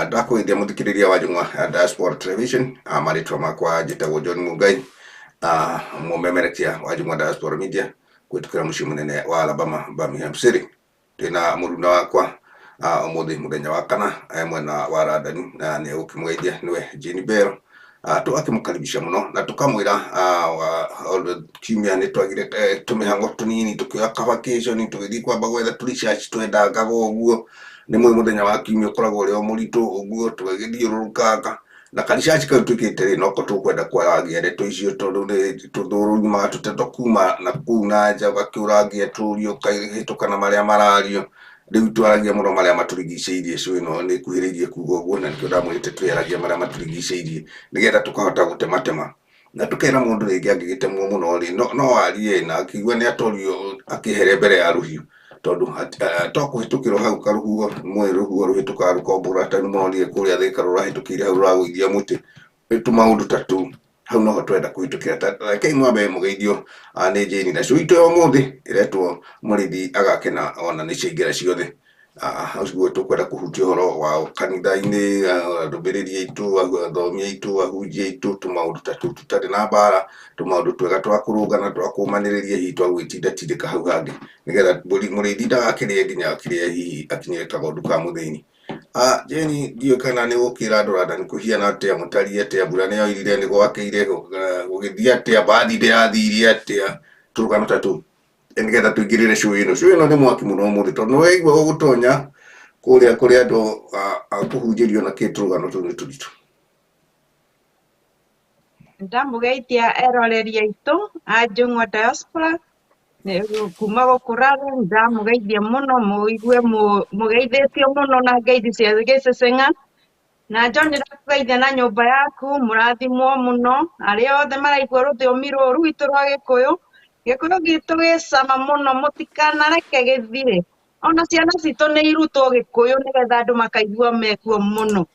Ndakũgeithia mũthikĩrĩria wa Njũng'wa Diaspora Television, marĩtwa makwa njĩtagwo John Mungai, mũmemerekia wa Njũng'wa Diaspora Media kũhĩtũkĩra mũciĩ mũnene wa Alabama, Birmingham City. Ndĩna mũruna wakwa ũmũthĩ mũthenya wa kana mwena wa London na nĩ egũkĩmũgeithia nĩwe Jane Bell. Tũgakĩmũkaribisha mũno na tũkamwĩra kiumia nĩ twagire tũmĩhang'o tũnini tũkĩoya ka vacation tũgĩthiĩ kwamba gwetha tũ research twendangaga ũguo. Nĩ mũĩ mũthenya wa kiumia ũkoragwo ũrĩ o mũritũ ũguo tũgagĩthiũrũrũkanga na ka research kau twĩkĩte rĩ noko tũkwenda kwarangia ndeto icio tondũ nĩ tũthũrũrimaga tũteto kuma na kũu na nja ũgakĩũrangia tũrio ũkahĩtũka na marĩa marario. Rĩu twaragia mũno marĩa matũrigicĩirie, show ĩno nĩ ĩkuhĩrĩirie kuga ũguo na nĩkĩo ndamwĩrĩte twĩaragia marĩa matũrigicĩirie nĩgetha tũkahota gũtematema na tũkera mũndũ rĩngĩ angĩgĩtemwo mũno rĩ no arie na akĩigua nĩ atorio akĩehere mbere ya rũhiũ tondũ to kũhĩtũkĩrwo hau karũhuho mwĩ rũhuho rũhĩtũkaga rũkombũra ta rĩu monire kũrĩa Thĩka rũrahĩtũkĩire hau rũragũithia mũtĩ. Rĩu tũmaũndũ ta tũu hau noho twenda kũhĩtũkĩra. Rekei mwambe mũgeithio nĩ Jane na show itũ ya ũmũthĩ ĩretwo mũrĩithi agakena ona nĩ ciaingĩra ciothe. Ũguo tũkwenda kũhutia ũhoro wa kanitha-inĩ, ndũmĩrĩri aitũ, athomi aitũ, ahunjia aitũ, tũmaũndũ ta tũu tũtarĩ na mbara, tũmaũndũ twega twa kũrũngana, twa kũmanĩrĩria, hihi twa gwĩtindatindĩka hau hangĩ nĩgetha mũrĩithi ndagakĩrĩe nginya akĩrĩe hihi akinyĩre kagondu ka mũthĩni. Jane ndiũĩ kana nĩ gũkĩra andũ London kũhiana atĩa, mũtariĩ atĩa, mbura nĩ yoirire, nĩ gwakĩire, gũgĩthiĩ atĩa, mbathi ndĩrathire atĩa, tũrũgano ta tũu nĩgetha tũingĩrĩre show ĩno. Show ĩno nĩ mwaki mũno ũmũthĩ tondũ nĩ waigua ũgũtonya kũrĩa kũrĩa andũ a kũhunjĩrio na kĩ tũrũgano tũu nĩ tũritũ. Ndamũgeithia eroreri aitũ a Njũng'wa Diaspora kuma gũkũ Rari, ndamũgeithia mũno mũigue mũgeithĩtio mũno na ngeithi cia gĩceceng'a. Na John ndakũgeithia na nyũmba yaku, mũrathimwo mũno, arĩa othe maraigua rũthiomi rũrũ rwitũ rwa Gĩkũyũ. Gĩkũyũ gitũ gĩ cama mũno, mũtikanareke gĩthire. Ona ciana citũ nĩ irutwo Gĩkũyũ nĩgetha andũ makaigua mekuo mũno.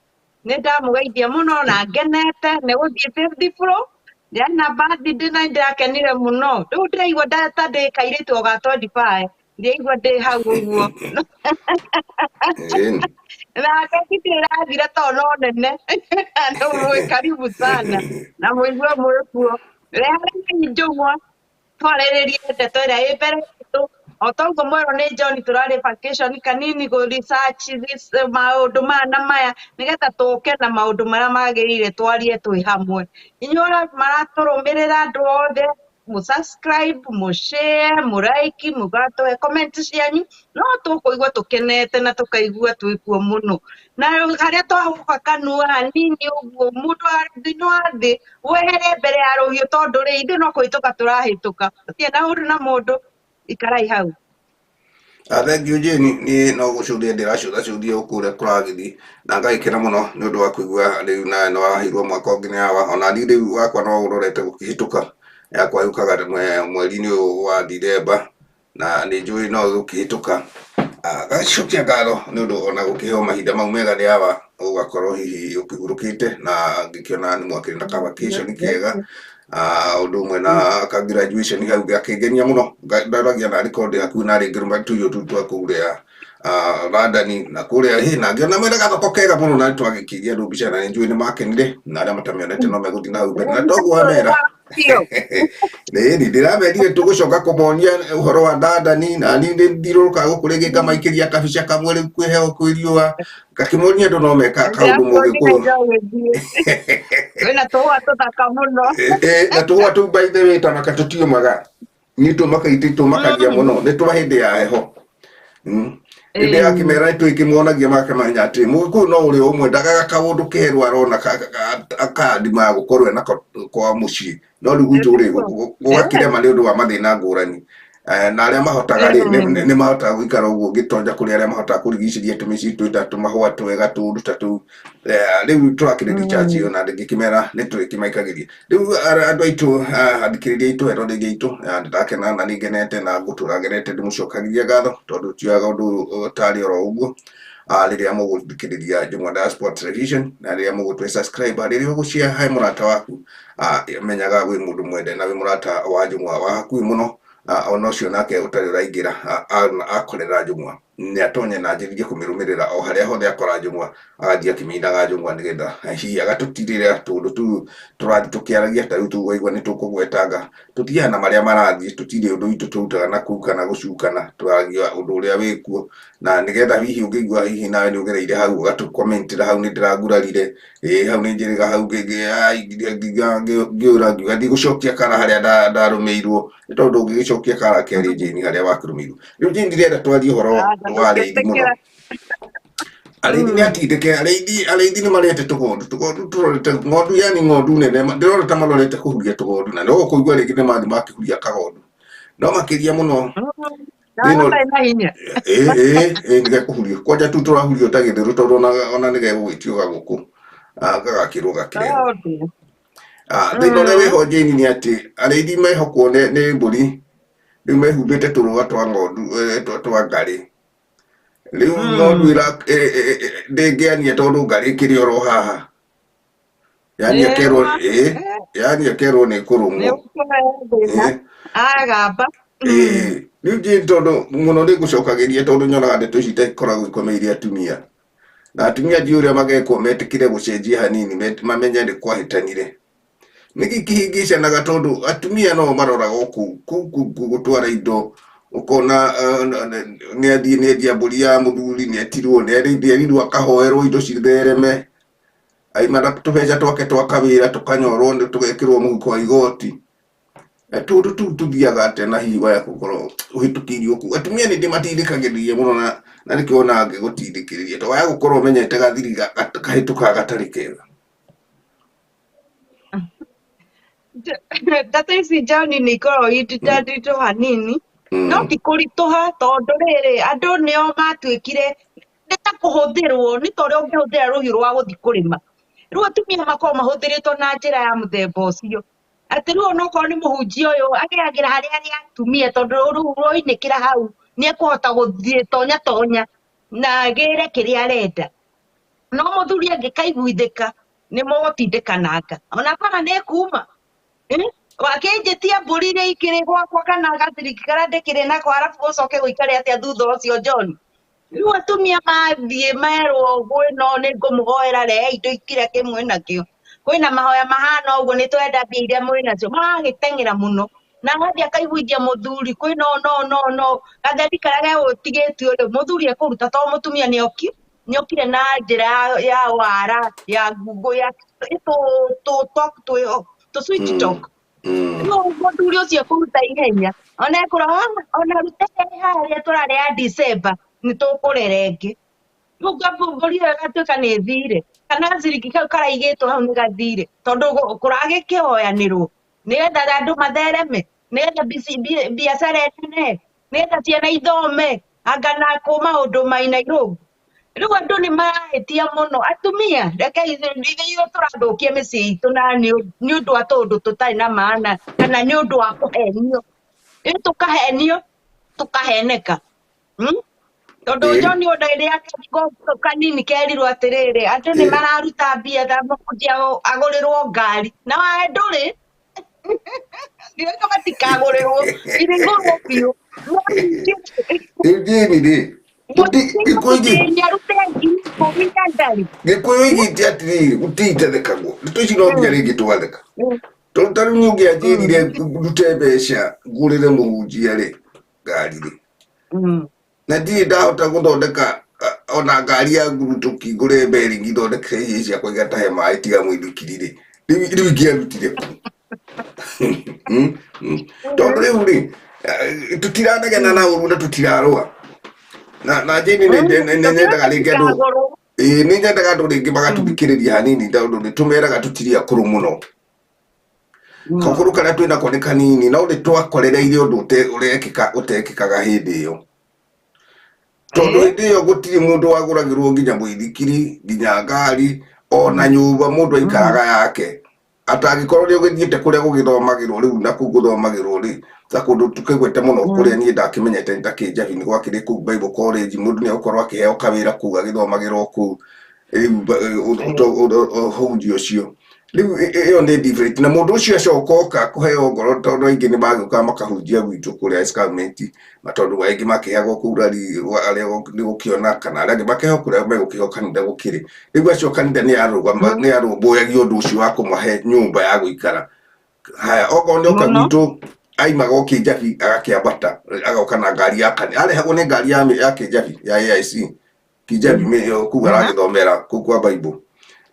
Nĩ ndamũgeithia mũno na ngenete nĩ gũthiĩ fifth floor. Ndĩrarĩ na birthday na nĩndĩrakenire mũno. Rĩu ndĩraigua ta ndĩ kairĩtu o ga 25. Ndĩraigua ndĩ hau ũguo. Na keki ĩrathira tondũ no nene. Andũ mwĩ karibu sana na mũigue mwĩ kuo. Rehanai njũng'wa twarĩrĩrie ndeto ĩrĩa ĩ mbere itũ. O toguo mwerwo nĩ John tũrarĩ vacation kanini gũ research this maũndũ maya na maya nĩgetha tũke na maũndũ marĩa magĩrĩire twarie twĩ hamwe. Inyuĩ arĩa maratũrũmĩrĩra andũ othe mũ subscribe, mũ share, mũ like, mũgatũhe comment cianyu, no tũkũigua tũkenete na tũkaigua twĩ kuo mũno. Na harĩa twahũka kanua hanini ũguo mũndũ thĩinĩ wa thĩ wehere mbere ya rũhiũ tondũ rĩ ithuĩ no kũhĩtũka tũrahĩtũka. Tũtirĩ na ũru na mũndũ, ikarai hau. Thank you Jane, niĩ no gũcũthia ndĩracũthacũthia gũkũ ũrĩa kũragĩthiĩ na ngagĩkena mũno nĩ ũndũ wa kũigua rĩu nawe nĩ waheirwo mwaka ũngĩ nĩ hawa, ona niĩ rĩu wakwa no ũrorete gũkĩhĩtũka, yakwa yũkaga mweri-inĩ ũyũ wa Dithemba na nĩ njũĩ no ĩgũkĩhĩtũka. Ngacokia ngatho nĩ ũndũ ona gũkĩheo mahinda mau mega nĩ hawa ũgakorwo hihi ũkĩhurũkĩte na ngĩkĩona nĩ mwakĩrĩ na ka vacation kega. Ũndũ ũmwe na ka graduation hau gakĩngenia mũno. Ndoragia narĩ korwo ndĩ hakuhĩ narĩ ngĩrũma tũirio tũu twa kũrĩa London na kũrĩa hĩ na ngĩona mena gathoko kega mũno na nĩtwagĩkĩria andũ mbica na nĩnjũĩ nĩmakenire na arĩa matamĩonete no megũthiĩ na hau mbere na toguo wamera. Ĩni ndĩramerire tũgũcoka kũmonia ũhoro wa London na niĩ nĩ thiũrũrũkaga gũkũ rĩngĩ ngamaikĩria kabica kamwe rĩu kwĩ heho kwĩ riũa ngakĩmonia andũ no meka kaũndũ mũgĩkũyũ. Wĩna tũhũa tũthaka mũno. Na tũhũa tũu by the way tamaka tũtiũmaga niĩ tũmakagia mũno nĩ twa hĩndĩ ya heho. Hĩndĩ ya kĩmera nĩ twĩkĩmonagia makamenya atĩ mũgĩkũyũ no ũrĩa ũmwe ndagaga kaũndũ kerũ arona kandimaga gũkorwo enako kwa mũciĩ no rĩu gwitũ rĩ gũgakĩrema nĩ ũndũ wa mathĩna ngũrani. Na arĩa mahotaga rĩ nĩ mahotaga gũikara ũguo ngĩtonja kũrĩ arĩa mahotaga kũrigicĩria tũmĩciĩ twĩta tũmahũa twega tũũndũ ta tũu. Rĩu tũrakĩrĩ recharge ĩyo na ngĩkĩmera nĩ tũrĩkĩmaikagĩria. Rĩu andũ aitũ, athikĩrĩria aitũ, eroreri aitũ, nĩndakena na nĩngenete na ngũtũra ngenete ndĩmũcokagĩria ngatho tondũ tioyaga ũndũ ũyũ tarĩ oro ũguo. Rĩrĩa mũgũthikĩrĩria Njũng'wa Diaspora Television na rĩrĩa mũgũtũhe subscribe, rĩrĩa ũgũ share he mũrata waku, menyaga wĩ mũndũ mwende na wĩ mũrata wa Njũng'wa wa hakuhĩ mũno, ona ũcio nake ũtarĩ ũraingĩra akorera Njũng'wa. Nĩ atonye na anjĩrĩrie kũmĩrũmĩrĩra o harĩa hothe akora njũng'wa, agathiĩ akĩmĩinaga njũng'wa nĩgetha hihi agatũtirĩra tũndũ tũu tũrathiĩ tũkĩaragia. Ta rĩu tũwaigua nĩ tũkũgwetanga, tũthiaga na marĩa marathiĩ, tũtirĩ ũndũ witũ tũrutaga na kũu kana gũcukana, tũragia ũndũ ũrĩa wĩkuo, na nĩgetha hihi ũngĩigua hihi nawe nĩ ũgereire hau, ũgatũkomentĩra hau nĩ ndĩragurarire, ĩĩ hau nĩ njĩrĩga hau ngĩũra ngiuga ndigũcokia kara harĩa ndarũmĩirwo, nĩ tondũ ũngĩgĩcokia kara kerĩ Jane harĩa wakĩrũmĩirwo. Rĩu Jane ndĩrenda twarie ũhoro wa arĩithi mũno. Arĩithi nĩ atindĩke, arĩithi nĩ marete tũgondu, tũgondu tũrorete ng'ondu, yani ng'ondu nene ndĩrona ta marorete kũhuria tũgondu, na no ũkũigua rĩngĩ nĩ mathiĩ makĩhuria kagondu, no makĩria mũno thĩna na hinya. Ĩĩ, nĩgekũhurio kwanja tu tũrahurio ta gĩthũrũ, tondũ ona nĩgegũgĩtio gagũkũ gagakĩrwo gakĩrehwo. Thĩna ũrĩa wĩho Jane nĩ atĩ arĩithi mehokwo nĩ mbũri, rĩu mehumbĩte tũrũa twa ng'ondu, twa ngarĩ. Rĩu ng'ondu ndĩngĩania tondũ ngarĩ ĩkĩrĩ oro haha, yani akerwo ĩĩ, yani akerwo nĩ kũrũmwo. Agamba. Ĩĩ, rĩu Jane tondũ mũno nĩ ngũcokagĩria, tondũ nyonaga ndeto ici ikoragwo ikomeire atumia, na atumia ndiũĩ ũrĩa magekwo metĩkĩre gũcenjia hanini, mamenye nĩ kwahĩtanire. Nĩkĩ kĩhĩngĩcanaga? Tondũ atumia no maroraga kũu kũu gũtwara indo, ũkona nĩ athiĩ nĩ endia mbũri ya mũthuri, nĩ etirwo, nĩ erirwo akahoerwo indo cithereme, aima na tũbeca twake twa kawĩra tũkanyorwo tũgekĩrwo mũhuko wa igoti. Tũndũ tũu tũthiaga atĩa na hihi waya gũkorwo ũhĩtũkĩirio kũu? Atumia nĩ ndĩmatindĩkagĩrĩria mũno, na nĩkĩo wonaga ngĩgũtindĩkĩrĩria, tondũ waya gũkorwo ũmenyete gathiri kahĩtũkaga gatarĩ kega. Ndeto ici John nĩ ikoragwo nditũ hanini, no ti kũritũha, tondũ rĩrĩ andũ nĩo matuĩkire nĩ ta kũhũthĩrwo, nĩ ta ũrĩa ũngĩhũthĩra rũhiũ rwa gũthiĩ kũrĩma. Rĩu atumia makoragwo mahũthĩrĩtwo na njĩra ya mũthemba ũcio, atĩ rĩu onokorwo nĩ mũhunjia ũyũ ageragĩra harĩa arĩ atumia, tondũ rĩu roinĩkĩra hau nĩ ekũhota gũthiĩ tonya tonya na agĩre kĩrĩa arenda. No mũthuri angĩkaiguithĩka nĩ mũgũtindĩkananga ona bara nĩ ĩkuma. Wakĩnjĩtia mbũri iria ikĩrĩ gwakwa kana gathiriki karĩa ndĩkĩrĩ nako, arabu gũcoke gũikare atĩa thutha ũcio John? Rĩu atumia mathiĩ merwo gwĩno nĩ ngũmũhoera, rehe indo kĩrĩa kĩmwe nakĩo, kwĩna mahoya mahana ũguo, nĩ twenda mbia iria mwĩnacio, maragĩteng'era mũno, na agathiĩ akaiguithia mũthuri kwĩna ũũ no no no gatheri karĩa gegũtigĩtio rĩ, mũthuri ekũruta, tondũ mũtumia nĩokire na njĩra ya wara ya ngungo ya tũ talk twĩho tũ sweet talk. Rĩu mũthuri ũcio ekũruta ihenya, ona ekũra ona rute harĩa tũrarĩa December nĩ tũkũrera ĩngĩ. Rĩu mbũri ĩyo ĩgatuĩka nĩ ĩthire, kana gaciringi kau karaigĩtwo hau nĩ gathire, tondũ kũragĩkĩhoyanĩrwo nĩgetha andũ mathereme, nĩgetha biacara ĩnenehe, nĩgetha ciana ithome, anga na kũ maũndũ ma Nairobi. Rĩu andũ nĩ marahĩtia mũno atumia, reke ithuĩ tũrathũkia mĩciĩ itũ na nĩ ũndũ wa tũũndũ tũtarĩ na maana, kana nĩ ũndũ wa kũhenio. Rĩu tũkahenio tũkaheneka. Tondũ John ona rĩrĩa kanini kerirwo atĩrĩrĩ, andũ nĩ mararuta mbia tha mũhunjia agũrĩrwo ngari, na wae ndũrĩ ndiũĩ matikagũrĩrwo irĩgũrwo biũ. No ningĩ Rĩu Jane rĩ, Gĩkũyũ arute 10,000 na ngari. Gĩkũyũ igĩte atĩrĩrĩ, gũtirĩ itathekagwo. Ndeto ici no nginya rĩngĩ twatheka, tondũ ta rĩu nĩ ũngĩanjĩrire ndute mbeca ngũrĩre mũhunjia rĩ ngari rĩ, na ndirĩ ndahota gũthondeka ona ngari ya ngurutũki, ngũre bearing thondekere irio ciakwa igatahe maĩ tiga mũithikiri rĩ, rĩu ingĩarutire kũ? Tondũ rĩu rĩ tũtiranegena na ũru na tũtirarũa na Jane, nĩ nyendaga rĩngĩ andũ, ĩĩ, nĩ nyendaga andũ rĩngĩ magatũthikĩrĩria hanini, tondũ nĩ tũmeraga tũtirĩ akũrũ mũno, gakũrũ karĩa twĩnako nĩ kanini, no nĩ twakorereire ũndũ ũrekĩka ũtekĩkaga hĩndĩ ĩyo, tondũ hĩndĩ ĩyo gũtirĩ mũndũ wagũragĩrwo nginya mũithikiri, nginya ngari, ona nyũmba mũndũ aikaraga yake, atangĩkorwo nĩ ũgĩthiĩte kũrĩa gũgĩthomagĩrwo rĩu, na kũu gũthomagĩrwo rĩ, ta kũndũ tũkĩgwete mũno kũrĩa niĩ ndakĩmenyete nĩ ta Kĩnjabi, nĩ gwakĩrĩ kũu Bible College, mũndũ nĩ egũkorwo akĩheo kawĩra kũu agĩthomagĩrwo kũu rĩu ũhunjia ũcio. Rĩu ĩyo nĩ different na mũndũ ũcio acoka oka kũheo ngoro tondũ aingĩ nĩ magĩũkaga makahunjia gwitũ kũrĩa escarpment na tondũ aingĩ makĩheagwo kũu rari arĩa nĩ gũkĩona kana arĩa angĩ makĩheo kũrĩa megũkĩheo kanitha gũkĩrĩ. Rĩu acio kanitha nĩ yarũgama nĩ yarũmbũyagia ũndũ ũcio wa kũmahe nyũmba ya gũikara. Haya, okorwo nĩ oka Mũno. gwitũ aimaga o Kĩnjabi agakĩambata agoka na ngari ya kanitha arehagwo nĩ ngari ya Kĩnjabi ya AIC Kĩnjabi kũu aragĩthomera kũu kwa Bible.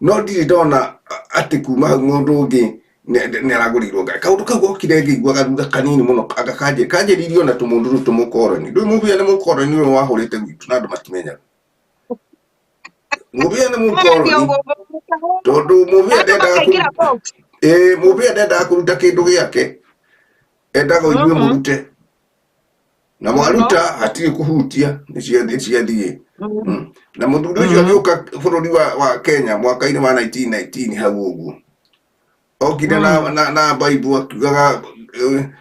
No ndirĩ ndona atĩ kuma hau mũndũ ũngĩ nĩ aragũrĩirwo ngari. Kaũndũ kau gokire ngĩiguaga thutha kanini mũno anga kanjĩrĩirio na tũmũndũ rĩu tũmũkoroni. Ndũĩ mũbia nĩ mũkoroni ũyũ wahũrĩte gwitũ na andũ matimenyaga. Mũbia nĩ Magathiĩ mũkoroni ũguo tondũ mũbia andũ ndendaga makaingĩra kũruta box. ĩĩ mũbia ndendaga kũruta kĩndũ gĩake endaga inyuĩ mũrute na Mũno. mwaruta hatirĩ kũhutia nĩ ciathiĩ. Na mũthuri ũcio agĩũka bũrũri wa Kenya mwaka-inĩ wa 1919 hau ũguo okire na Bible akiugaga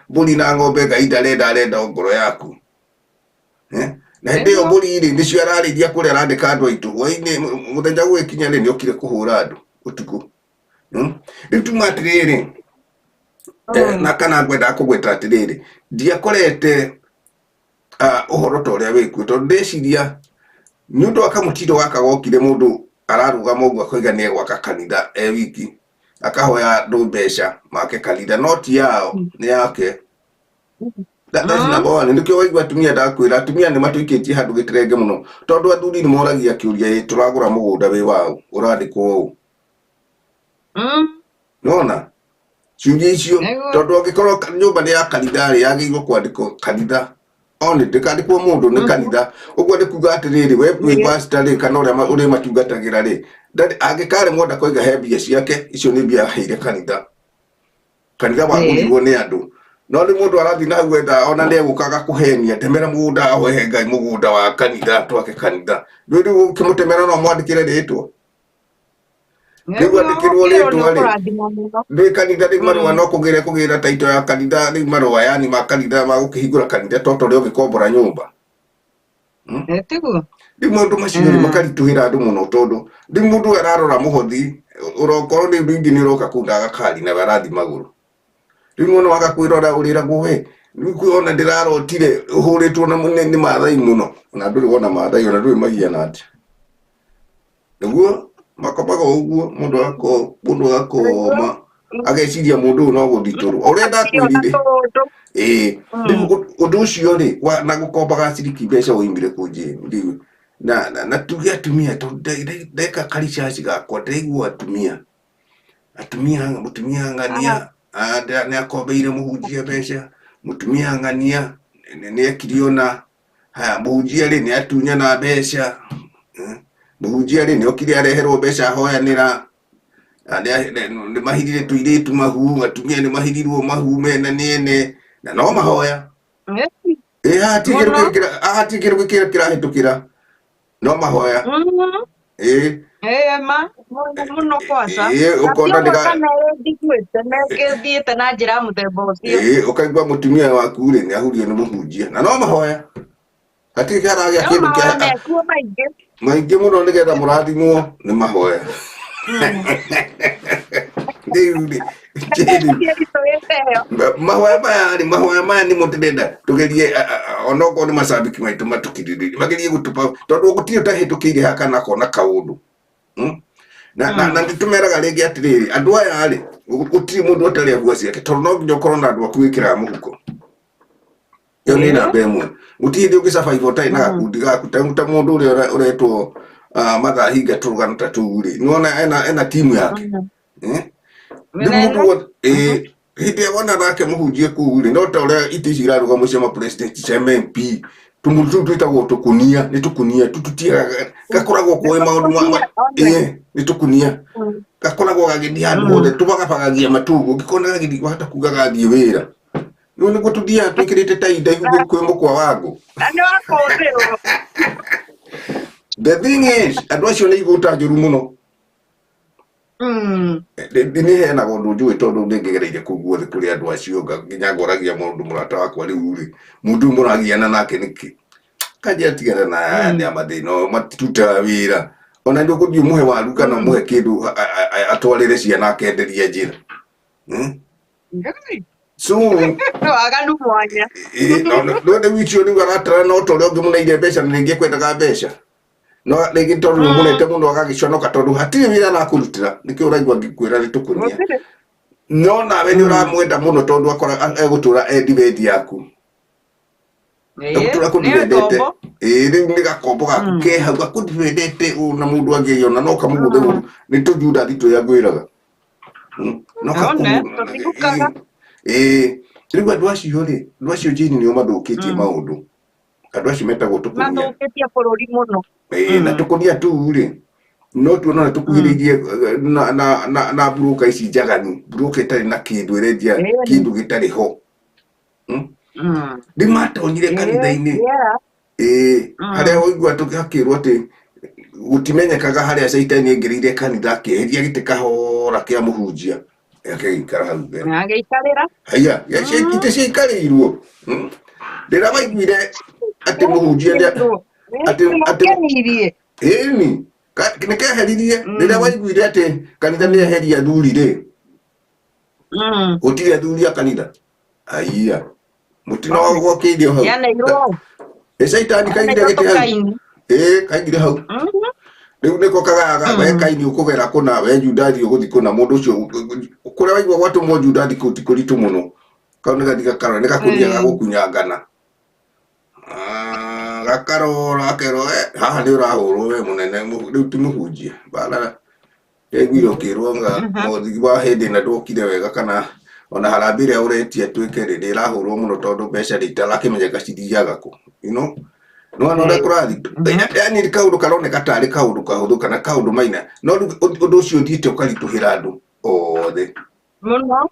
mbũri na ng'ombe Ngai ndarenda arenda o ngoro yaku. Na hĩndĩ ĩyo Nĩguo. mbũri rĩ nĩcio ararĩithia kũrĩa arandĩka andũ aitũ hwainĩ mũthenya gũgĩkinya rĩ nĩokire kũhũra andũ ũtukũ. Rĩu tuma atĩrĩrĩ na kana ngwendaga kũgweta atĩrĩrĩ ndiakorete ũhoro ta ũrĩa wĩkuo tondũ ndeciria nĩ ũndũ wa kamũtindo gaka gokire mũndũ ararũgama ũguo akoiga nĩ egwaka kanitha e wiki akahoya andũ mbeca make kanitha no ti yao nĩ yake. That's number one. Nĩkĩo waigua atumia ndakwĩra atumia nĩ matũikĩtie handũ gĩterenge mũno tondũ athuri nĩ moragia kĩũria ĩ tũragũra mũgũnda wĩ waũ ũrandĩkwo ũũ. Nona ciũria icio Nĩguo. tondũ angĩkorwo nyũmba nĩ ya kanitha rĩ yagĩrĩirwo kwandĩkwo kanitha one ndĩkandĩkwo mũndũ nĩ kanitha ũguo nĩ kuga atĩrĩrĩ we wĩ pastor rĩ kana ũrĩa ũrĩ matungatagĩra rĩ angĩkaremwo ndakoiga he mbia ciake icio nĩ mbia aheire kanitha kanitha wagũrirwo nĩ andũ no rĩu mũndũ arathiĩ na hau etha ona nĩ egũkaga kũhenia temera mũgũnda ahoe Ngai mũgũnda wa kanitha twake kanitha rĩu rĩu ũkĩmũtemera no mwandĩkĩre rĩtwa rĩu Nĩguo andĩkĩrwo ũkĩrwo nĩ rĩtwa rĩ ũkũrathimwo mũno. ndĩ kanitha rĩu marũa no kũgĩra kũgĩra taito ya kanitha rĩu marũa yani ma kanitha ma gũkĩhingũra kanitha to ta ũrĩa ũgĩkombora nyũmba. Tiguo. Rĩu maũndũ macio rĩ makaritũhĩra andũ mũno tondũ rĩu mũndũ ũyũ ararora mũhothi ũrokorwo rĩu rĩngĩ nĩ ũroka kũu na gakari nawe arathiĩ magũrũ. Rĩu nĩwona waga kwĩrora ũrĩragwo we rĩu ona ndĩrarotire ũhũrĩtwo na nĩ Maathai mũno ona ndũrĩ wona Maathai ona ndũrĩ magiana atĩa. Nĩguo makomaga ũguo mũndũ agakoma ageciria mũndũ ũyũ no gũthitũrwo ũrĩa ndakwĩrire. Tũndũ. Ĩĩ rĩu ũndũ ũcio rĩ na gũkombaga ciringi mbeca woimire kũ Jane rĩu na tuge atumia tondũ ndeka karicaci gakwa ndĩraigua atumia atumia mũtumia ng'ania nĩ akombeire mũhunjia mbeca mũtumia ng'ania nĩ ekire ona haya mũhunjia rĩ nĩ atunyana mbeca mũhunjia rĩ nĩ okire areherwo mbeca ahoyanĩra nĩ mahithire tũirĩtu mahu atumia nĩ mahirirwo mahu mena nĩ ene na no mahoya ĩ hatirĩ kĩndũ kĩngĩ kĩrahĩtũkĩra no mahoya ĩ Ĩĩ ma mũno mũno kwanza. ĩ ũkona Na kana ndiguĩte nĩngĩthiĩte na njĩra ya mũthemba ũcio. Ĩ ũkaigua mũtumia waku rĩ nĩ ahurio nĩ mũhunjia na no mahoya hatirĩ kĩragĩa No kĩndũ mahoya kĩa mekuo maingĩ. maingĩ mũno nĩgetha mũrathimwo nĩ mahoya. Rĩu rĩ Jane mahoya maya rĩ mahoya maya nĩmo ndĩrenda tũgerie onokorwo nĩ macambĩki maitũ matũkirĩrĩrie magerie gũtũpa tondũ gũtirĩ ũtahĩtũkĩire haha kana akona kaũndũ. Na nĩtũmeraga rĩngĩ atĩrĩrĩ andũ aya rĩ gũtirĩ mũndũ ũtarĩ agua ciake tondũ no nginya ũkorwo na andũ aku wĩkĩraga mũhuko. Ĩyo nĩ namba ĩmwe. Gũtirĩ hĩndĩ ũngĩ survive ũtarĩ na gakundi gaku ta mũndũ ũrĩa ũretwo Mathaa Hinga tũrũgano ta tũu rĩ nĩwona ena timu yake. Rĩu mũndũ wothe hĩndĩ ĩrĩa wona nake mũhunjia kũu rĩ no ta ũrĩa itĩ ici irarũgamwo cia ma-president cia MP tũmũndũ tũu twĩtagwo tũkũnia nĩ tũkũnia tũtutiagaga gakoragwo koĩ maũndũ nĩ tũkũnia gakoragwo gagĩthiĩ handũ hothe tũbagabagagia matũ ũguo ũngĩkona gagĩthiĩ wahota kuga gathiĩ wĩra. Rĩu nĩguo tũthiaga twĩkĩrĩte tai ndaihu kwĩ mũkwa wa ngũ. Na nĩ wakũndĩrwo. The thing is andũ acio nĩ igũta njũru mũno. Nĩ heanaga ũndũ njũĩ tondũ nĩ ngĩgereire kũu guothe kũrĩ andũ acio nginya ngoragia mũndũ mũrata wakwa rĩu rĩ mũndũ ũyũ mũragiana nake nĩkĩ? Kanjĩra tigana na aya nĩ a mathĩna matirutaga wĩra. Ona nĩ ũgũthiĩ ũmũhe waru kana ũmũhe kĩndũ atwarĩre ciana akenderia njĩra. Hmm? Ngai. So Waganu mwanya. No rĩu icio rĩu aratara no ta ũrĩa ũngĩmũneire mbeca na rĩngĩ ekwendaga mbeca no rĩngĩ tondũ nĩ ũmũnete mũno agagĩconoka tondũ hatirĩ wĩra arakũrutĩra, nĩkĩo ũraigua ngĩkwĩra nĩ tũkũnia. Gũtirĩ. No nawe nĩ ũramwenda mũno tondũ akora egũtũra endi wendi yaku. Egũtũra Ĩĩ, nĩyo kũndibendete. ngombo. Ĩĩ, rĩu nĩ gakombo gaku ke hau gakũndibendete ũũ, na mũndũ angĩona no kamũgũthe ũru nĩ tũjundathi tũrĩa ngwĩraga. No One, tũtigukaga. Ĩĩ, rĩu andũ acio rĩ, andũ acio Jane nĩo mathũkĩtie maũndũ, andũ acio metagwo tũkũnia. Mathũkĩtie bũrũri mũno. Ĩĩ, na tũkũnia tũu rĩ, no tuona ũrĩa tũkuhĩrĩirie na mburũka ici njaganu, mburũka ĩtarĩ na kĩndũ ĩrendia kĩndũ gĩtarĩ ho. Rĩu matonyire kanitha-inĩ. Ĩĩ, harĩa ũigua hakĩrwo atĩ gũtimenyekaga harĩa caitani aingĩrĩire kanitha akĩeheria gĩtĩ kahora kĩa mũhunjia akĩgĩikara hau mbere. Na agĩikarĩra. Haiya, itĩ ciaikarĩirwo. Rĩrĩa waiguire atĩ mũhunjia nĩ atĩ Makenirie. Ĩni, nĩ keheririe. Rĩrĩa waiguire atĩ kanitha nĩ eheria athuri rĩ, gũtirĩ athuri a kanitha. Haiya, mũtino wa gwakĩirio hau. Yaneirwo. Ĩ caitani kaigire gĩtĩ hau. Kaini. Ĩ kaigire hau. Rĩu nĩko kagayaga we Kaini ũkũgera kũna, we Judathi ũgũthiĩ kũna, mũndũ ũcio kũrĩa waigua gwatũmwo Judathi kũu ti kũritũ mũno. Kau nĩ gathiĩ gakarora, nĩ gakũnia ga gũkunyangana. Gakarora gakerwo, haha nĩ ũrahũrwo we mũnene, rĩu ti mũhunjia. Mbara ndaiguire ũkĩrwo nga mũthigi wa hĩndĩ ĩna ndwokire wega, kana ona harambee ĩrĩa ũretia twĩke rĩ, nĩ ĩrahũrwo mũno tondũ mbeca rĩ itarakĩmenyeka cithiaga kũ. You know? Nĩwona ũrĩa kũrathiĩ? Yaani nĩ kaũndũ karoneka tarĩ kaũndũ kahũthũ kana kaũndũ maina, no rĩu ũndũ ũcio ũthiĩte ũkaritũhĩra andũ othe. Mũno.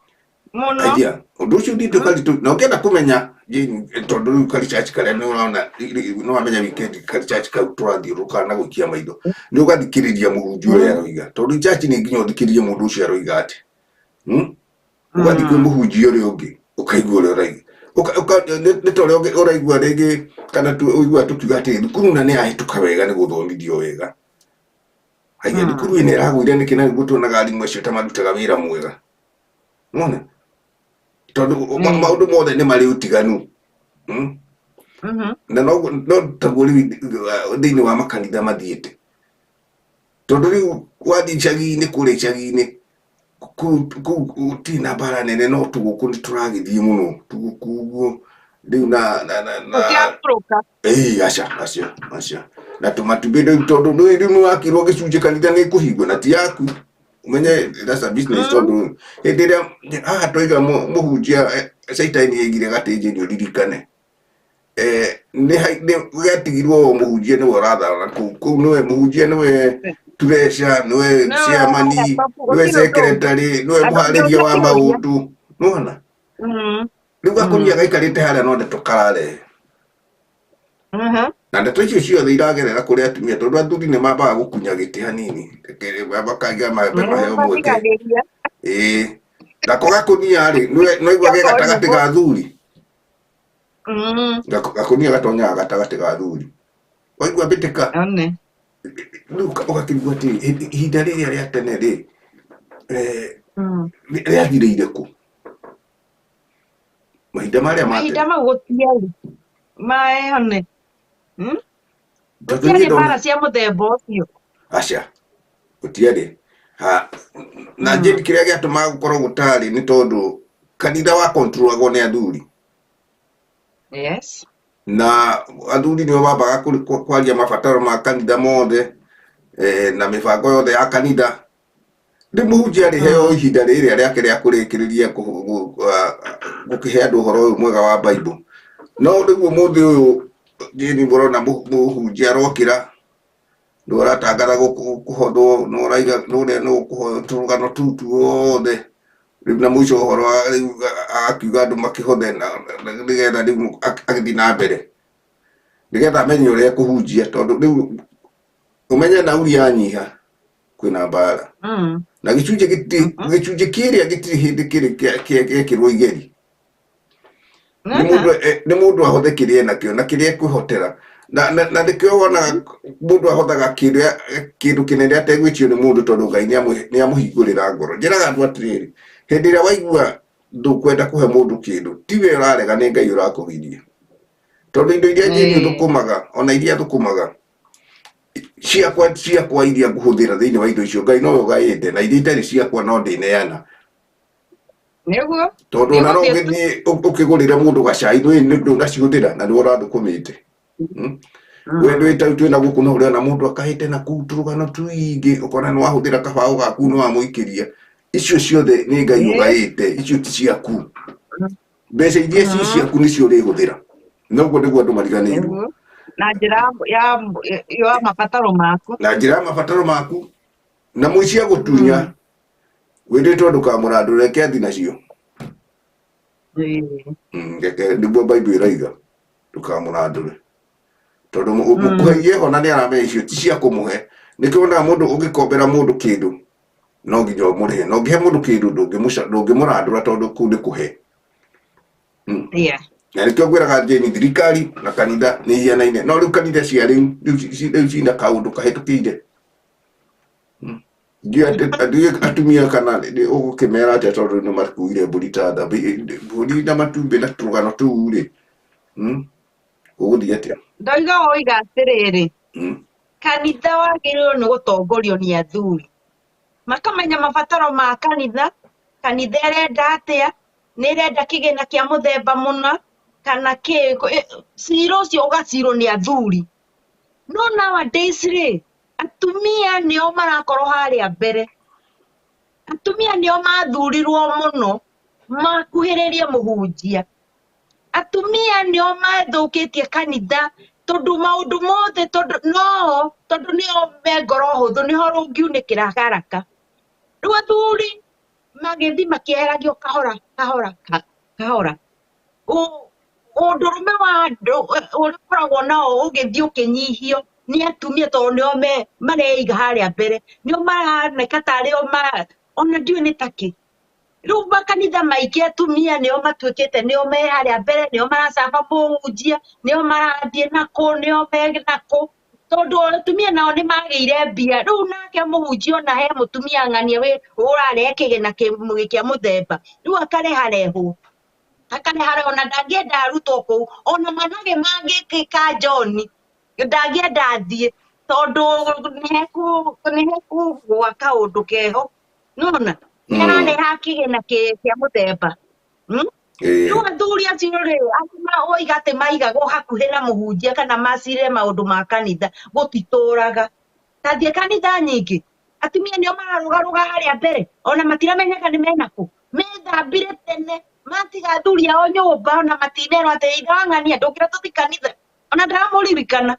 Mũno. Aya, ũndũ ũcio ũthiĩte ũkaritũ, na ũngĩenda kũmenya Jane, tondũ rĩu karicaci karĩa nĩ ũrona, nĩ wamenya weekend karicaci kau tũrathiũrũrũka na gũikia maitho, nĩ ũgathikĩrĩria mũhunjia ũrĩa aroiga, tondũ icaci nĩ nginya ũthikĩrĩrie mũndũ ũcio aroiga atĩ. Ũgathiĩ kwĩ mũhunjia ũrĩa ũngĩ, ũkaigua ũrĩa ũraiga. Nĩ ta ũrĩa ũraigua rĩngĩ, kana ũiguaga tũkiuga atĩ thukuru na nĩ yahĩtũka wega nĩ gũthomithio wega. Haiya, thukuru ĩno ĩragũire nĩkĩ na nĩguo tuonaga arimũ acio ta marutaga wĩra mwega. Nĩwona? Tondũ maũndũ mothe nĩ marĩ ũtiganu. Na no taguo rĩu thĩinĩ wa makanitha mathiĩte. Tondũ rĩu wathiĩ icagi-inĩ, kũrĩa icagi-inĩ, kũu gũtirĩ na mbara nene, no tũgũkũ nĩ tũragĩthiĩ mũno. Tũgũkũ ũguo rĩu na na na na Tũtirakũrũka. Ĩĩ, aca, aca, aca. Na tũmatumbĩ rĩu tondũ rĩu nĩ wakĩrwo gĩcunjĩ kanitha nĩ ĩkũhingwo na ti yaku. Ũmenye that's a business tondũ hĩndĩ ĩrĩa haha twaiga mũhunjia caitani aigire gatĩ nĩ ũririkane. Nĩ gĩatigirwo o mũhunjia nĩwe ũrathana kũu. Kũu nĩwe mũhunjia, nĩwe treasurer, nĩwe chairman, nĩwe secretary, nĩwe mũharĩria wa maũndũ. Nĩwona? Rĩu gakũnia gaikarĩte harĩa no ndeto kararehe. Na ndeto icio ciothe iragerera kũrĩ atumia tondũ athuri nĩ mambaga gũkunya gĩtĩ hanini. Makaiga mambe maheo mweke. Ĩĩ. Nako gakũnia rĩ, nĩwaigua ge gatagatĩ ga athuri. Gakũnia gatonyaga gatagatĩ ga athuri. Waigua mbĩtĩka? Rĩu ũgakĩigua atĩ ihinda rĩrĩa rĩa tene rĩ, rĩathirĩire kũ? Mahinda marĩa ma tene. Mahinda mau gũtiarĩ. Maĩ one. Tondũ niĩ Gũtiarĩ ndona mbara cia mũthemba ũcio. Aca, gũtiarĩ. Na Jane, kĩrĩa gĩatũmaga gũkorwo gũtarĩ nĩ tondũ kanitha wa controlagwo nĩ athuri. Na athuri nĩo mambaga kwaria mabataro ma kanitha mothe, na mĩbango yothe ya kanitha. Rĩu mũhunjia arĩheo ihinda rĩrĩa rĩake rĩa kũrĩkĩrĩria gũkĩhe andũ ũhoro ũyũ mwega wa Bible. No rĩu ũmũthĩ ũyũ Jane, mũrona mũhunjia arokĩra, nĩ ũratangatha kũhothwo, nĩ ũraiga nĩ ũrĩa nĩ ũkũhoywo tũrũgano tũu tuothe. Rĩu na mũico ũhoro wa rĩu akiuga andũ makĩhothe na nĩgetha rĩu agĩthiĩ na mbere. Nĩgetha amenye ũrĩa ekũhunjia tondũ rĩu ũmenye nauri yanyiha kwĩna mbara. Na gĩcunjĩ gĩtirĩ, gĩcunjĩ kĩrĩa gĩtirĩ hĩndĩ kĩrĩ gĩekĩrwo igeri. Nĩ mũndũ ahothe kĩrĩa enakĩo na kĩrĩa ekwĩhotera. Na nĩkĩo wonaga mũndũ ahothaga kĩndũ kĩnene ategwĩtio nĩ mũndũ tondũ Ngai nĩamũhingũrĩra ngoro. Njĩraga andũ atĩrĩrĩ, hĩndĩ ĩrĩa waigua ndũkwenda kũhe mũndũ kĩndũ, tiwe ũrarega, nĩ Ngai ũrakũgiria. Tondũ indo iria Jane thũkũmaga, ona iria thũkũmaga, ciakwa iria ngũhũthĩra thĩinĩ wa indo icio, Ngai nowe ũgaĩte, na iria itarĩ ciakwa no ndĩneana. Nĩguo. Tondũ ona no ũgĩthiĩ ũkĩgũrĩre mũndũ gacai, nĩ ndũnacihũthĩra na nĩwe ũrathũkũmĩte. We ndwĩ ta twĩna gũkũ no ũrĩona mũndũ akahĩte na kũu tũrũgano tũingĩ, ũkona nĩ wahũthĩra kabaũ gaku nĩ wamũikĩria. Icio ciothe nĩ Ngai ũgaĩte, icio ti ciaku. Mbeca iria ci ciaku nĩcio ũrĩhũthĩra. Noguo nĩguo andũ mariganĩirwo. Na njĩra ya mabataro maku. Na njĩra ya mabataro maku. Na mũici agũtunya, wĩrĩtwo ndũkamũrandũre, reke athi nacio. Reke nĩguo Bible ĩroiga, ndũkamũrandũre. Tondũ mũkũheirie ho na nĩ aramenya icio ti cia kũmũhe. Nĩkĩo wonaga mũndũ ũngĩkombera mũndũ kĩndũ, no nginya ũmũrĩhe. Na ũngĩhe mũndũ kĩndũ ndũngĩmũrandũra tondũ kũu nĩ kũhe. Na nĩkĩo ngwĩraga Jane, thirikari na kanitha nĩ ihianaine. No rĩu kanitha cia rĩu, rĩu cina kaũndũ kahĩtũkĩire. Ndiũĩ atumia kana ũgũkĩmera atĩa tondũ nĩ makuire mbũri ta thambi, mbũri na matumbĩ na tũrũgano tũu rĩ. Ũgũthiĩ atĩa? Ndoiga woiga atĩrĩrĩ, kanitha wagĩrĩirwo nĩ gũtongorio nĩ athuri. Makamenya mabataro ma kanitha, kanitha ĩrenda atĩa, nĩ ĩrenda kĩgĩna kĩa mũthemba mũna, kana kĩ, cira ũcio ũgacirwo nĩ athuri. No nowadays rĩ, atumia nĩo marakorwo harĩa mbere. Atumia nĩo mathurirwo mũno makuhĩrĩrie mũhunjia. Atumia nĩo mathũkĩtie kanitha tondũ maũndũ mothe tondũ no tondũ nĩo me ngoro hũthũ, nĩho rũngiunĩkĩra haraka. Rĩu athuri magĩthiĩ makĩeheragio kahora kahora kahora. Ũndũrũme wa andũ ũrĩa ũkoragwo nao ũgĩthiĩ ũkĩnyihio nĩ atumia tondũ nĩo mareiga harĩa mbere, nĩo maroneka tarĩ o ona ndiũĩ nĩ takĩ. Rĩu makanitha maingĩ atumia nĩo matuĩkĩte nĩo me harĩa mbere, nĩo maracaba mũhunjia, nĩo marathiĩ nakũ, nĩo me nakũ, tondũ atumia nao nĩ magĩire mbia. Rĩu nake mũhunjia ona he mũtumia ng'ania ũrarehe kĩgĩna kĩa mũthemba, rĩu akareharehwo. Akareharehwo na ndangĩenda arutwo kũu, ona managĩ mangĩkĩka John, ndangĩenda athiĩ, tondũ nĩhekũgũa kaũndũ keho. Nĩwona? Nĩ arareha kĩgĩna kĩa mũthemba. Rĩu athuri acio rĩ, arĩa oiga atĩ maigagwo hakuhĩ na mũhunjia kana macire maũndũ ma kanitha, gũtitũraga. Ta thiĩ kanitha nyingĩ, atumia nĩo mararũgarũga harĩa mbere, ona matiramenyeka nĩ mena kũ. Methambire tene, matiga athuri ao nyũmba, ona matinerwo atĩ ithe wa ng'ania ndũkĩra tũthiĩ kanitha. Ona ndaramũririkana.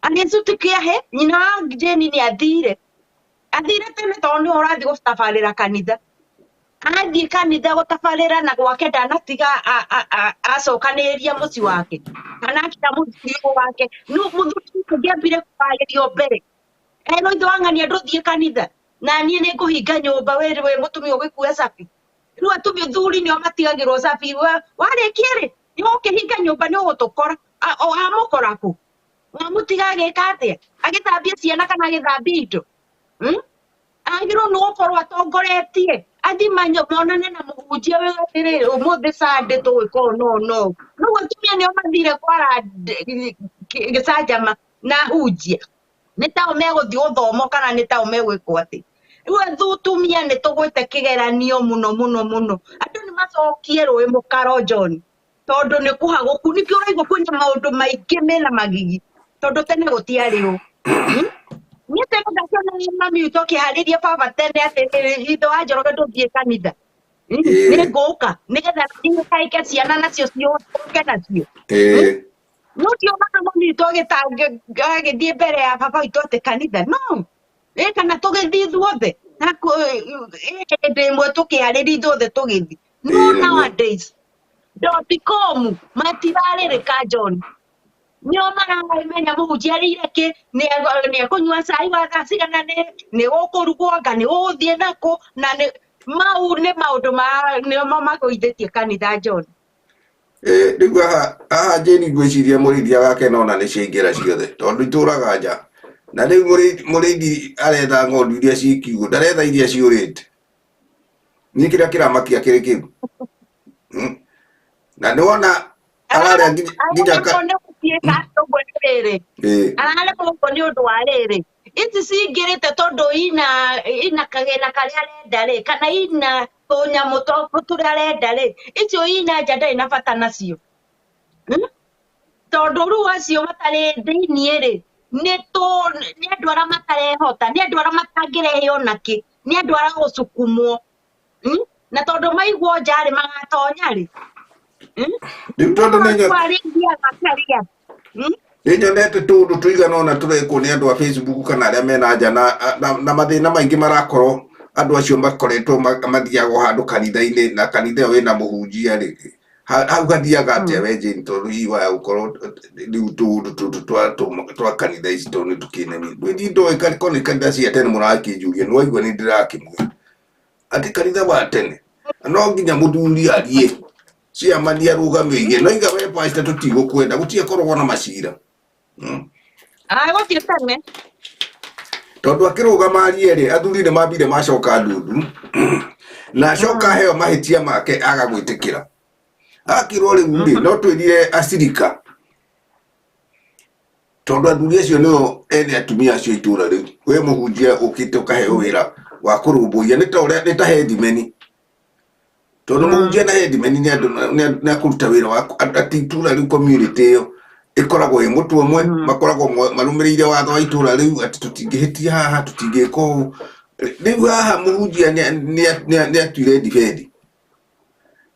Arĩ acu ti kĩahe, nyina wa Jane nĩ athire. Athire tene tondũ nĩwe ũrathiĩ gũtabarĩra kanitha. Athiĩ kanitha gũtabarĩra na gwake ndanatiga acokanĩrĩria mũciĩ wake. Kana akĩra mũthuri wake. Nũ mũthuri ũcio ũngĩambire kũharĩrio mbere. Erwo ithe wa ng'ania ndũthiĩ kanitha. Na niĩ nĩ ngũhinga nyũmba wĩ mũtumia ũgĩkua cabi. Rĩu atumia athuri nĩo matigagĩrwo cabi. Warĩkia rĩ, nĩ ũkĩhinga nyũmba nĩ ũgũtũkora. Wamũkora kũ? Wamũtiga agĩka atĩa? Agĩthambia ciana kana agĩthambia indo? Agĩrĩirwo nĩ gũkorwo atongoretie. Athiĩ monane na mũhunjia wĩ atĩrĩrĩ, ũmũthĩ Sunday tũgwĩka ũũ na ũũ na ũũ. Rĩu atumia nĩo mathire kwara gĩcanjama na ahunjia. Nĩ tao megũthiĩ gũthoma kana nĩ tao megwĩkwo atĩ. Rĩu atumia nĩ tũgwĩte kĩgeranio mũno mũno mũno. Andũ nĩ macokie rũĩ mũkaro John. Tondũ nĩ kũhagũku, nĩkĩo ũraigua kwĩna maũndũ maingĩ mena magigi. Tondũ tene gũtiarĩ ũũ. Niĩ tene ndakiona mami witũ akĩharĩria baba tene atĩrĩrĩ, ithe wa Njoroge ndũthiĩ kanitha. Nĩ ngũka, nĩgetha thiĩ kaike ciana nacio ciũke nacio. No ndionaga mami witũ agĩthiĩ mbere ya baba witũ atĩ kanitha. No, kana tũgĩthiĩ ithuothe. Na hĩndĩ ĩmwe tũkĩharĩria ithuothe tũgĩthiĩ. No nowadays, dot com matirarĩrĩka John. Nĩo maramenya mũhunjia arĩire kĩ, nĩ ekũnyua cai wa thaa cigana, nĩ gũkũrugwo, anga nĩ gũgũthiĩ nakũ, na nĩ mau nĩ maũndũ ma nĩo magũithĩtie kanitha John. Rĩu haha Jane ngwĩciria mũrĩithi agakena ona nĩ ciaingĩra ciothe tondũ itũraga nja na rĩu mũrĩithi aretha ng'ondu iria ciĩ kiugũ, ndaretha iria ciũrĩte. Niĩ kĩrĩa kĩramakia kĩrĩ kĩu. Na nĩ wona ararĩa nginya Araremwo nĩ gũthiĩka ũguo nĩ rĩrĩ. Araremwo ũguo nĩ ũndũ wa rĩrĩ, ici cingĩrĩte tondũ ina kagĩna karĩa arenda rĩ, kana ina tũnyamũ tũrĩa arenda rĩ, icio ina nja ndarĩ na bata nacio. Tondũ rĩu acio matarĩ thĩiniĩ rĩ, nĩ andũ arĩa matarehota, nĩ andũ arĩa matangĩrehe ona kĩ, nĩ andũ arĩa gũcukumwo. Na tondũ maigwo nja rĩ, magatonya rĩ. Rĩu tondũ nĩ Arĩithiaga karĩa. Nĩ nyonete tũũndũ tũigana ũna tũrekwo nĩ andũ a Facebook kana arĩa mena nja na mathĩna maingĩ marakorwo andũ acio makoretwo mathiaga o handũ kanitha-inĩ na kanitha ĩyo ĩna mũhunjia rĩ, hau hathiaga atĩa we Jane, tondũ hihi waya gũkorwo rĩu tũũndũ tũtũ twa kanitha ici tondũ nĩ tũkĩnemi. Niĩ ndoĩ korwo nĩ kanitha cia tene mũrakĩnjũria, nĩ waigua nĩ ndĩrakĩmwĩra atĩ kanitha wa tene no nginya mũthuri arie, chairman arũgame oige, no iga we pastor tũtigũkwenda, gũtiakoragwo na macira. Gũtirĩ tene. Tondũ akĩrũgama arie rĩ, athuri nĩ mambire macoka ndundu na acoka heo mahĩtia make aga gwĩtĩkĩra. Akĩrwo rĩu rĩ, no twĩrire acirika tondũ athuri acio nĩo ene atumia acio itũra rĩu. We mũhunjia ũkĩte ũkaheo wĩra wa kũrũmbũiya, nĩ ta ũrĩa, nĩ ta headman. Tondũ mũhunjia na headman nĩ andũ nĩ akũruta wĩra wa atĩ itũra rĩu community ĩyo ĩkoragwo ĩ mũtwe ũmwe, makoragwo marũmĩrĩire watho wa itũra rĩu atĩ tũtingĩhĩtia haha, tũtingĩka ũũ. Rĩu haha mũhunjia nĩ atuire dibendi.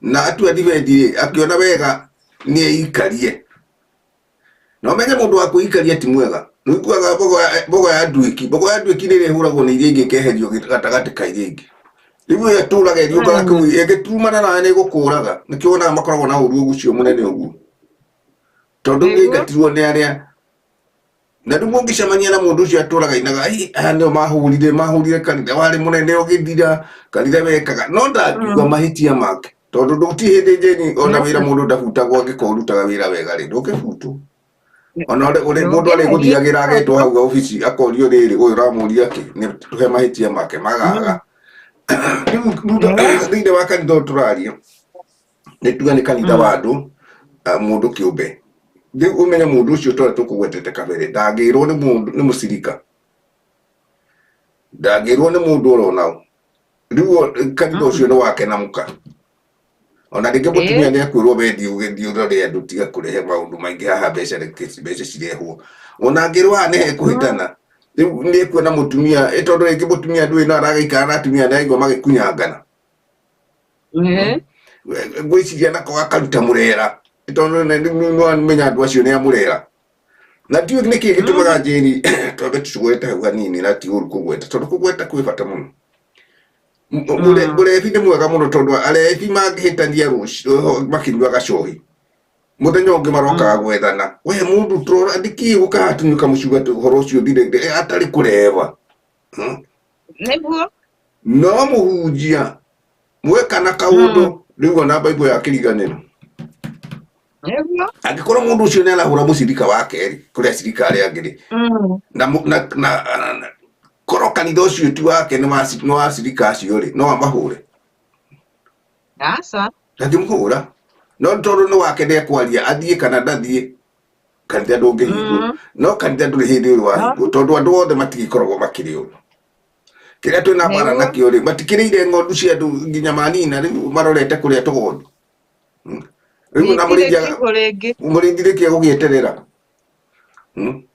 Na atua dibendi rĩ, akĩona wega nĩ eikarie. Na ũmenye mũndũ wa kwĩikaria ti mwega. Nĩ ũiguaga mbogo ya nduĩki. Mbogo ya nduĩki nĩ ĩrĩa ĩhũragwo nĩ iria ingĩ ĩkeherio gatagatĩ ka iria ingĩ. Rĩu ĩyo ĩtũraga ĩriũkaga kũu, ĩngĩturumana nawe nĩ ĩgũkũraga. Nĩkĩo wonaga makoragwo na ũru ũcio mũnene ũguo. Tondũ nĩ aingatirwo nĩ arĩa. Na rĩu mũngĩcemania na mũndũ ũcio atũraga ainaga, ai, aya nĩo mahũrire kanitha warĩ mũnene ũgĩthira, kanitha wekaga. No ndangiuga mahĩtia make. Tondũ ndũti hĩndĩ Jane ona wĩra mũndũ ndabutagwo angĩkorwo ũrutaga wĩra wega rĩ, ndũngĩbutwo. Ona mũndũ arĩgũthiagĩra agetwo hau obici akorio rĩrĩ, ũyũ ũramũria kĩ, nĩ tũhe mahĩtia make magaga. Rĩu thĩinĩ wa kanitha ũyũ tũraria, nĩ tuge nĩ kanitha wa andũ, mũndũ kĩũmbe. Rĩu ũmenye mũndũ ũcio tũrĩa tũkũgwetete kabere, ndangĩrwo nĩ mũndũ, nĩ mũcirika. Ndangĩrwo nĩ mũndũ oro nao. Rĩu kanitha ũcio nĩ wake na mũka. Ona rĩngĩ mũtumia nĩ ekwĩrwo we thiĩ ũgĩthiĩ ũrore andũ, tiga kũrehe maũndũ maingĩ haha, mbeca reke mbeca cirehwo. Ona angĩrwo haha nĩ hekũhĩtana. Rĩu nĩ ekuona mũtumia, tondũ rĩngĩ mũtumia ndũĩ no aragĩikara na atumia nĩ araigua magĩkunyangana. Ngwĩciria nako gakaruta mũrera. Tondũ nĩ wamenya andũ acio nĩ a mũrera. Na ndiũĩ nĩkĩ gĩtũmaga Jane twambe tũgwete hau hanini na ti ũru kũgweta, tondũ kũgweta kwĩ bata mũno. Mũrebi nĩ mwega mũno tondũ arebi mangĩhĩtania rũciũ makĩnyua gacohi, mũthenya ũngĩ marokaga gwethana. We mũndũ tũrora nĩkĩ ũkaga tunyuka mũcuga ũhoro ũcio ũthire atarĩ kũreba. Nĩguo. No mũhunjia mweka na kaũndũ rĩu ona Bible ya kĩriganĩro. Nĩguo. Angĩkorwo mũndũ ũcio nĩ arahũra mũcirika wake rĩ, kũrĩ acirika arĩa angĩ rĩ, na korwo kanitha ũcio ti wake, nĩ wa acirika acio rĩ, no amahũre. Aca. Ndangĩmũhũra. No tondũ nĩ wake nĩ ekwaria, athiĩ kana ndathiĩ, kanitha ndũngĩhingwo. No kanitha ndũrĩ hĩndĩ ũrĩ wahingwo, tondũ andũ othe matigĩkoragwo makĩrĩ ũru. Kĩrĩa twĩna mbara nakĩo rĩ, matikĩrĩire ng'ondu cia andũ nginya manina, rĩu marorete kũrĩa tũgondu. Rĩu na mũrĩithi rĩkĩ egũgĩeterera.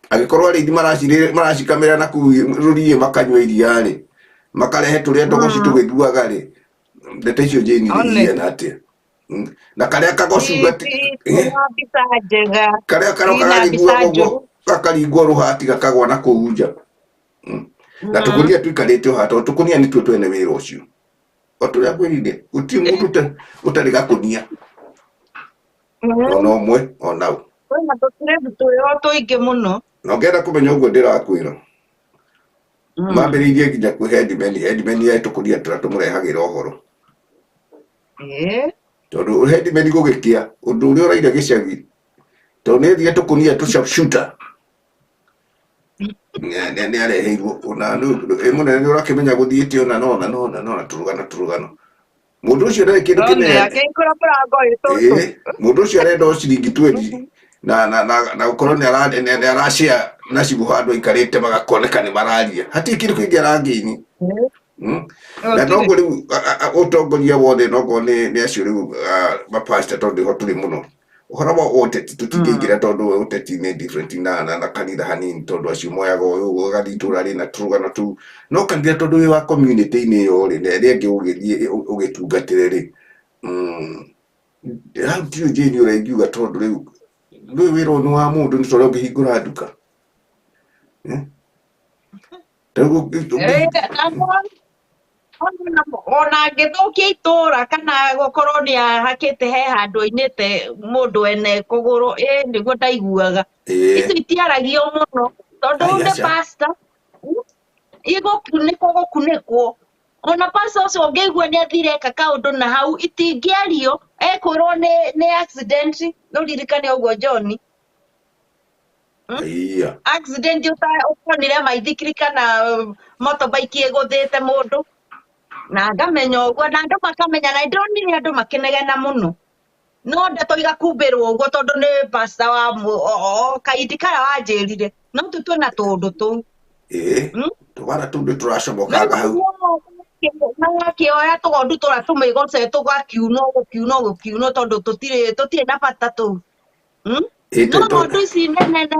Angĩkorwo arĩithi maracikamĩra na kũu rũriĩ makanyua iria rĩ, makarehe tũrĩa tũgoci tũgĩthuaga rĩ, ndeto icio Jane ihiana atĩa? Na karĩa kagocu karĩa karoka gagĩthuaga ũguo gakaringwo rũhati gakagwa na kũu nja. Na tũkũnia tũikarĩte o haha, tondũ tũkũnia nĩtuo twene wĩra ũcio. O tũrĩa ngwĩrire, gũtirĩ mũndũ ũtarĩ gakũnia. Ona ũmwe, ona ũ. Kwĩna tũtirebu twĩho tũingĩ mũno. Na ũngĩenda kũmenya ũguo ndĩrakwĩra, mambĩrĩirie nginya kwĩ headman, headman ya tũkũnia tũrĩa tũmũrehagĩra ũhoro. Tondũ headman gũgĩkĩa ũndũ ũrĩa ũraire gĩcagi tondũ nĩ ethire tũkũnia tũ sharpshooter nĩ areheirwo ona ĩ mũnene nĩ ũrakĩmenya gũthiĩte ona nona nona nona tũrũgano tũrũgano mũndũ ũcio ndarĩ kĩndũ One kĩnene akĩhingũra mũrango ĩ tũtũ. Ĩĩ, mũndũ ũcio arenda o ciringi 20 na gũkorwo nĩ ara nĩ arashare na cibũ handũ aikarĩte magakoneka nĩ mararia hatirĩ kĩndũ kĩngĩ arangĩini. Na Gũtirĩ. Noguo rĩu ũtongoria wothe noguo nĩ acio rĩu mapasta tondũ nĩho tũrĩ mũno ũhoro wa ũteti tũtingĩingĩra tondũ ũteti nĩ different na kanitha hanini tondũ acio moyaga ũyũ ũgathiĩ itũra rĩna tũrũgano tũu no kanitha tondũ wĩ wa community-inĩ ĩyo rĩ na ĩrĩa ĩngĩ ũgĩthiĩ ũgĩtungatĩre rĩ hau ndiũĩ Jane ũrĩa ingiuga tondũ rĩu rĩu wĩra ũyũ nĩ wa mũndũ nĩ ta ũrĩa ũngĩhingũra nduka. Eh? Rĩu Ona angĩthũkia itũra kana gũkorwo nĩ ahakĩte he handũ ainĩte mũndũ ene kũgũrũ ĩ nĩguo ndaiguaga. Icio itiaragio mũno tondũ Ai, rĩu nĩ aca. pastor igũkunĩkwo gũkunĩkwo ona pastor ũcio ũngĩigua nĩ athire eka kaũndũ na hau itingĩario ekwĩrwo nĩ accident nũririkane ũguo John. Aiya. Accident ũtonire maithikiri kana motorbike ĩgũthĩte mũndũ na ngamenya ũguo na andũ makamenya na ndonire andũ makĩnegena mũno no ndeto igakumbĩrwo ũguo tondũ nĩ pastor wa kaindi karĩa wanjĩrire no tu twĩna tũũndũ tũu. Ĩĩ. Tũbara tũu nĩ tũracomokanga hau. Magakĩoya tũgondu tũrĩa tũmĩgoce tũgakiunwo gũkiunwo gũkiunwo tondũ tũtirĩ na bata tũu. Ĩĩ, No ng'ondu ici nene nene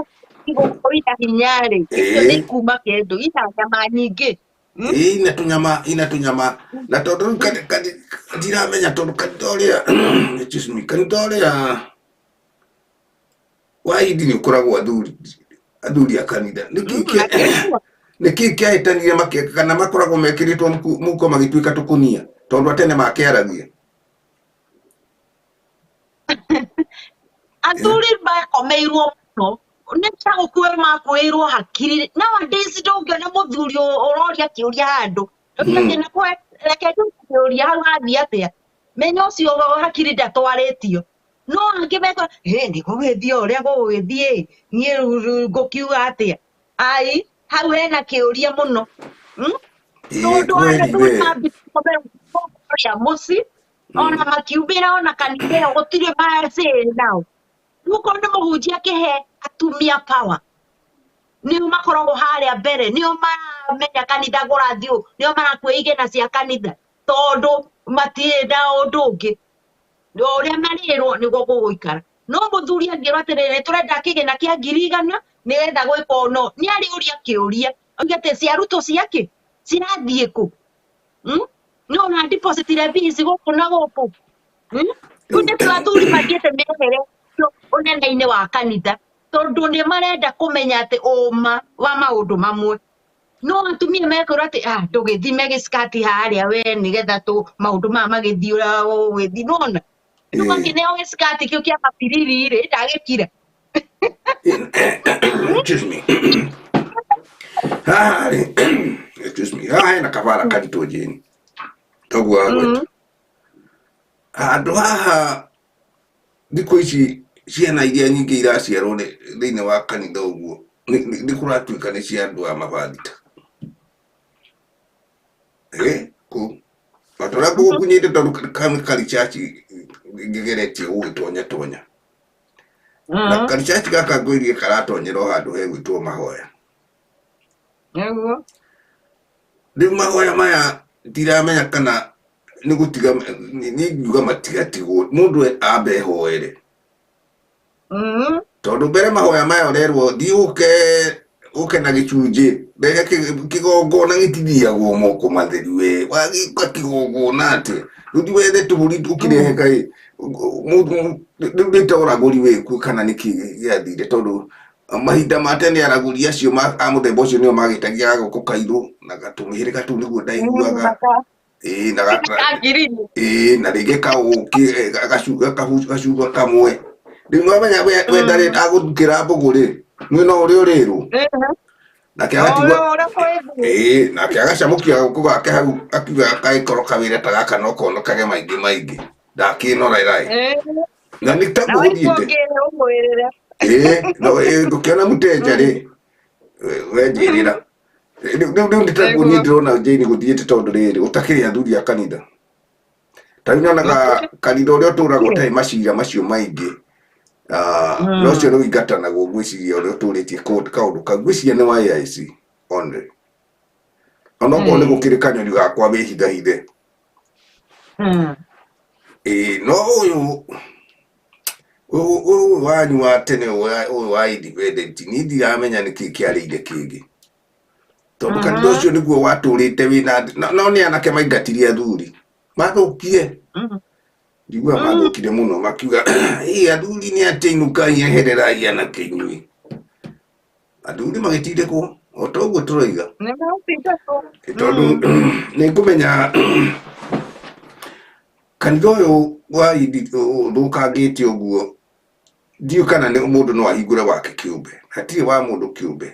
igũkorwo ina hinya rĩ icio nĩ ikuma kĩndũ ina nyama nyingĩ. Ĩĩ, ina tũnyama ina tũnyama na tondũ rĩu ndiramenya tondũ kanitha ũrĩa excuse me kanitha ũrĩa wa Hindi nĩ ũkoragwo athuri a kanitha nĩkĩ nĩkĩ kĩahĩtanire kana makoragwo mekĩrĩtwo mũhuko magĩtuĩka tũkũnia tondũ a tene makĩaragia. Athuri makomeirwo mũno nĩ ta gũkue makuĩirwo hakiri nowadays ndũngĩona mũthuri ũroria kĩũria handũ reke njũrie kĩũria hau hathiĩ atĩa menya ũcio hakiri ndatwarĩtio no angĩ mekora ĩ nĩ gũgĩthiĩ ũrĩa gũgũgĩthiĩ niĩ rĩu ngũkiuga atĩa ai hau hena kĩũria mũno. Ĩĩ, Tondũ kweli athuri we. mambĩrĩria mũciĩ ona makiumĩra ona kanitha ĩyo gũtirĩ macĩ nao rĩu okorwo nĩ mũhunjia akĩhe atumia power nĩo makoragwo harĩa mbere nĩo maramenya kanitha kũrathiĩ ũũ nĩo marakua igĩna cia kanitha tondũ matirĩ na ũndũ ũngĩ ũrĩa marĩrwo nĩguo gũgũikara no mũthuri angĩrwo atĩrĩrĩ tũrenda kĩgĩna kĩa 100,000 nĩgetha gwĩka ũũ no nĩ arĩũria kĩũria auge atĩ ciarutwo ciakĩ cirathiĩ kũ? No ũra depositire mbia ici gũkũ na gũkũ. Rĩu nĩkĩo athuri mathiĩte meheretio ũnene-inĩ wa kanitha tondũ nĩ marenda kũmenya atĩ ũma wa maũndũ mamwe no atumia mekwĩrwo atĩ ah ndũgĩthime gĩskati harĩa we nĩgetha tũ maũndũ maya magĩthiĩ ũrĩa gũgĩthiĩ nĩwona rĩu akĩneo gĩskati kĩu kĩa mabiriri rĩ ndagĩkira. Excuse me. Haha rĩ excuse me haha hena kabara karitũ Jane toguo wagweta handũ haha thikũ ici ciana iria nyingĩ iraciarwo thĩinĩ wa kanitha ũguo nĩ kũratuĩka nĩ cia andũ a mabathita kũ o ta ũrĩa ngũgũkunyĩte tondũ karicaci ngĩgeretie gũgĩtonya tonya na karicaci gaka ngwĩrire karatonyera o handũ hegwĩtwo mahoya. Nĩguo. Rĩu mahoya maya ndiramenya kana nĩ gũtiga nĩ ngiuga matigatigwo mũndũ ambe ehoere tondũ mbere mahoya maya ũrerwo thiĩ ũke ũke na gĩcunjĩ rehe kĩgongona gĩtithiagwo moko matheri we wagĩka kĩgongona atĩa rĩu thiĩ wethe tũbũri ũkĩrehe kaĩ rĩu nĩ ta ũragũri wĩkuo kana nĩkĩ gĩathire tondũ mahinda ma tene aragũri acio a mũthemba ũcio nĩo magĩtagia gagũkũ kairũ na gatũmĩhĩrĩga tũu nĩguo ndaiguaga ĩĩ na ĩĩ na rĩngĩ kaũkĩ gacuba kamwe rĩu nĩwamenya we ndarĩ agũthukĩra mbũgũ rĩ mwena ũrĩa ũrĩrwo nake agatigwo ĩĩ nake agacamũkia gagũkũ gake hau akiuga kagĩkorwo kawĩra ta gaka no konokage maingĩ maingĩ. Ndakĩnora ĩraĩ. Eh, Na nĩ na taguo waigua gũthiĩte. ũngĩre ũmwĩrĩre. Ĩĩ, no ĩĩ, ngũkĩona mũtenja rĩ, we njĩrĩra. Rĩu rĩu nĩ taguo niĩ Nĩguo. ndĩrona Jane gũthiĩte tondũ rĩrĩ, gũtakĩrĩ athuri a kanitha. Ta rĩu nyonaga kanitha ũrĩa ũtũraga ũtarĩ macira macio maingĩ. Na ũcio nĩ ũingatanagwo ngwĩciria ũrĩa ũtũrĩtie kaũndũ kau ngwĩciria nĩ wa AIC only. Onokorwo nĩ gũkĩrĩ kanyoni gakwa wĩhithahithe. Ĩĩ, no ũyũ ũyũ wanyu wa tene ũyũ wa independent niĩ ndiramenya nĩkĩ kĩarĩire kĩngĩ. Tondũ kanitha ũcio nĩguo watũrĩte wĩna no nĩ anake maingatirie athuri. Mathũkire. Njiguaga mathũkire mũno makiuga ĩ athuri nĩ atĩ inũkai ehererai anake inyuĩ. Athuri magĩtindĩkwo o ta ũguo tũroiga. Nĩ magũtindĩkwo. Tondũ nĩ ngũmenya kanitha ũyũ wa ũthũkangĩte ũguo ndiũĩ kana nĩ mũndũ no ahingũre wake kĩũmbe. Hatirĩ wa mũndũ kĩũmbe.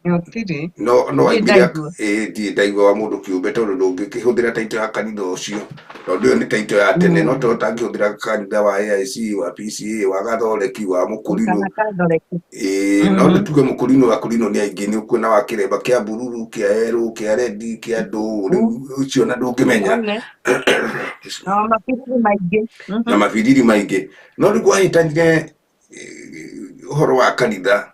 Gũtirĩ. No no Ndirĩ aingĩre ndaigua. ĩĩ ndirĩ ndaigua wa mũndũ kĩũmbe tondũ ndũngĩkĩhũthĩra title ya kanitha ũcio tondũ ĩyo nĩ title ya tene no tondũ ũtangĩhũthĩra kanitha wa AIC wa PCA wa Gathoreki wa Mũkũrinũ. Kana Gathoreki. Ĩĩ no nĩ tuge Mũkũrinũ Akũrinũ nĩ aingĩ nĩ ũkuona wa kĩremba kĩa bururu kĩa yerũ kĩa rendi kĩa ndũ rĩu ũcio na ndũngĩmenya. One. Na mabiriri maingĩ. Na mabiriri maingĩ. No rĩu kwahĩtanire ũhoro wa kanitha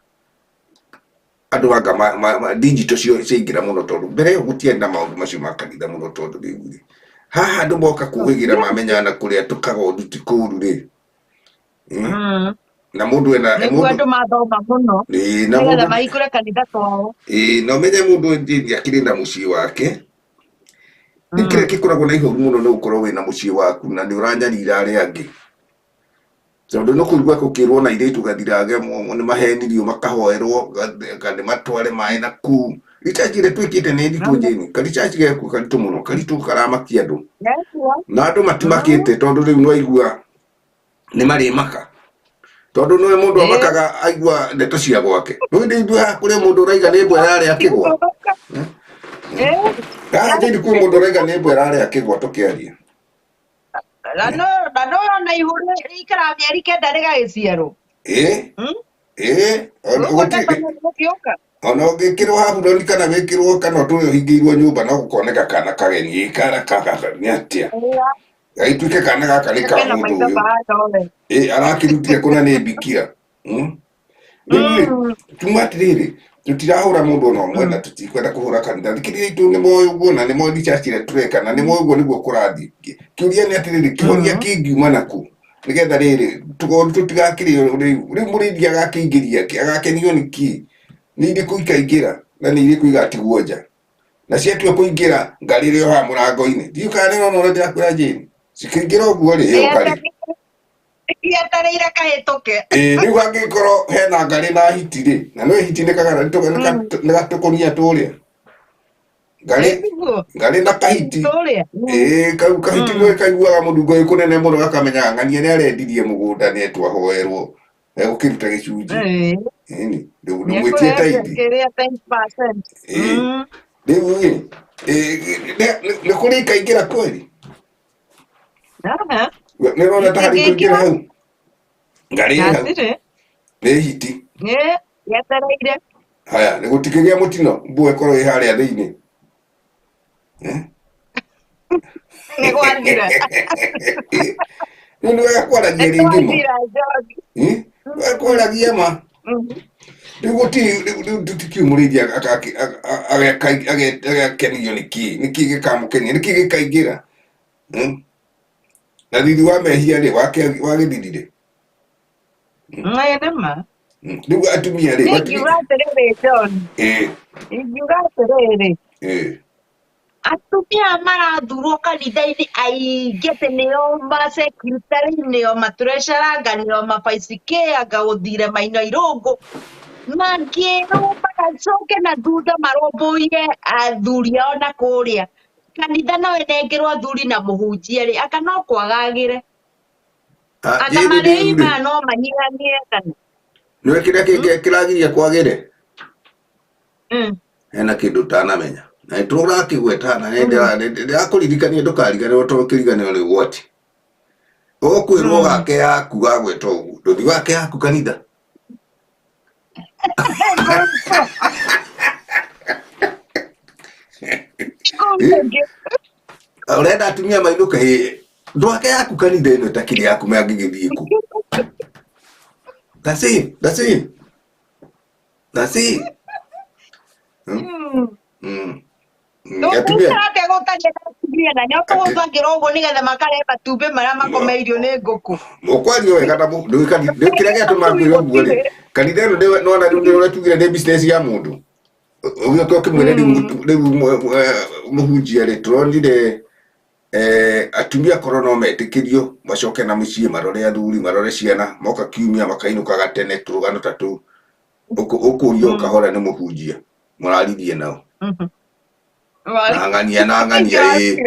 andũ anga digital ciaingĩra mũno tondũ mbere ĩyo gũtiarĩ na maũndũ macio ma kanitha mũno tondũ rĩu rĩ haha andũ moka kũhĩgĩra mamenya na kũrĩa tũkagondu ti kũru rĩ. Na mũndũ ena Nĩguo andũ mathoma mũno. Ĩĩ, na Nĩgetha mũndũ mahingũre kanitha twao. Ĩĩ, na ũmenye mũndũ akĩrĩ na mũciĩ wake. Rĩu kĩrĩa gĩkoragwo na ihoru mũno nĩ gũkorwo wĩna mũciĩ waku na nĩ ũranyarira arĩa angĩ. Tondũ nĩ kũigua gũkĩrwo na airĩtu gathirange nĩ mahenirio makahoerwo nĩ matware maĩ na kũu. Research ĩrĩa twĩkĩte nĩ nditũ Jane, ka research gekuo karitũ mũno, karitũ karamakia andũ. Na andũ matimakĩte tondũ rĩu nĩ waigua nĩ marĩmaka. Tondũ nĩwe mũndũ amakaga aigua ndeto cia gwake. Rĩu ndĩ ithuĩ haha kũrĩ mũndũ ũraiga nĩ mbwa ĩrarĩa kĩgwa. Haha Jane kwĩ mũndũ ũraiga nĩ mbwa ĩrarĩa kĩgwa tũkĩaria. Na no ona ihu rĩikaraga mĩeri kenda rĩgagĩciarwo. Ĩĩ. Ĩĩ, ona ũngĩkĩrwo haburoni kana wĩkĩrwo kana ũtũre ũhingĩirwo nyũmba no gũkoneka kana kageni ĩ kana kaka nĩ atĩa. Gagĩtuĩke kana gaka nĩ ka mũndũ ũyũ. Ĩ arakĩrutire kũna nĩ bikira. Rĩu rĩ, tuma atĩrĩrĩ, tũtirahũra mũndũ ona ũmwe na tũtikwenda kũhũra kanitha. Thikĩrĩria itũ nĩ moĩ ũguo na nĩ moĩ research ĩrĩa tũreka na nĩ moĩ ũguo nĩguo kũrathiĩ. Kĩũria nĩ atĩrĩrĩ, kĩhonia kĩngiuma nakũ? Nĩgetha rĩrĩ, tũgondu tũtigakĩrĩo rĩu. Rĩu mũrĩithi agakĩingĩria kĩ? Agakenio nĩ kĩ? Nĩ irĩkũ ikaingĩra na nĩ irĩkũ igatigwo nja? Na ciatua kũingĩra ngarĩ ĩrĩ o haha mũrango-inĩ. Ndiũĩ kana nĩ ũrona ũrĩa ndĩrakwĩra Jane. Cikĩingĩra ũguo rĩ, ĩyo ngarĩ. Yetereire kahĩtũke. Ĩĩ, rĩu hangĩkorwo hena ngarĩ na hiti rĩ, na nĩũĩ hiti nĩ gatũkũnia tũrĩa. Ngarĩ ngarĩ na kahiti. Ĩĩ, kau kahiti nĩwe kaiguaga mũnungo wĩ kũnene mũno gakamenya ng'ania nĩ arendirie mũgũnda nĩ etwahoerwo. Egũkĩruta gĩcunjĩ. Ĩni, ndũmwĩtie taithi. Ĩĩ, rĩu rĩ, nĩ kũrĩ ikaingĩra kweri? Nĩ ũrona ta harĩ kũingĩra hau? Ngarĩ ĩ hau. Nĩ hiti. Yetereire. Haya, nĩ gũtikĩgĩa mũtino mbua ĩkorwo ĩ harĩa thĩinĩ. Nĩ gwathira. Rĩu nĩ wega kwaragia rĩngĩ ma. Wega kwaragia ma. Rĩu gũtirĩ rĩu tũtikiũĩ mũrĩithi agakenio nĩ kĩĩ? Nĩ kĩĩ gĩkamũkenia? Nĩ kĩĩ gĩkaingĩra? Na riri wa mehia rĩ wagĩthirire. Nĩ ma. Rĩu atumia rĩ Ingiuga atĩrĩrĩ John. Ingiuga atĩrĩrĩ. Atumia marathurwo kanitha-inĩ aingĩ atĩ nĩo ma secretary nĩo matreasurer nĩo ma vice chair anga gũthire Maina Irũngũ mangĩrwo magacoke na thutha marũmbũiye athuri ao na kũrĩa kanitha no ĩnengerwo athuri na mũhunjia rĩ anga no kwagagĩre anga marĩhi maya no manyihanyie kana Nĩwe kĩrĩa kĩragiria kwagĩre? Hena kĩndũ ũtanamenya. Na nĩ tũrakĩgweta na nĩ ndĩrakũririkania ndũkariganĩrwo tondũ kĩriganĩro nĩ ũgwati. Ũkwĩrwo gake yaku gagwĩta ũguo, ndũthiĩ wake yaku kanitha. Ũrenda atumia mainũke ĩ ndwake yaku kanitha ĩno ĩtakĩrĩ yaku mangĩgĩthiĩ kũ? That's it. That's it. That's it. Mm. Mm. Mm. Atumia Tũngĩikara atĩa gũtarĩ na atumia na nĩo tũhũthagĩra ũguo nĩgetha makarĩa matumbĩ marĩa makomeirio nĩ ngũkũ. Mũkwaria wega na rĩu kĩrĩa gĩatũma ngwĩre ũguo rĩ, kanitha ĩno nĩwona rĩu nĩ ũrĩa tugire nĩ business ya mũndũ. Ũgĩũka ũkĩmwĩre rĩu rĩu mũhunjia rĩ, tũronire atumia korwo no metĩkĩrio macoke na mũciĩ marore athuri marore ciana moka kiumia makainũkaga tene tũrũgano ta tũu. Ũkũrio kahora nĩ mũhunjia mũraririe nao na ng'ania na ng'ania ĩ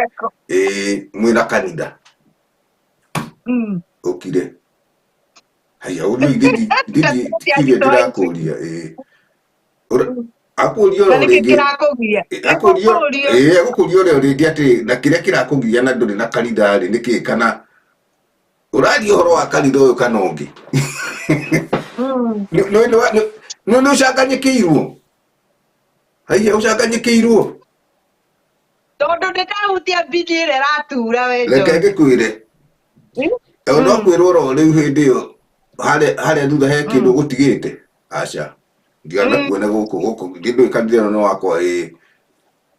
ĩ mwĩna kanitha ũkire haya ũrio ithe ndikirie ndĩrakũria ĩ akũria Na oro nĩkĩ rĩngĩ kĩrakũgia? Akũria Nĩkũkũrio. ĩ agũkũria oro rĩngĩ atĩ na kĩrĩa kĩrakũgia na ndũrĩ na kanitha rĩ nĩkĩ kana ũraria ũhoro wa kanitha ũyũ kana ũngĩ. Nĩ ũcanganyĩkĩirwo haiya ũcanganyĩkĩirwo. Tondũ ndĩkahutia mbini ĩrĩa ĩratura we Reke John. ngĩkwĩre no kwĩrwo oro rĩu hĩndĩ ĩyo harĩa thutha he kĩndũ ũgũtigĩte aca ndigana kuone gũkũ gũkũ ndũĩ kanitha ĩno nĩ wakwa ĩ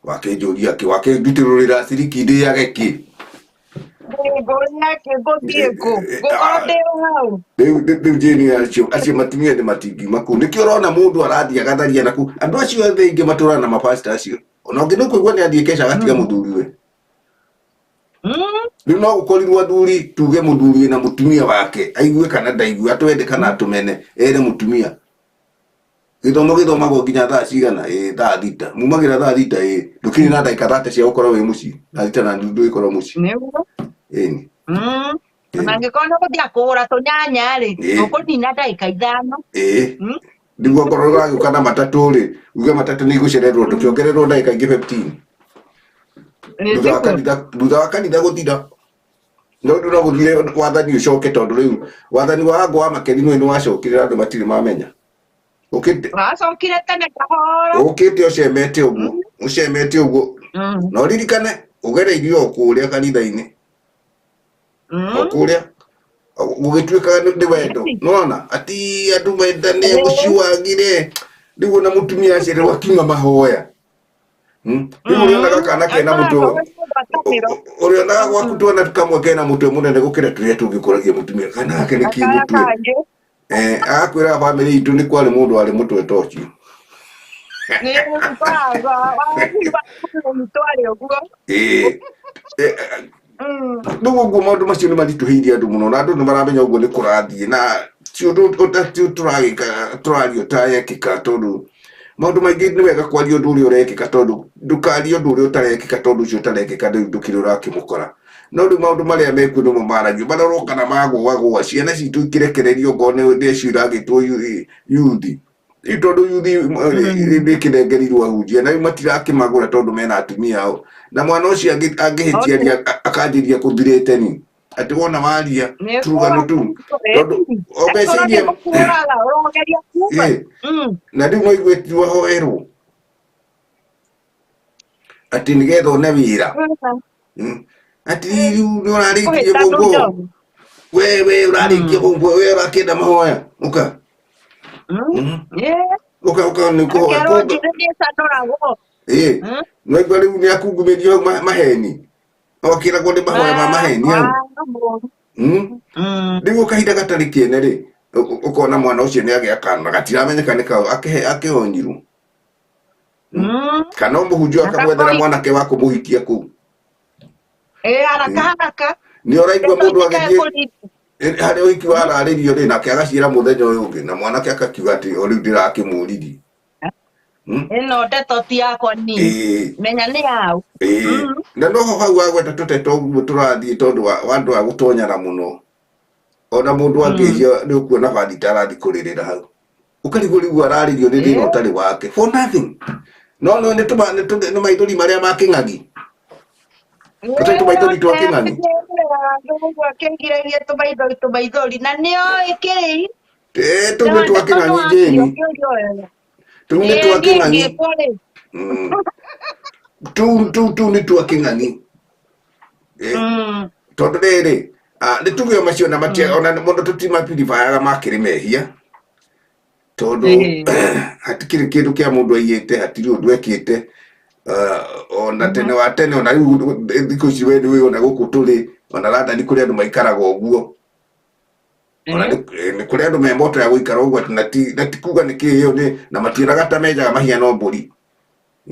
wakĩnjũria kĩ wakĩndutĩrũrĩra ciriki ndĩage kĩ. Ngũria kĩ ngũthiĩ kũ? Ngũkorwo ndĩ o hau. Rĩu rĩu Jane acio matumia nĩ matingiuma kũu nĩkĩo ũrona mũndũ arathiĩ agatharia na kũu andũ acio othe aingĩ matũraga na mapasta acio ona ũngĩ nĩ ũkũigua nĩ athiĩ keca agatiga mũthuriwe. Rĩu no gũkorirwo athuri tuge mũthuri wĩna mũtumia wake aigue kana ndaigue atwende kana atũmene ere mũtumia gĩthomo gĩthomagwo nginya thaa cigana ĩ thaa 6 mumagĩra thaa 6 ĩ ndũkĩrĩ na ndagĩka 30 cia gũkorwo wĩ mũciĩ thaa 6 na nuthu ndũgĩkorwo mũciĩ. Nĩguo. Ĩni. Ona angĩkorwo nĩ gũthiĩ kũgũra tũnyanya rĩ, ũkũnina ndagĩka 5. Ĩ nĩguo okorwo ũragĩũka na matatũ rĩ uge matatũ nĩ igũcererwo ndũkĩongererwo ndagĩka ingĩ 15 thutha wa kanitha thutha wa kanitha gũthira no rĩu no gũthire wathani ũcoke tondũ rĩu wathani wa Wangũ wa Makeni nĩ wacokire na andũ matirĩ mamenya ũkĩte Wacokire tene kahora. Ũkĩte ũcemete ũguo ũcemete ũguo na ũririkane ũgereirio o kũrĩa kanitha-inĩ o kũrĩa gũgĩtuĩka nĩ wendo nĩwona ati andũ mendane mũciĩ wagire rĩu ona mũtumia acererwo akiuma mahoya. Rĩu ũrĩonaga kana kena mũtwe ũrĩonaga gwaku twana kamwe kena mũtwe mũnene gũkĩra tũrĩa tũngĩkũragia mũtumia kana gake nĩ kĩ mũtwe agakwĩra bamĩrĩ itũ nĩ kwarĩ mũndũ warĩ mũtwe ta ũcio. Ĩĩ rĩu ũguo maũndũ macio nĩ maritũhĩire andũ mũno na andũ nĩ maramenya ũguo nĩ kũrathiĩ na ti ũndũ tũragĩka tũraria ũtarekĩka tondũ maũndũ maingĩ nĩ wega kwaria ũndũ ũrĩa ũrekĩka tondũ ndũkarie ũndũ ũrĩa ũtarekĩka tondũ ũcio ũtarekĩka rĩu ndũkĩrĩ ũrakĩmũkora no rĩu maũndũ marĩa mekuo nĩmo maragio marĩa ũroka na magũagũa ciana citũ ikĩrekererio okorwo nĩ acio iragĩtwo yuthi rĩu tondũ yuthi nĩ kĩnengerirwo ahunjia na rĩu matirakĩmagũra tondũ mena atumia ao na mwana ũcio angĩhĩtia akanjĩria kũthirĩteni atĩ wona waria turugano tu tondũ o mbeca iria na rĩu no igue tiwahoerwo atĩ nĩgetha one wĩra atĩ rĩu nĩ ũrarĩkirie form four we ũrarĩkia form four we ũrakĩenda mahoya ũka ũka ũka nĩ kũhoya ĩĩ no igua rĩu nĩ akungumĩrio hau maheni no akĩragwo nĩ mahoya ma maheni hau. Rĩu kahinda gatarĩ kĩene rĩ ũkona mwana ũcio nĩ agĩa kana gatiramenyeka nĩ kaũ akĩhonyirwo kana mũhunjia akamwethera mwanake wa kũmũhikia kũu. Haraka haraka. Nĩ ũraigua mũndũ agĩthiĩ harĩa ũhiki wararĩrio rĩ nake agaciĩra mũthenya ũyũ ũngĩ na mwanake akakiuga atĩ o rĩu ndĩrakĩmũririe. Ĩno ndeto ti yakwa niĩ menya nĩ yaũ. Na noho hau wagweta tũteto ũguo tũrathiĩ tondũ wa andũ a gũtonyana mũno ona mũndũ angĩhia nĩ ũkuona bathi ta arathiĩ kũrĩrĩra hau ũkarigwo rĩu ararĩrio nĩ thĩna ũtarĩ wake for nothing no no nĩ maithori marĩa ma kĩng'ang'i. Tũtarĩ tũmaithori twa kĩng'ang'i. Ũguo akĩgiragia tũmaithori tũmaithori na nĩoĩ kĩrĩi. Eh, tũu nĩ twa kĩng'ang'i Jane. Tũu nĩ twa kĩng'ang'i. Tũu tũu tũu nĩ twa kĩng'ang'i. Eh, tondũ rĩrĩ nĩ tuge o macio na matia ona mũndũ tũtimapiribayaga makĩrĩ mehia tondũ hatikĩrĩ kĩndũ kĩa mũndũ aiyĩte hatirĩ ũndũ ekĩte. Ona tene wa tene ona rĩu thikũ ici we nĩũĩ ona gũkũ tũrĩ ona London kũrĩ andũ maikaraga ũguo. Ona nĩ kũrĩ andũ me moto ya gũikara ũguo atĩ na ti kuga nĩ kĩ ĩyo nĩ na mationaga ta menjaga mahiano mbũri.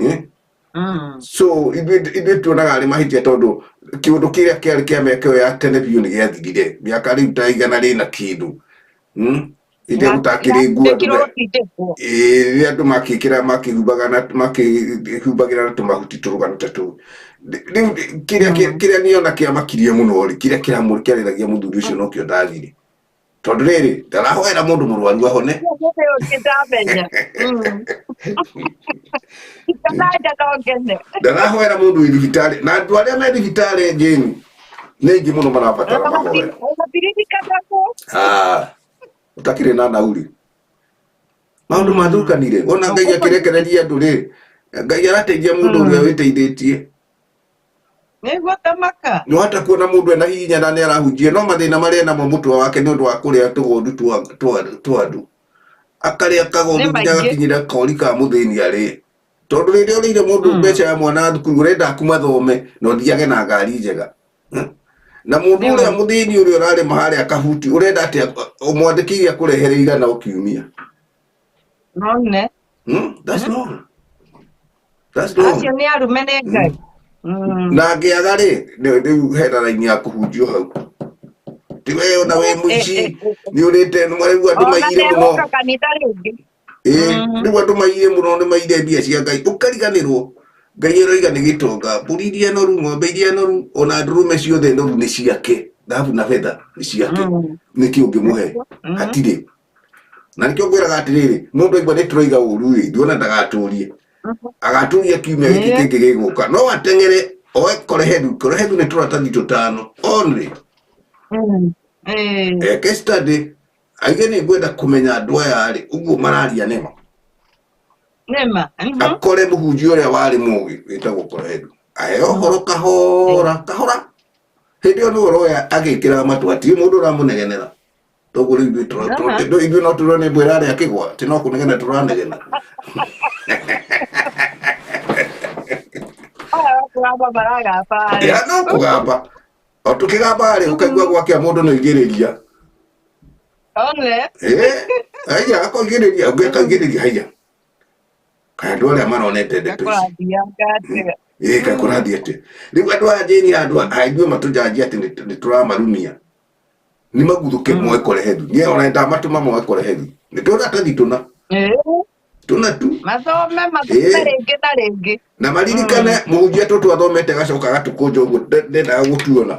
Eh? So ithuĩ tuonaga arĩ mahĩtia tondũ kĩũndũ kĩrĩa kĩarĩ kĩa mĩaka ĩyo ya tene biũ nĩ gĩathirire mĩaka rĩu ta igana rĩna kĩndũ. Rĩrĩa gũtakĩrĩ nguo andũ rĩrĩa andũ makĩkĩra makĩhumbaga na makĩhumbagĩra na tũmahuti tũrũgano ta tũu. Rĩu kĩrĩa kĩrĩa niĩ ona kĩamakirie mũno rĩ, kĩrĩa kĩarĩragia mũthuri ũcio nokĩo ndathire. Tondũ rĩrĩ, ndarahoera mũndũ mũrwaru ahone. Ndarahoera mũndũ wĩ thibitarĩ na andũ arĩa me thibitarĩ Jane nĩ aingĩ mũno marabatara mahoya. Ah, ũtakĩrĩ na nauri. Maũndũ mathũkanire. Wona Ngai akĩrekereria andũ rĩ, Ngai arateithia mũndũ ũrĩa wĩteithĩtie. Nĩguo tamaka. Nĩwahota kuona mũndũ ena hinya na nĩ arahunjia no mathĩna marĩa enamo mũtwe wake nĩ ũndũ wa kũrĩa tũgondu twa andũ. Akarĩa kagondu nginya agakinyĩra kori ka mũthĩni arĩe. Tondũ rĩrĩa ũrĩire mũndũ mbeca ya mwana thukuru ũrenda aku mathome na ũthiage na ngari njega. Na mũndũ ũrĩa mũthĩni ũrĩa ũrarĩma harĩa kabuti ũrenda atĩa ũmwandĩkĩire akũrehere igana o kiumia. None. That's wrong. That's wrong. Acio nĩ arume nĩ Ngai. Na angĩaga rĩ, rĩu hena raini ya kũhunjio hau. Ti we ona wĩ mũici nĩ ũrĩte rĩu andũ maiyire mũno. Kanitha rĩngĩ. Rĩu andũ maiyire mũno nĩ maiyire mbia cia Ngai ũkariganĩrwo Ngai aroiga nĩ gĩtonga mbũri iria noru ng'ombe iria noru ona ndũrũme ciothe noru nĩ ciake thahabu na betha nĩ ciake nĩkĩ ũngĩmũhe hatirĩ. Na nĩkĩo ngwĩraga atĩrĩrĩ mũndũ aigua nĩ tũroiga ũru rĩ nduona ndagatũrie agatũria kiumia gĩkĩ kĩngĩ gĩgũka no ateng'ere oe korehethu korehethu nĩ tũratathi tũtano only eke study aige nĩ ngwenda kũmenya andũ aya rĩ ũguo mararia nĩma Nĩma. Akore mũhunjia ũrĩa warĩ mũgĩ wĩtagwo korehethu aheo ũhoro kahora kahora hĩndĩ ĩyo nĩwe ũroya agĩkĩraga matũ hatirĩ mũndũ ũramũnegenera. Toguo rĩu ithuĩ no tũrone mbwe ĩrarĩa kĩgwa atĩ no kũnegena tũranegena. Ya no kũgamba o tũkĩgamba rĩ ũkaigua gwakĩa mũndũ nĩ oigĩrĩria. Haiya akoigĩrĩria ũngĩ akaigĩrĩria haiya. Kaĩ andũ arĩa maronete ndeto ici. Ĩĩ kaĩ kũrathiĩ atĩa. Rĩu andũ aya Jane andũ aya ithuĩ matũnjanjia atĩ nĩ tũramarumia. Nĩ maguthũke moe korehethu. Niĩ ona ndamatũma moe korehethu. Nĩ tũratathi tũna. Tũna tu. Mathome mathome rĩngĩ na rĩngĩ. Na maririkane mũhunjia tũtũ athomete agacoka agatũkũnja ũguo ndendaga gũtuona.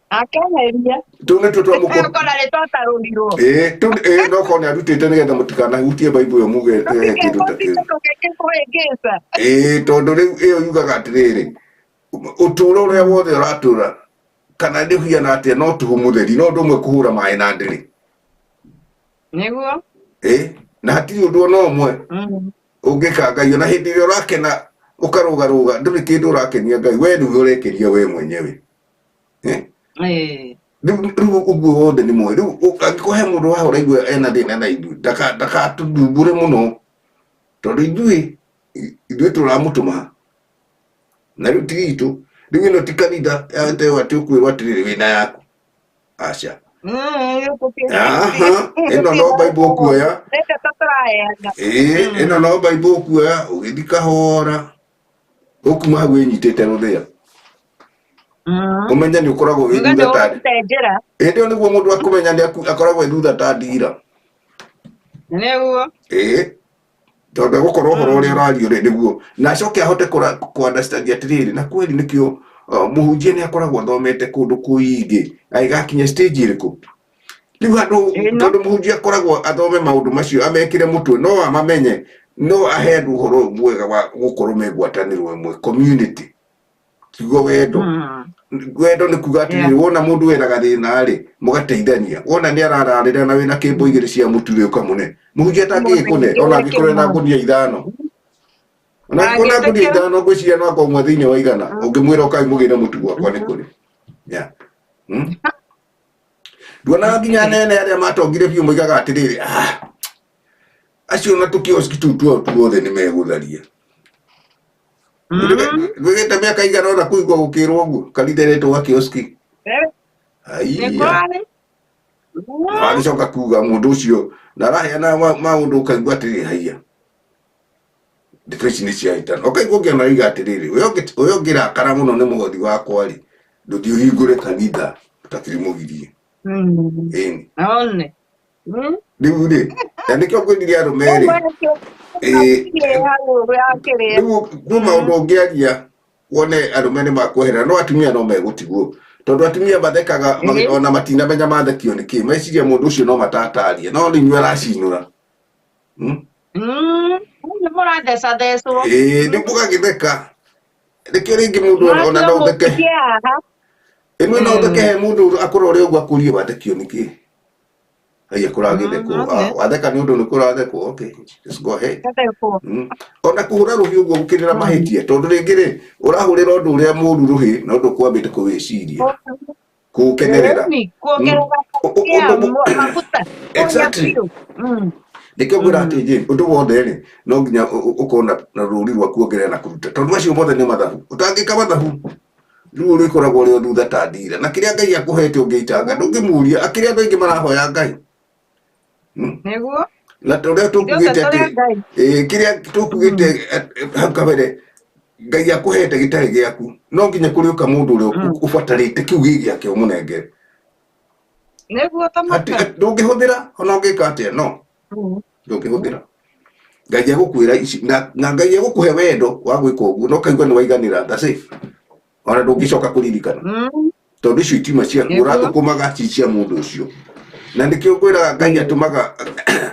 Akeheria. Tũu nĩtuo twamũkũ. Ũkona nĩ twatarũrirwo. Ĩĩ tũu ĩĩ no korwo nĩ arutĩte nĩgetha mũtikanahutie Bible ĩyo muge kĩndũ ta kĩu. Ĩĩ tondũ rĩu ĩyo yugaga atĩrĩrĩ ũtũũro ũrĩa wothe ũratũra kana nĩ ũhiana atĩa no tũhũ mũtheri no ũndũ ũmwe kũhũra maĩ na ndĩrĩ. Nĩguo. Ĩĩ na hatirĩ ũndũ ona ũmwe ũngĩka Ngai ona hĩndĩ ĩrĩa ũrakena ũkarũgarũga ndũrĩ kĩndũ ũrakenia Ngai we nĩwe ũrekenia we mwenyewe. Rĩu ũguo wothe nĩ moĩ rĩu angĩkorwo he mũndũ haha ũraigua ena thĩna na ithuĩ ndakatũthumbũre mũno tondũ ithuĩ tũramũtũma na rĩu ti gitũ rĩu ĩno ti kanitha yateo atĩ ũkwĩrwo atĩrĩrĩ wĩna yaku aca. Aha, ĩno no Bible ũkuoya. Ĩĩ ĩno no Bible ũkuoya ũgĩthiĩ kahora ũkuma hau wĩnyitĩte rũthĩa. Ũmenye nĩ ũkoragwo wĩ thutha ta hĩndĩ ĩyo nĩguo mũndũ akũmenya nĩ akoragwo e thutha ta ndira. Nĩguo. Ĩĩ tondũ egũkorwo ũhoro ũrĩa ũrario rĩ nĩguo na acoke ahote kũ understand atĩrĩrĩ na kweli nĩkĩo mũhunjia nĩ akoragwo athomete kũndũ kũingĩ agĩgakinya stage ĩrĩkũ rĩu handũ tondũ mũhunjia akoragwo athome maũndũ macio amekĩre mũtwe no amamenye no ahe andũ ũhoro ũyũ mwega wa gũkorwo me ngwatanĩro ĩmwe community. Tiguo wendo. Wendo nĩ kuga atĩrĩrĩ, wona mũndũ wĩna gathĩna rĩ, mũgateithania. Wona nĩ arararĩra na wĩna kĩmbo igĩrĩ cia mũtu rĩ, ũkamũne. Mũhunjia atangĩgĩkũne ona angĩkorwo ena ngũnia ithano. Ona angĩkorwo na ngũnia ithano ngwĩciria no akorwo ũmwe thĩinĩ wa igana, ũngĩmwĩra ũkai mũgĩre mũtu gwakwa nĩ kũrĩ. Yeah. Hmm? Nduonaga nginya anene arĩa matongire biũ moigaga atĩrĩrĩ, ah, acio na tũkioski tũu twao tuothe nĩ megũtharia. Ndwĩgĩte mĩaka igana ũna kũigua gũkĩrwo ũguo kanitha ĩretwo gakioski. Aiya. Agĩcoka kuga mũndũ ũcio na araheana maũndũ ũkaigua atĩrĩrĩ haiya ndeto ici nĩ cia ĩtano ũkaigua ũngĩ ona oiga atĩrĩrĩ ũyũ ũngĩrakara mũno nĩ mũhothi wakwa rĩ ndũthiĩ ũhingũre kanitha ũtakĩrĩ mũgirie. Ĩni. One. Rĩu rĩ na nĩkĩo ngwĩrire arũme rĩ rĩu kwĩ maũndũ ũngĩaria wone arũme nĩ makweherera no atumia no megũtigwo tondũ atumia mathekaga ona matinamenya mathekio nĩ kĩ meciria mũndũ ũcio no matataria no nĩ inyuĩ aracinũra. Nĩ mũrathecathecwo. Ĩĩ rĩu mũgagĩtheka nĩkĩo rĩngĩ mũndũ ona no ũtheke ĩmwe no ũtheke he mũndũ akũrore ũguo akũrie wathekio nĩ kĩ. Haiya kũragĩthekwo. Ah, watheka nĩ ũndũ nĩ kũrathekwo. Okay, just go ahead. Ona kũhũra rũhĩ ũguo gũkĩrĩra mahĩtia tondũ rĩngĩ rĩ ũrahũrĩra ũndũ ũrĩa mũru rũhĩ na ũndũ kwambĩte kũwĩciria kũũkenerera. Exactly. Nĩkĩo ngwĩra atĩ Jane, ũndũ wothe rĩ no nginya ũkorwo na rũri rwa kuongerera na kũruta tondũ macio mothe nĩ mathabu. Ũtangĩka mathabu rĩu ũrĩkoragwo ũrĩ o thutha ta ndira na kĩrĩa Ngai akũhete ũngĩitanga ndũngĩmũria akĩrĩa andũ aingĩ marahoya Ngai. Nĩguo. Na ta ũrĩa tũkugĩte atĩ kĩrĩa tũkugĩte hau kabere Ngai akũhete gĩtarĩ gĩaku no nginya kũrĩũka mũndũ ũrĩa ũbatarĩte kĩu gĩ gĩake ũmũnengere. Nĩguo ta Ndũngĩhũthĩra ona ũngĩka atĩa no ndũngĩhũthĩra. Ngai egũkwĩra ici na Ngai egũkũhe wendo wa gwĩka ũguo na ũkaigua nĩ waiganĩra that's it. Ona ndũngĩcoka kũririkana tondũ icio itiuma ciaku ũrathũkũmaga ci cia mũndũ ũcio. Na nĩkĩo ngwĩraga Ngai atũmaga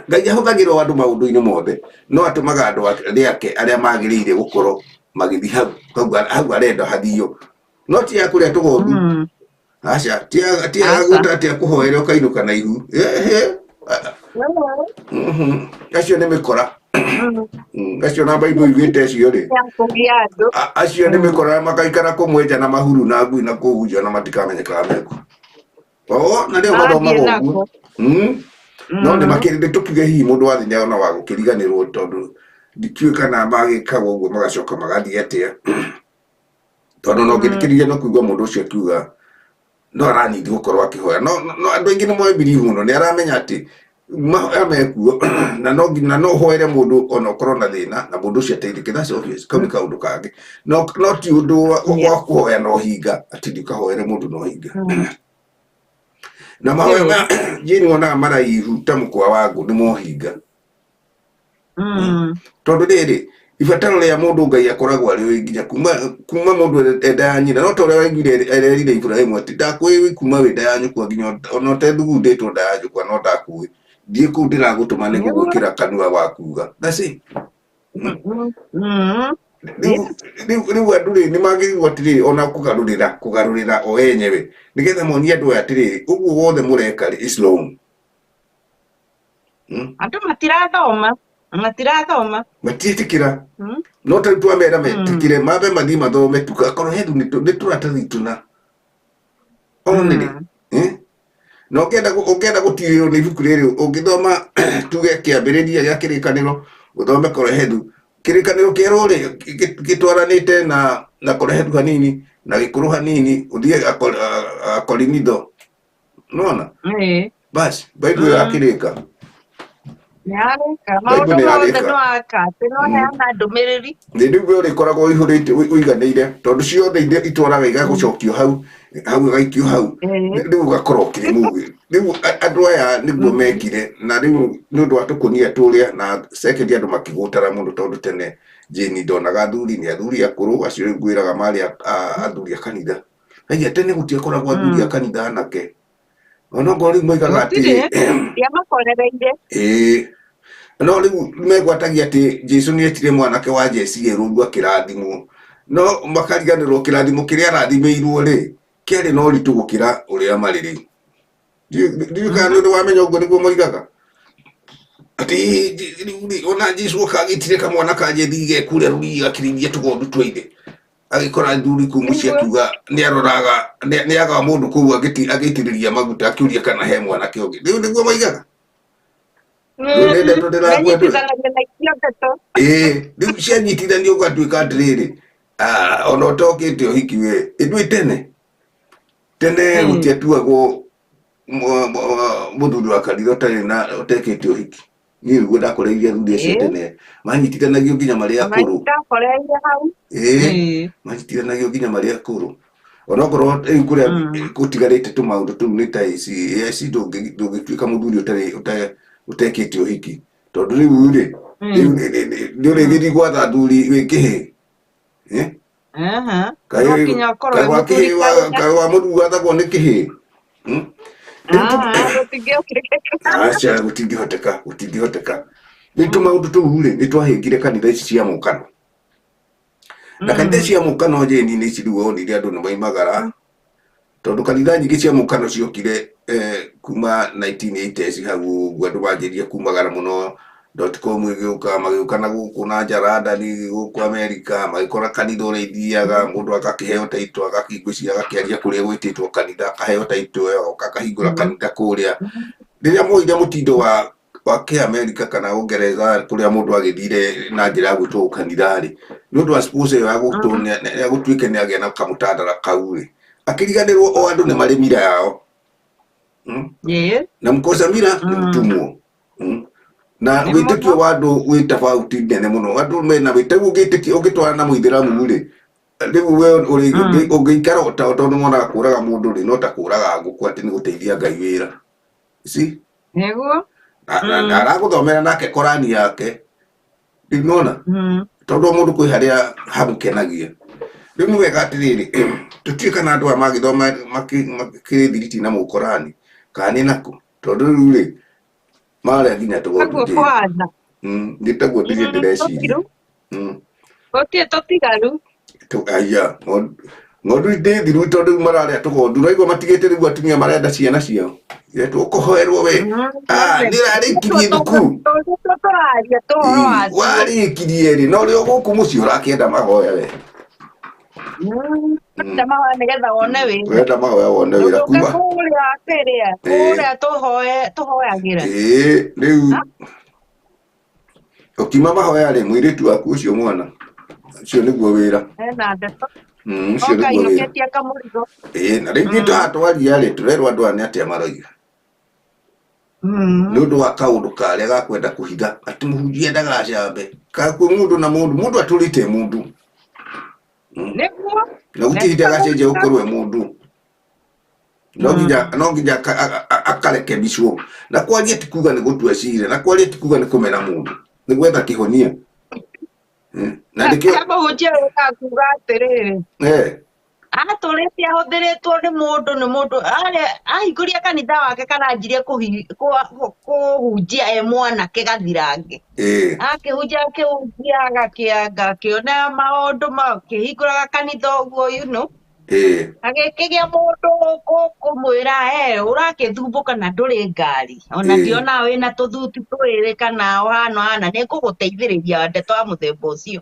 Ngai ahũthagĩra o andũ maũndũ-inĩ mothe no atũmaga andũ arĩa ake arĩa magĩrĩire gũkorwo magĩthiĩ hau hau arenda hathio no ti a kũrĩa tũgondu. Aca ti a gwĩta atĩ akũhoere ũkainũka na ihu. Ehe. Acio nĩ mĩkora. Acio na Bible yugĩte acio rĩ. Acio nĩ mĩkora makaikara kũmwenja na mahuru na ngui na kũu nja na matikamenyekaga mekũ. Oo na rĩo mathomaga ũguo. No nĩ makĩrĩ tũkiuge hihi mũndũ wa thĩ ona wa gũkĩriganĩrwo tondũ ndikĩũĩ kana magĩkaga ũguo magacoka magathiĩ atĩa. Tondũ no ngĩthikĩrĩria no kũigua mũndũ ũcio akiuga no aranindi gũkorwo akĩhoya no no andũ aingĩ nĩ moĩ believe mũno nĩ aramenya atĩ mahoya mekuo na no nginya no ũhoere mũndũ ona ũkorwo na thĩna na mũndũ ũcio ateithĩke. That's obvious. Kau nĩ kaũndũ kangĩ no no ti ũndũ wa kũhoya na ũhinga atĩ ndũkahoere mũndũ na ũhinga. Na mahoya ma Jane wonaga maraihu ta mũkwa wa ngũ nĩ mohinga. Tondũ rĩrĩ ibataro rĩa mũndũ Ngai akoragwo arĩ ũĩ nginya kuma mũndũ enda ya nyina no ta ũrĩa waiguire ererire Iburahĩmu atĩ ndakũĩ kuma wĩ nda ya nyũkwa nginya ona ũtethugundĩtwo nda ya nyũkwa no ndakũĩ thiĩ kũu ndĩragũtũma nĩ gũgwĩkĩra kanua wa kuga. That's it. Rĩu andũ rĩ nĩ magĩrĩirwo atĩrĩrĩ ona kũgarũrĩra kũgarũrĩra o enyewe nĩgetha monie andũ aya atĩrĩrĩ ũguo wothe mũreka rĩ is wrong. Andũ matirathoma matirathoma matiĩtĩkĩra no ta rĩu twamera metĩkĩre mambe mathiĩ mathome tu akorwo he nĩ tũratathi tũna only na ũngĩenda gũtirĩrwo nĩ ibuku rĩrĩ ũngĩthoma tuge kĩambĩrĩria gĩa kĩrĩkanĩro ũthome Korehethu kĩrĩkanĩro kĩerũ rĩ gĩtwaranĩte na Korehethu hanini na gĩkũrũ hanini ũthiĩ Akorinitho nona basi Bible ĩyo yakĩrĩka. Nĩyarĩka maũndũ Bible mothe nĩyarĩka. no aka atĩ no heana ndũmĩrĩri. Nĩ rĩu we ũrĩkoragwo ũihũrĩte ũiganĩire tondũ ciothe iria itwaraga igagũcokio hau hau igaikio hau rĩu ũgakorwo ũkĩrĩ mũgĩ. Rĩu andũ aya nĩguo mekire na rĩu nĩ ũndũ wa tũkũnia tũrĩa na second andũ makĩgũtara mũno tondũ tene Jane ndonaga athuri nĩ athuri akũrũ acio rĩu ngwĩraga marĩ athuri a kanitha. Haiya tene gũtiakoragwo athuri a kanitha anake. Ona okorwo rĩu moigaga atĩ Gũtirĩ ndiamakorereire. Ĩĩ. No rĩu megwatagia atĩ Jesu nĩ etire mwanake wa Jesii rũru akĩrathimwo. No makariganĩrwo kĩrathimo kĩrĩa arathimĩirwo rĩ, kĩarĩ na ũritũ gũkĩra ũrĩa marĩ rĩu. Ndiũĩ kana nĩ ũrĩ wamenya ũguo nĩguo moigaga, atĩ rĩu rĩ, ona Jesu oka agĩtire kamwana ka Jethi ge kũrĩa rũriĩ gakĩrĩithia tũgondu twa ithe, agĩkora athuri kũu mũciĩ, akiuga nĩ aroraga, nĩ agaga mũndũ kũu agĩitĩrĩria maguta, akĩũria kana he mwanake ũngĩ. Rĩu nĩguo moigaga. Rĩu nĩ ndeto ndĩrakua. Menyitithanagia na icio ndeto. Ĩĩ, rĩu cianyitithanio ũgatuĩka atĩrĩrĩ, ona ũtokĩte ũhiki we ĩndwĩ tene tene, gũtiatuagwo mũthuri wa kanitha ũtarĩ na ũtekĩte ũhiki. Niĩ nĩguo ndakoreire athuri acio tene manyitithanagio nginya marĩ akũrũ. Ndakoreire hau. Ĩĩ, manyitithanagio nginya marĩ akũrũ, onokorwo rĩu kũrĩa gũtigarĩte tũmaũndũ tũu nĩ ta AIC. AIC ndũngĩtuĩka mũthuri ũtarĩ ũtekĩte ũhiki, tondũ rĩu rĩ, rĩu nĩ ũrĩgĩthiĩ gwatha athuri wĩ kĩhĩ? Eh? Aha. Kaĩ No nginya ũkorwo kaĩ wĩ wa mũthuri kĩhĩ wa karũme. Kaĩ wa mũthuri wathagwo nĩ kĩhĩ? Hmm? Rĩu Ah, gũtingĩhoteka. Aca, gũtingĩhoteka, gũtingĩhoteka. Rĩu tũmaũndũ tũu rĩ, nĩ twahĩngire kanitha ici cia mũkano, na kanitha cia mũkano njĩni-inĩ ici rĩu wonire andũ nĩ maimagara, tondũ kanitha nyingĩ cia mũkano ciokire kuma 1980s hau ũguo. Andũ manjĩrĩria kumagara mũno, .com ĩgĩũka, magĩũka na gũkũ na nja London, gũkũ America, magĩkora kanitha ũrĩa ithiaga, mũndũ agakĩheo title, agakĩngwĩciria agakĩaria kũrĩa gwĩtĩtwo kanitha, akaheo title ĩyo, agoka akahingũra kanitha kũrĩa. Rĩrĩa moire mũtindo wa kĩamerika kana Ũngeretha, kũrĩa mũndũ agĩthire na njĩra ya gwĩtwo kanitha rĩ, nĩ ũndũ wa sponsor ĩyo ya gwĩtwo ya gũtuĩka nĩ agĩa na kamũtandara kau rĩ, akĩriganĩrwo o andũ nĩ marĩ mira yao. Na mkosa mira nĩ mtumwo. Na Nĩ wĩtĩkio mũno. wa andũ wĩ tofauti nene mũno. Andũ mena wĩtĩkio, ũngĩtĩkio ũngĩtwarana na mũithĩramu rĩ, rĩu we ũngĩikara o ta tondũ monaga kũraga mũndũ rĩ, no ta kũraga ngũkũ, atĩ nĩ gũteithia Ngai wĩra. See? Nĩguo. Na aragũthomera nake Korani yake. Rĩu nona tondũ o mũndũ kwĩ harĩa hamũkenagia. Rĩu nĩ wega atĩrĩrĩ, tũtiũĩ kana andũ aya magĩthoma makĩrĩ thiriti na mũkorani kana nĩ nakũ, tondũ rĩu rĩ, marĩa nginya tũgondu Taguo njĩra. kũhana. Nĩ taguo ndĩrĩ ndĩreciria. Tũtiru. Gũtirĩ tũtigaru. Aya, ng'ondu ndĩ thiru, tondũ rĩu mararĩa tũgondu. Ũraigua matigĩte rĩu atumia marenda ciana ciao iretwo ũkũhoerwo we. Ah, nĩ ũrarĩkirie thukuru. Tũrĩa tũraria tũhoro wacio. Warĩkirie rĩ, na ũrĩa gũkũ mũciĩ ũrakĩenda mahoya we. Enda mahoya nĩgetha wone wĩra. Ũrenda mahoya wone wĩra Ndũke kuma kũrĩa kĩrĩa kũrĩa tũhoe tũhoyagĩra. Ĩĩ, rĩu ũkiuma mahoya rĩ, mũirĩtu waku ũcio, mwana ũcio nĩguo wĩra. Hena ndeto. Ũcio Oka nĩguo wĩra. inũkĩtie kamũrigo. Ĩĩ, na rĩu ithuĩ twaria rĩ, tũrerwo andũ aya nĩ atĩa maroiga, nĩ ũndũ wa kaũndũ karĩa ga kwenda kũhitha atĩ mũhunjia ndagacambe kakwĩ mũndũ na mũndũ, mũndũ atũrĩte mũndũ. Nĩguo. Na gũtirĩ hĩndĩ agacenjia gũkorwo e mũndũ. No nginya akarekebicwo. Na kwaria ti kuga nĩ gũtua cira, na kwaria ti kuga nĩ kũmena mũndũ, nĩ gwetha kĩhonia. Na nĩkĩo He mũhunjia wĩkaga kuga atĩrĩrĩ, atũrĩte ahũthĩrĩtwo nĩ mũndũ arĩa ahingũria kanitha wake kana anjirie kũhunjia e mwanake gathirange. Akĩhunjia akĩhunjia agakĩanga akĩona maũndũ makĩhingũraga kanitha ũguo, agĩkĩgĩa mũndũ ũkũmwĩra, "E ũrakĩthumbũka na ndũrĩ ngari ona ndionaga wĩna tũthuti twĩrĩ kana ũhana ũhana, nĩ ngũgũteithĩrĩria," ndeto ya mũthemba ũcio.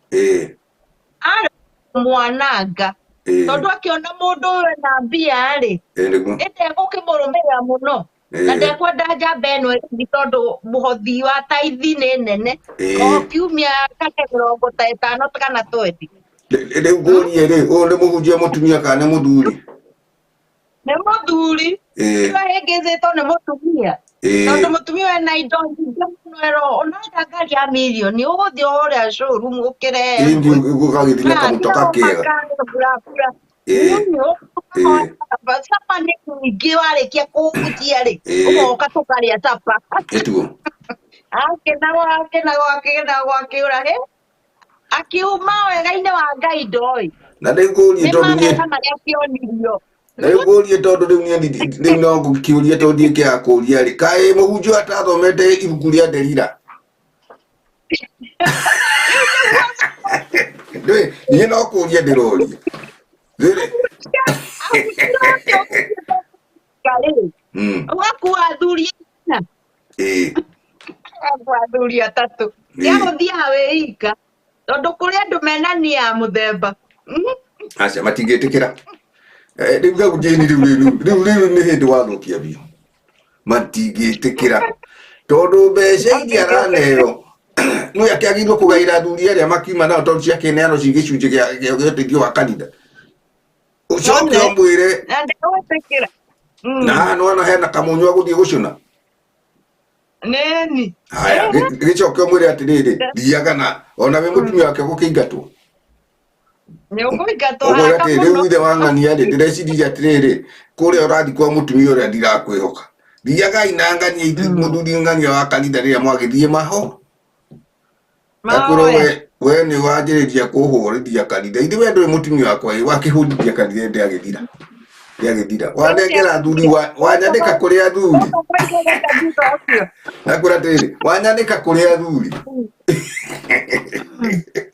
Arĩ mwananga, tondũ akĩona mũndũ ũyũ ena mbia rĩ, Nĩguo. Ĩndĩ egũkĩmũrũmĩrĩra mũno na ndekwenda njamba ĩno ĩrĩthi, tondũ mũhothi wa taithi nĩ nene, o kiumia kate 50 kana 20. Rĩu ngũrie rĩ, ũyũ nĩ mũhunjia mũtumia kana nĩ mũthuri? Nĩ mũthuri. Ahĩngĩcĩtwo nĩ mũtumia, tondũ mũtumia ena indo nyingĩ mũno, ero onaga ngari ya mirioni, ũgũthiĩ ũrĩa showroom ũkĩre. Ĩndi gũgagĩthiĩ na kamũtoka kega. Capa nĩ nyingĩ, warĩkia kũhunjia rĩ, ũgoka tũkarĩa capa. Ĩtuo. Akenagwo akenagwo akenagwo akĩũra hĩ akiuma wega-inĩ wa Ngai ndoĩ. Na rĩu ngũrie nĩ tondũ niĩ mawega marĩa akĩonirio. Na rĩu ngũrie, tondũ rĩu niĩ rĩu no ngũkĩũria, tondũ ndiĩkĩaga kũria rĩ, kaĩ mũhunjia atathomete ibuku rĩa Delila? Ndũĩ, niĩ no kũria ndĩroria. Rĩrĩ. Ahunjia othe ũgũthiĩte rĩ, ũgakua athuri ana, ũgakua athuri atatũ. Tiga gũthiaga wĩ ika, tondũ kũrĩ andũ mena nia ya mũthemba. Aca matingĩtĩkĩra. Rĩu rĩu Jane, rĩu rĩu rĩu rĩu nĩ hĩndĩ wathũkia biũ. Matingĩtĩkĩra tondũ mbeca iria araneo nĩ akĩagĩrĩirwo kũgaĩra athuri arĩa makiuma nao, tondũ ciakĩneanwo ci gĩcunjĩ gĩa ũteithio wa kanitha. Ũcoke None. ũmwĩre Na ndegwĩtĩkĩra. Na haha nĩwona hena kamunyu agũthiĩ gũcũna. Nĩni. Haya, gĩcoke ũmwĩre atĩrĩrĩ, thiaga na ona wĩ mũtumia wake gũkĩingatwo. Nĩ ũkũingatwo Ũmwĩre haraka atĩrĩ, rĩu mũno. ithe wa ng'ania rĩ, ndĩreciririe atĩrĩrĩ, kũrĩa ũrathiĩ kwa mũtumia ũrĩa ndirakwĩhoka. Thiagai na ng'ania ithuĩ, mũthuri ng'ania wa kanitha rĩrĩa mwagĩthiĩ maho. Akwĩrwo Mahoya. we nĩ wanjĩrĩria kũhũrithia kanitha. Ithe we ndũrĩ mũtumia wakwa ĩ, wakĩhũrithia kanitha ndĩagĩthira. Ndĩagĩthira. Wanengera athuri, wanyandĩka kũrĩ athuri. Gũkũ kũingĩrĩte thutha ũcio. Akwĩra atĩrĩrĩ, wanyandĩka kũrĩ athuri.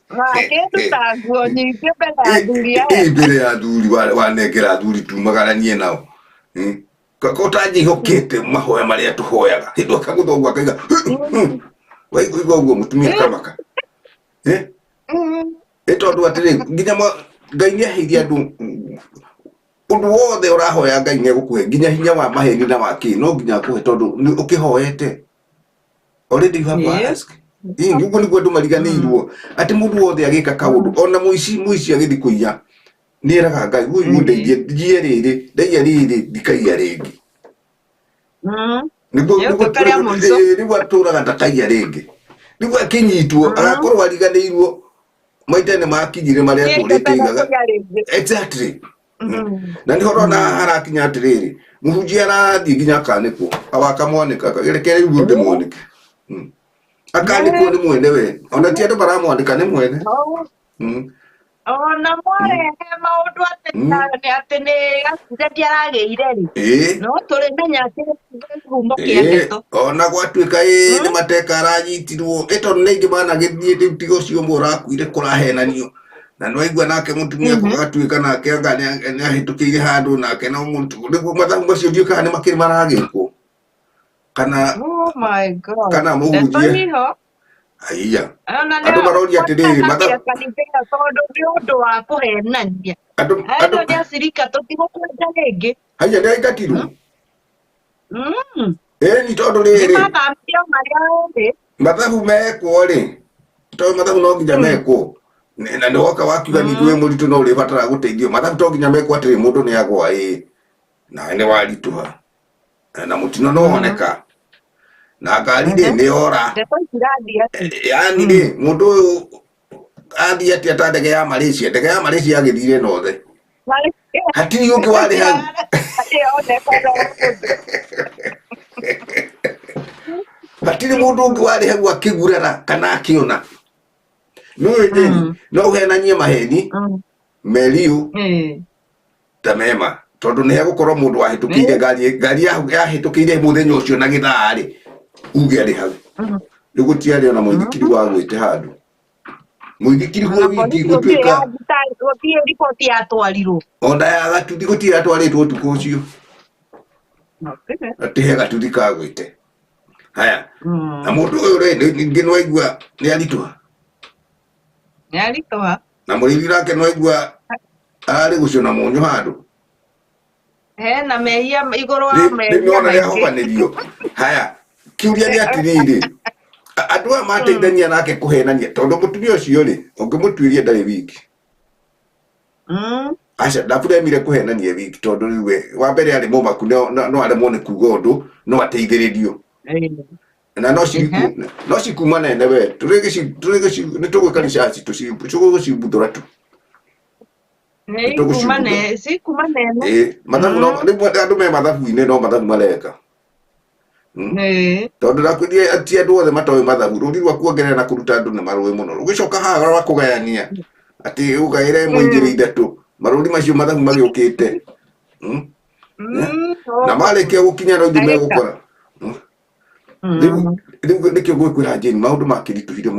Wakĩnduta nguo nyingĩ mbere ya athuri aya. Ĩ mbere ya athuri wanengera athuri tumagaranie nao. Ko ũtanjĩhokete mahoya marĩa tũhoyaga hĩndĩ akagũtha ũguo akaiga waigua ũguo mũtumia akamaka. Eh? Ĩ tondũ atĩrĩ, nginya Ngai nĩ aheire andũ ũndũ wothe ũrahoya, Ngai nĩ egũkũhe nginya hinya wa maheni na wa kĩ, no nginya akũhe tondũ nĩ ũkĩhoete already, you have ask. Ĩ, ũguo nĩguo andũ mariganĩirwo atĩ mũndũ wothe agĩka kaũndũ, ona mũici, mũici agĩthiĩ kũiya nĩ eraga Ngai, ũyũ ũndeithie njiye rĩrĩ, ndaiya rĩrĩ ndikaiya rĩngĩ. Nĩguo Nĩ nĩguo ũtuĩka rĩa mũico. Ĩ, rĩu atũraga ndakaiya rĩngĩ, rĩu akĩnyitwo agakorwo ariganĩirwo maita nĩ makinyire marĩa atũrĩte igaga. Kũiya rĩngĩ. Exactly. Na nĩho ũrona harakinya atĩrĩrĩ, mũhunjia arathiĩ nginya akanĩkwo, awakamwanĩka, reke rĩu ndĩmwanĩke. Akanĩkwo nĩ mwene we, ona ti andũ maramwandĩka, nĩ mwene. Ona mwarehe maũndũ atĩ atĩ nĩ accident aragĩire rĩ, no tũrĩmenya atĩ kĩhumo kĩa ndeto. Ona gwatuĩka ĩ nĩ mateka aranyitirwo, ĩ tondũ nĩ aingĩ managĩthiĩ rĩu, tiga ũcio ũmwe ũrakuire kũrahenanio na nĩwaigua nake mũtumia gũgatuĩka nake anga nĩ ahĩtũkĩire handũ nake no mũtu rĩu mathabu macio ndiũĩ kana nĩ makĩrĩ maragĩkwo kana Oh my God. kana Ndeto mũhunjia niho. Aiya. Ona Andũ maroria atĩrĩrĩ, kanitha ĩyo tondũ nĩ ũndũ wa kũhenania. Andũ Acio nĩ acirika, tũtigũkwenda rĩngĩ. Haiya, nĩ aingatirwo. Ĩni tondũ Nĩ rĩrĩ mathamio marĩa erĩ. Mathabu mekwo rĩ, tondũ mathabu no nginya mekwo. Na nĩ woka wakiuga ningĩ wĩ mũritũ no ũrĩbatara gũteithio, mathabu to nginya mekwo atĩrĩ, mũndũ nĩ agwa ĩ nawe nĩ waritũha na mũtino no woneka na ngari rĩ nĩ yora. Ndeto itirathiĩ atĩ. Yani rĩ, mũndũ ũyũ athiĩ atĩa ta ndege ya Malaysia, ndege ya Malaysia yagĩthire nothe, hatirĩ ũngĩ warĩ hau. Hatirĩ mũndũ ũngĩ warĩ hau akĩgurara kana akĩona nĩũĩ Jane, no ũhenanie maheni meriũ ta mema tondũ nĩ hegũkorwo mũndũ wahĩtũkĩire ngari, ngari yahĩtũkĩire mũthenya ũcio na gĩthaa rĩ, uge arĩ hau. Rĩu gũtiarĩ ona mũithikiri wagwĩte handũ, mũithikiri guo wiki gũtuĩka. Gũtirĩ riboti yatwarirwo. Ona ya gatuthi gũtirĩ yatwarĩtwo ũtukũ ũcio atĩ he gatuthi kagwĩte. Haya, na mũndũ ũyũ rĩ, ningĩ nĩwaigua nĩ aritũha. Nĩ aritũha. Na mũrĩithi nake nĩwaigua ararĩ gũcũna mũnyũ handũ. Hena mehia igũrũ wa rĩu mehia nĩwona maingĩ. nĩahobanĩrio. Haya, kĩũria nĩ atĩrĩrĩ, andũ aya mateithania nake kũhenania, tondũ mũtumia ũcio rĩ, ũngĩmũtuĩria ndarĩ wiki. Aca, ndaburemire kũhenania wiki, tondũ rĩu we wa mbere arĩ mũmaku, no aremwo nĩ kuga ũndũ, no ateithĩrĩrio na no no cikuma nene we tũrĩ nĩ tũgwĩka research tũgũcimbuthũra tu. Nĩ ikuma ne cikuma nene. Ĩ mathabu no rĩu andũ me mathabu-inĩ, no mathabu mareka. Tondũ ndakwĩrire ti andũ othe matoĩ mathabu, rũri rwa kuongerera na kũruta andũ nĩ marũĩ mũno, rũgĩcoka haha rwa kũgayania atĩ ũgaĩre ĩmwe, igĩrĩ, ithatũ, marũri macio mathabu magĩũkĩte. Na marĩkia gũkinya no ithuĩ Ndagĩka. megũkora. Rĩu Rĩu nĩkĩo ngwĩkwĩra Jane, maũndũ makĩritũhire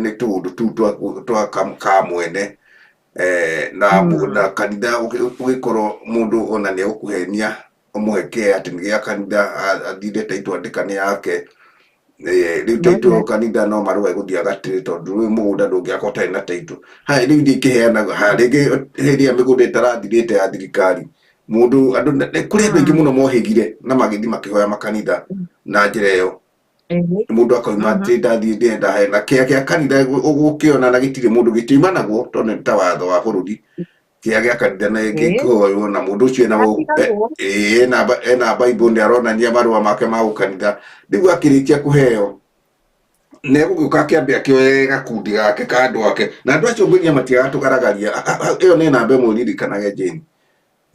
nĩ tũũndũ tũu twa ka mwene, na na kanitha ũgĩkorwo mũndũ ona nĩ egũkũhenia ũmũhe kĩa atĩ nĩ gĩa kanitha, athire taitũ andĩka nĩ yake. Rĩu taitũ kanitha no marũa egũthiĩ agatĩre, tondũ rĩu mũgũnda ndũngĩakwo ũtarĩ na taitũ. Haya, rĩu ithuĩ ikĩheanagwo haya, rĩngĩ hĩndĩ ĩrĩa mĩgũnda ĩtarathirĩte ya thirikari, mũndũ andũ kũrĩ andũ aingĩ mũno mohĩgire na magĩthiĩ makĩhoya makanitha na njĩra ĩyo. Mũndũ akoima atĩ ndathiĩ ndĩrenda he na kĩa gĩa kanitha ũgũkĩona na gĩtirĩ mũndũ gĩtiumanagwo, tondũ nĩ ta watho wa bũrũri, kĩa gĩa kanitha na gĩkĩhoywo na mũndũ ũcio ena ena Bible, nĩ aronania marũa make ma gũkanitha. Rĩu akĩrĩkia kũheo nĩ egũgĩũka akĩambe akĩoe gakundi gake ka andũ ake, na andũ acio ngwĩria matiagatũgaragaria. Ĩyo nĩ namba ĩmwe ũririkanage, Jane,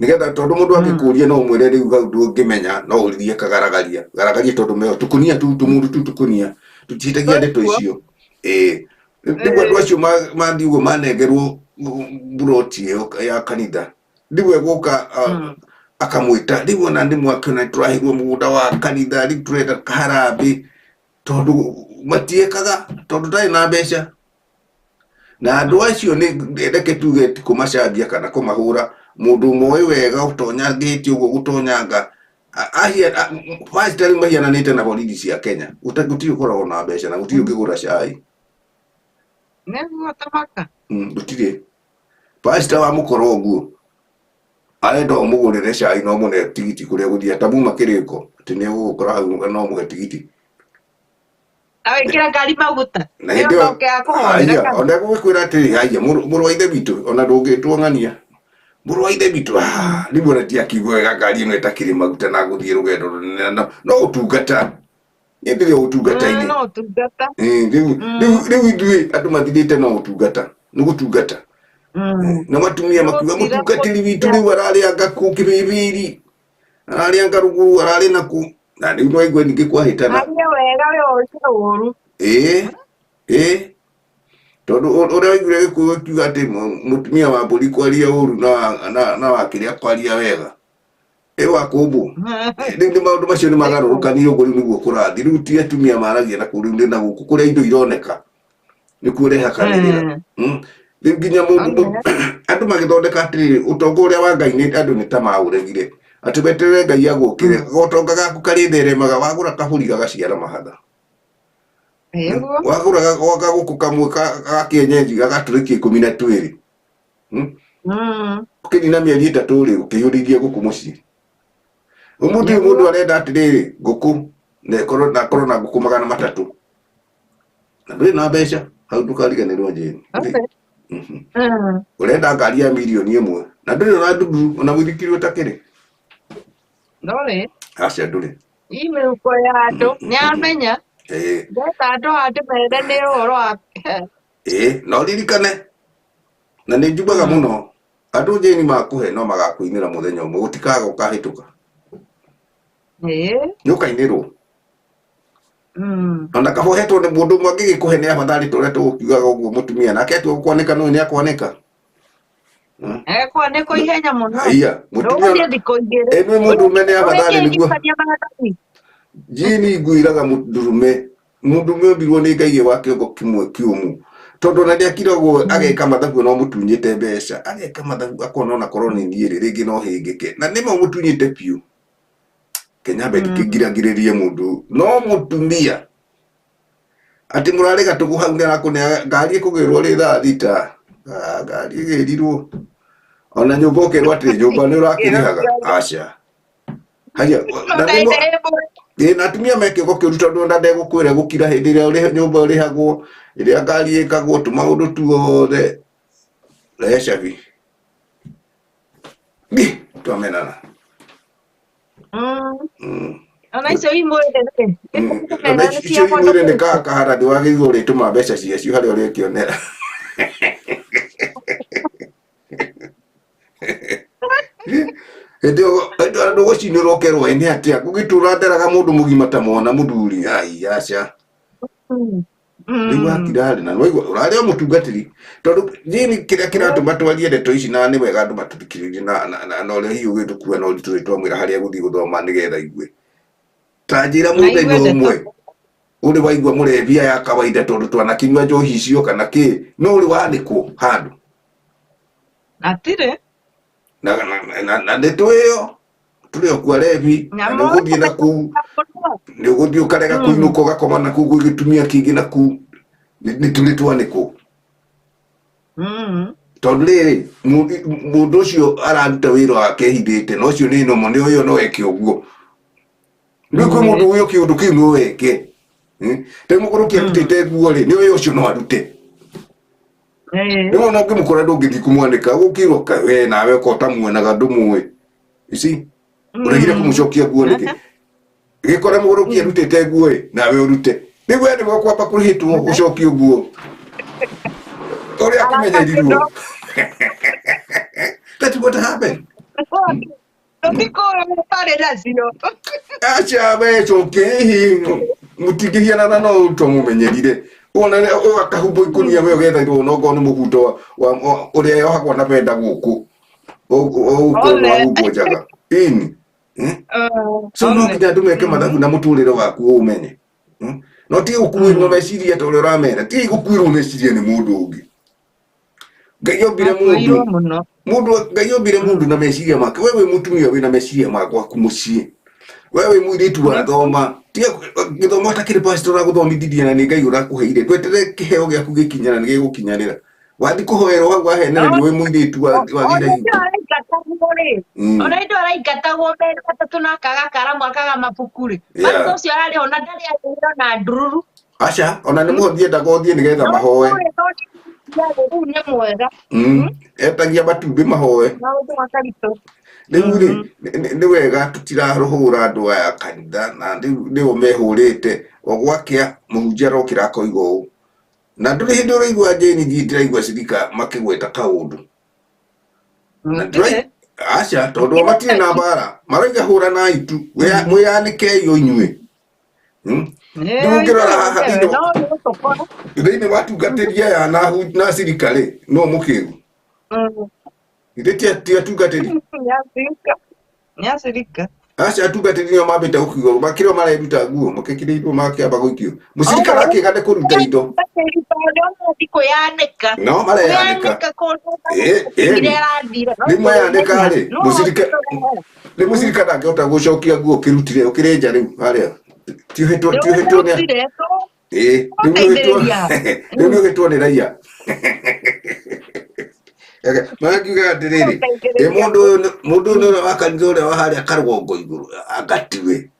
nĩgetha tondũ mũndũ angĩkũria no ũmwĩre rĩu hau ndũngĩmenya, no ũririe kagaragaria garagaria, tondũ meo tũkunia tu tũmũndũ tu tũkunia tũtihĩtagia ndeto icio. Ĩĩ, rĩu andũ acio mathiĩ ũguo manengerwo mburoti ĩyo ya kanitha, rĩu egũka akamwĩta, rĩu ona nĩ mwakĩona tũraheirwo mũgũnda wa kanitha, rĩu tũrenda harambĩ, tondũ matiĩkaga tondũ ndarĩ na mbeca. Na andũ acio nĩ reke tuge ti kũmacambia kana kũmahũra, mũndũ ũmoĩ wega ũtonyangĩte ũguo gũtonyanga pastor rĩu mahiananĩte na borithi cia Kenya. Gũtirĩ ũkoragwo na mbeca na gũtirĩ ũngĩgũra cai. Nĩguo tamaka. Gũtirĩ pastor wamũkora ũguo arenda ũmũgũrĩre cai no mũne tigiti kũrĩa gũthiĩ atamuma kĩrĩko atĩ nĩ egũgũkora hau no mũhe tigiti. Awĩkĩra ngari maguta. Na hĩndĩ ĩyo Ĩyo ya kũhoera haiya kana. Ona egũgĩkwĩra atĩrĩ, haiya, mũrũ wa ithe witũ, ona ndũngĩtwo ng'ania mũrũ wa ithe witũ. Ah, rĩu ona ndiakiuga wega ngari ĩno ĩtakĩrĩ maguta na gũthiĩ rũgendo rũnene, no ũtungata niĩ ndĩrĩ o ũtungata-inĩ. No ũtungata. Rĩu rĩu ithuĩ andũ mathirĩte no ũtungata, nĩ gũtungata. Na matumia makiuga Nĩgũtira mũtungatĩri witũ rĩu ararĩanga kũ kĩbĩbĩri, ararĩanga rũgũrũ, ararĩ na kũ, na rĩu no aigue ningĩ kwahĩtana. Arie wega we ũce ũru. Ĩĩ ĩĩ, tondũ ũrĩa waiguire gĩkũyũ gĩkiuga atĩ mũtumia wa mbũri kwaria ũru na wa kĩrĩa kwaria wega ĩ wa kũmbũ. Rĩu nĩ maũndũ macio nĩ magarũrũkanire ũguo, rĩu nĩguo kũrathiĩ. Rĩu ti atumia maragia na kũu, rĩu nĩ na gũkũ kũrĩa indo ironeka nĩkuo ũrehakanĩrĩra. Rĩu nginya mũndũ andũ magĩthondeka atĩrĩrĩ, ũtonga ũrĩa wa Ngai nĩ andũ nĩ ta maũregire, atĩ weterere Ngai agũkĩre, gotonga gaku karĩtheremaga wagũra kabũri gagaciara mahatha. Nĩguo. Wagũra gagũkũ kamwe ga kĩenyenji gagatũrĩkia 12. Ũkĩnina mĩeri 3 rĩ, ũkĩiyũrithie ngũkũ mũciĩ. Ũmũthĩ ũyũ mũndũ arenda atĩrĩrĩ, ngũkũ na ĩkorwo na akorwo na ngũkũ 300 na ndũrĩ na mbeca hau, ndũkariganĩrwo, Jane. Ũrenda ngari ya mirioni 1 na ndũrĩ ona ndundu ona mũithikiri ũtakĩrĩ. Ndũrĩ. Aca, ndũrĩ. Ii mĩhuko ya andũ nĩamenya. Ndeta andũ handũ mere nĩ ũhoro wa Ĩĩ, na ũririkane na nĩ njugaga mũno, andũ Jane makũhe no magakũinĩra mũthenya ũmwe, gũtikaga ũkahĩtũka. Nĩ ũkainĩrwo. Ona kaba ũhetwo nĩ mũndũ ũmwe angĩgĩkũhe nĩ afadhali ta ũrĩa tũgũkiugaga ũguo, mũtumia nake atua gũkwanĩka nũĩ nĩ akwanĩka. Ekwanĩkwo ihenya mũno. Haiya, mũtumia Ndũgũthiĩ thikũ igĩrĩ. Ĩ nĩ mũndũ ũme nĩ afadhali nĩguo. Ũrĩkĩngĩkania maratathi. Jane, ngwĩraga mũndũrũme, mũndũrũme ombirwo nĩ Ngai wa kĩongo kĩmwe kĩũmũ, tondũ ona nĩakiragwo ageka mathabu no mũtunyĩte mbeca, ageka mathabu akona ona korwo nĩ niĩ rĩ, rĩngĩ no hĩngĩke, na nĩma mũtunyĩte biũ. Kenyambe ngiragirĩrie mũndũ no mũtumia atĩ mũrarĩ gatũgũ hau nĩ arakũnea ngari ĩkũgĩrwo rĩ thaa 6. Ah, ngari ĩgĩrirwo ona nyũmba ũkerwo atĩ nyũmba nĩ ũrakĩrĩhaga, aca, haya na nĩmo. Ĩĩ, na atumia me kĩongo kĩũru, tondũ ona ndegũkwĩra gũkira hĩndĩ ĩrĩa ũrĩ nyũmba ũrĩhagwo, ĩrĩa ngari ĩkagwo tũmaũndũ tuothe rehe cabi. Bi, twamenana. Ona icio imwĩrĩ rĩ. Ona icio imwĩrĩ nĩ kakahara, ndĩwagĩrĩirwo ũrĩtũma mbeca ciacio harĩa ũrĩkĩonera. Hĩndĩ ĩyo hĩndĩ ĩyo andũ gũcinĩrwo ũkerwo ĩ nĩ atĩa gũgĩtũra nderaga mũndũ mũgima ta mwana mũthuri, ai aca. Rĩu wakira rĩ, na nĩwaigua ũrarĩ o mũtungatĩri, tondũ niĩ kĩrĩa kĩratũma twarie ndeto ici, na nĩ wega andũ matũthikĩrĩrie na ũrĩa hihi ũgĩtũkua na ũritũ rĩ, twamwĩra harĩa egũthiĩ gũthoma nĩgetha aigue. Ta njĩra Na aigue mũthenya ndeto. Ũmwe. Ũrĩ waigua mũrebia ya kawaida tondũ twanakinyua njohi icio kana kĩ, no ũrĩ wanĩkwo handũ? Hatirĩ. Na nĩ tũĩyo tũrĩ o kuo arebi, na nĩ ũgũthiĩ na kũu, nĩ ũgũthiĩ ũkarega kũinũka, ũgakoma na kũu gwĩ gĩtumia kĩngĩ na kũu nĩ tũrĩ twanĩkwo. Tondũ rĩrĩ, mũndũ ũcio araruta wĩra wake ehithĩte, na ũcio nĩ nomo, nĩ ũyũ no eke ũguo. Rĩu kwĩ mũndũ ũyũ kĩũndũ kĩu no eke. Rĩu mũgũrũki arutĩte nguo rĩ, nĩ ũyũ ũcio no arute. Rĩu ona ũngĩmũkora ndũngĩthiĩ kũmwanĩka, ũgũkĩrwo we nawe ko ũtamuonaga ndũmũĩ. You see? Ũregire kũmũcokia nguo nĩkĩ? Gĩkore mũgũrũki arutĩte nguo ĩ, nawe ũrute. Rĩu we nĩwe ũkwamba kũhĩtwo ũcokio nguo. Ũrĩa akĩmenyerirwo. That's what happened. Tũtikũĩ ũtarĩ nacio. Aca we coke hihi mũtingĩhianana no to mũmenyerire. Wona ũgakahumbo ikũnia we ũgethairwo ona okorwo nĩ mũbuto wa ũrĩa yohagwo na benda gũkũ. Ũgũkorwo One. wahumbwo njaga. Ĩni. So no nginya andũ meke mathabu na mũtũrĩre waku ũmenye. No ti gũkuĩrwo meciria ta ũrĩa ũramera, ti gũkuĩrwo meciria nĩ mũndũ ũngĩ. Ngai ombire mũndũ Makuĩirwo mũno. Mũndũ, Ngai ombire mũndũ na meciria make. We wĩ mũtumia wĩna meciria ma gwaku mũciĩ, we wĩ mũirĩtu wathoma, tiga gĩthomo ũtakĩrĩ pastor ũragũthomithirie na nĩ Ngai ũrakũheire. Ndweterere kĩheo gĩaku gĩkinyana, nĩ gĩgũkinyanĩra. Wathi kũhoerwo hau wahenererio wĩ mũirĩtu wathire Ona hingo. indo araingatagwo rĩ, ona indo araingatagwo merĩ matatũ na akaga karamu, akaga mabuku rĩ. Pastor ũcio ararĩ ona ndarĩ arĩhĩra na ndururu. Aca, ona nĩ mũhothi endaga ũthiĩ nĩgetha mahoe. Rĩu nĩ mwega. Etagia matumbĩ mahoe. Maũndũ makaritũ. Rĩu rĩ, nĩ wega tũtirahũra andũ aya kanitha, na rĩu nĩo mehũrĩte. O gwakĩa mũhunjia arokĩra akoiga ũũ, na ndũrĩ hĩndĩ ũraigua Jane, niĩ ndĩraigua cirika makĩgweta kaũndũ na aca, tondũ o matirĩ na mbara, maroiga hũranai tu, mwĩyanĩkei o inyuĩ. Rĩu ũngĩrora haha No nĩ gũtũkora. thĩinĩ wa atungatĩri aya na cirika rĩ, no mũkĩgu ithe ti atungatĩri. Nĩ acirika. Nĩ acirika. Aca, atungatĩri nĩo mambĩte gũkiuga makĩrĩo mareruta nguo makĩkĩrĩirwo makĩamba gũikio, mũcirika arakĩga nĩ kũruta indo. Kwĩyanĩka. No mareyanĩka. Kwĩyanĩka kũndũ Ĩni. Arathire. Rĩu mayanĩka rĩ, mũcirika rĩu mũcirika ndangĩhota gũcokia nguo ũkĩrutire ũkĩrĩ nja rĩu harĩa tiũhĩtwo nĩ ĩĩ rĩu nĩ ũhĩtwo, rĩu nĩ ũhĩtwo nĩ raia marakiuga atĩrĩrĩ, ĩ mũndũ ũyũ mũndũ ũyũ nĩ ũrĩa wa kanitha ũrĩa wa harĩa karũgongo igũrũ angatiwe.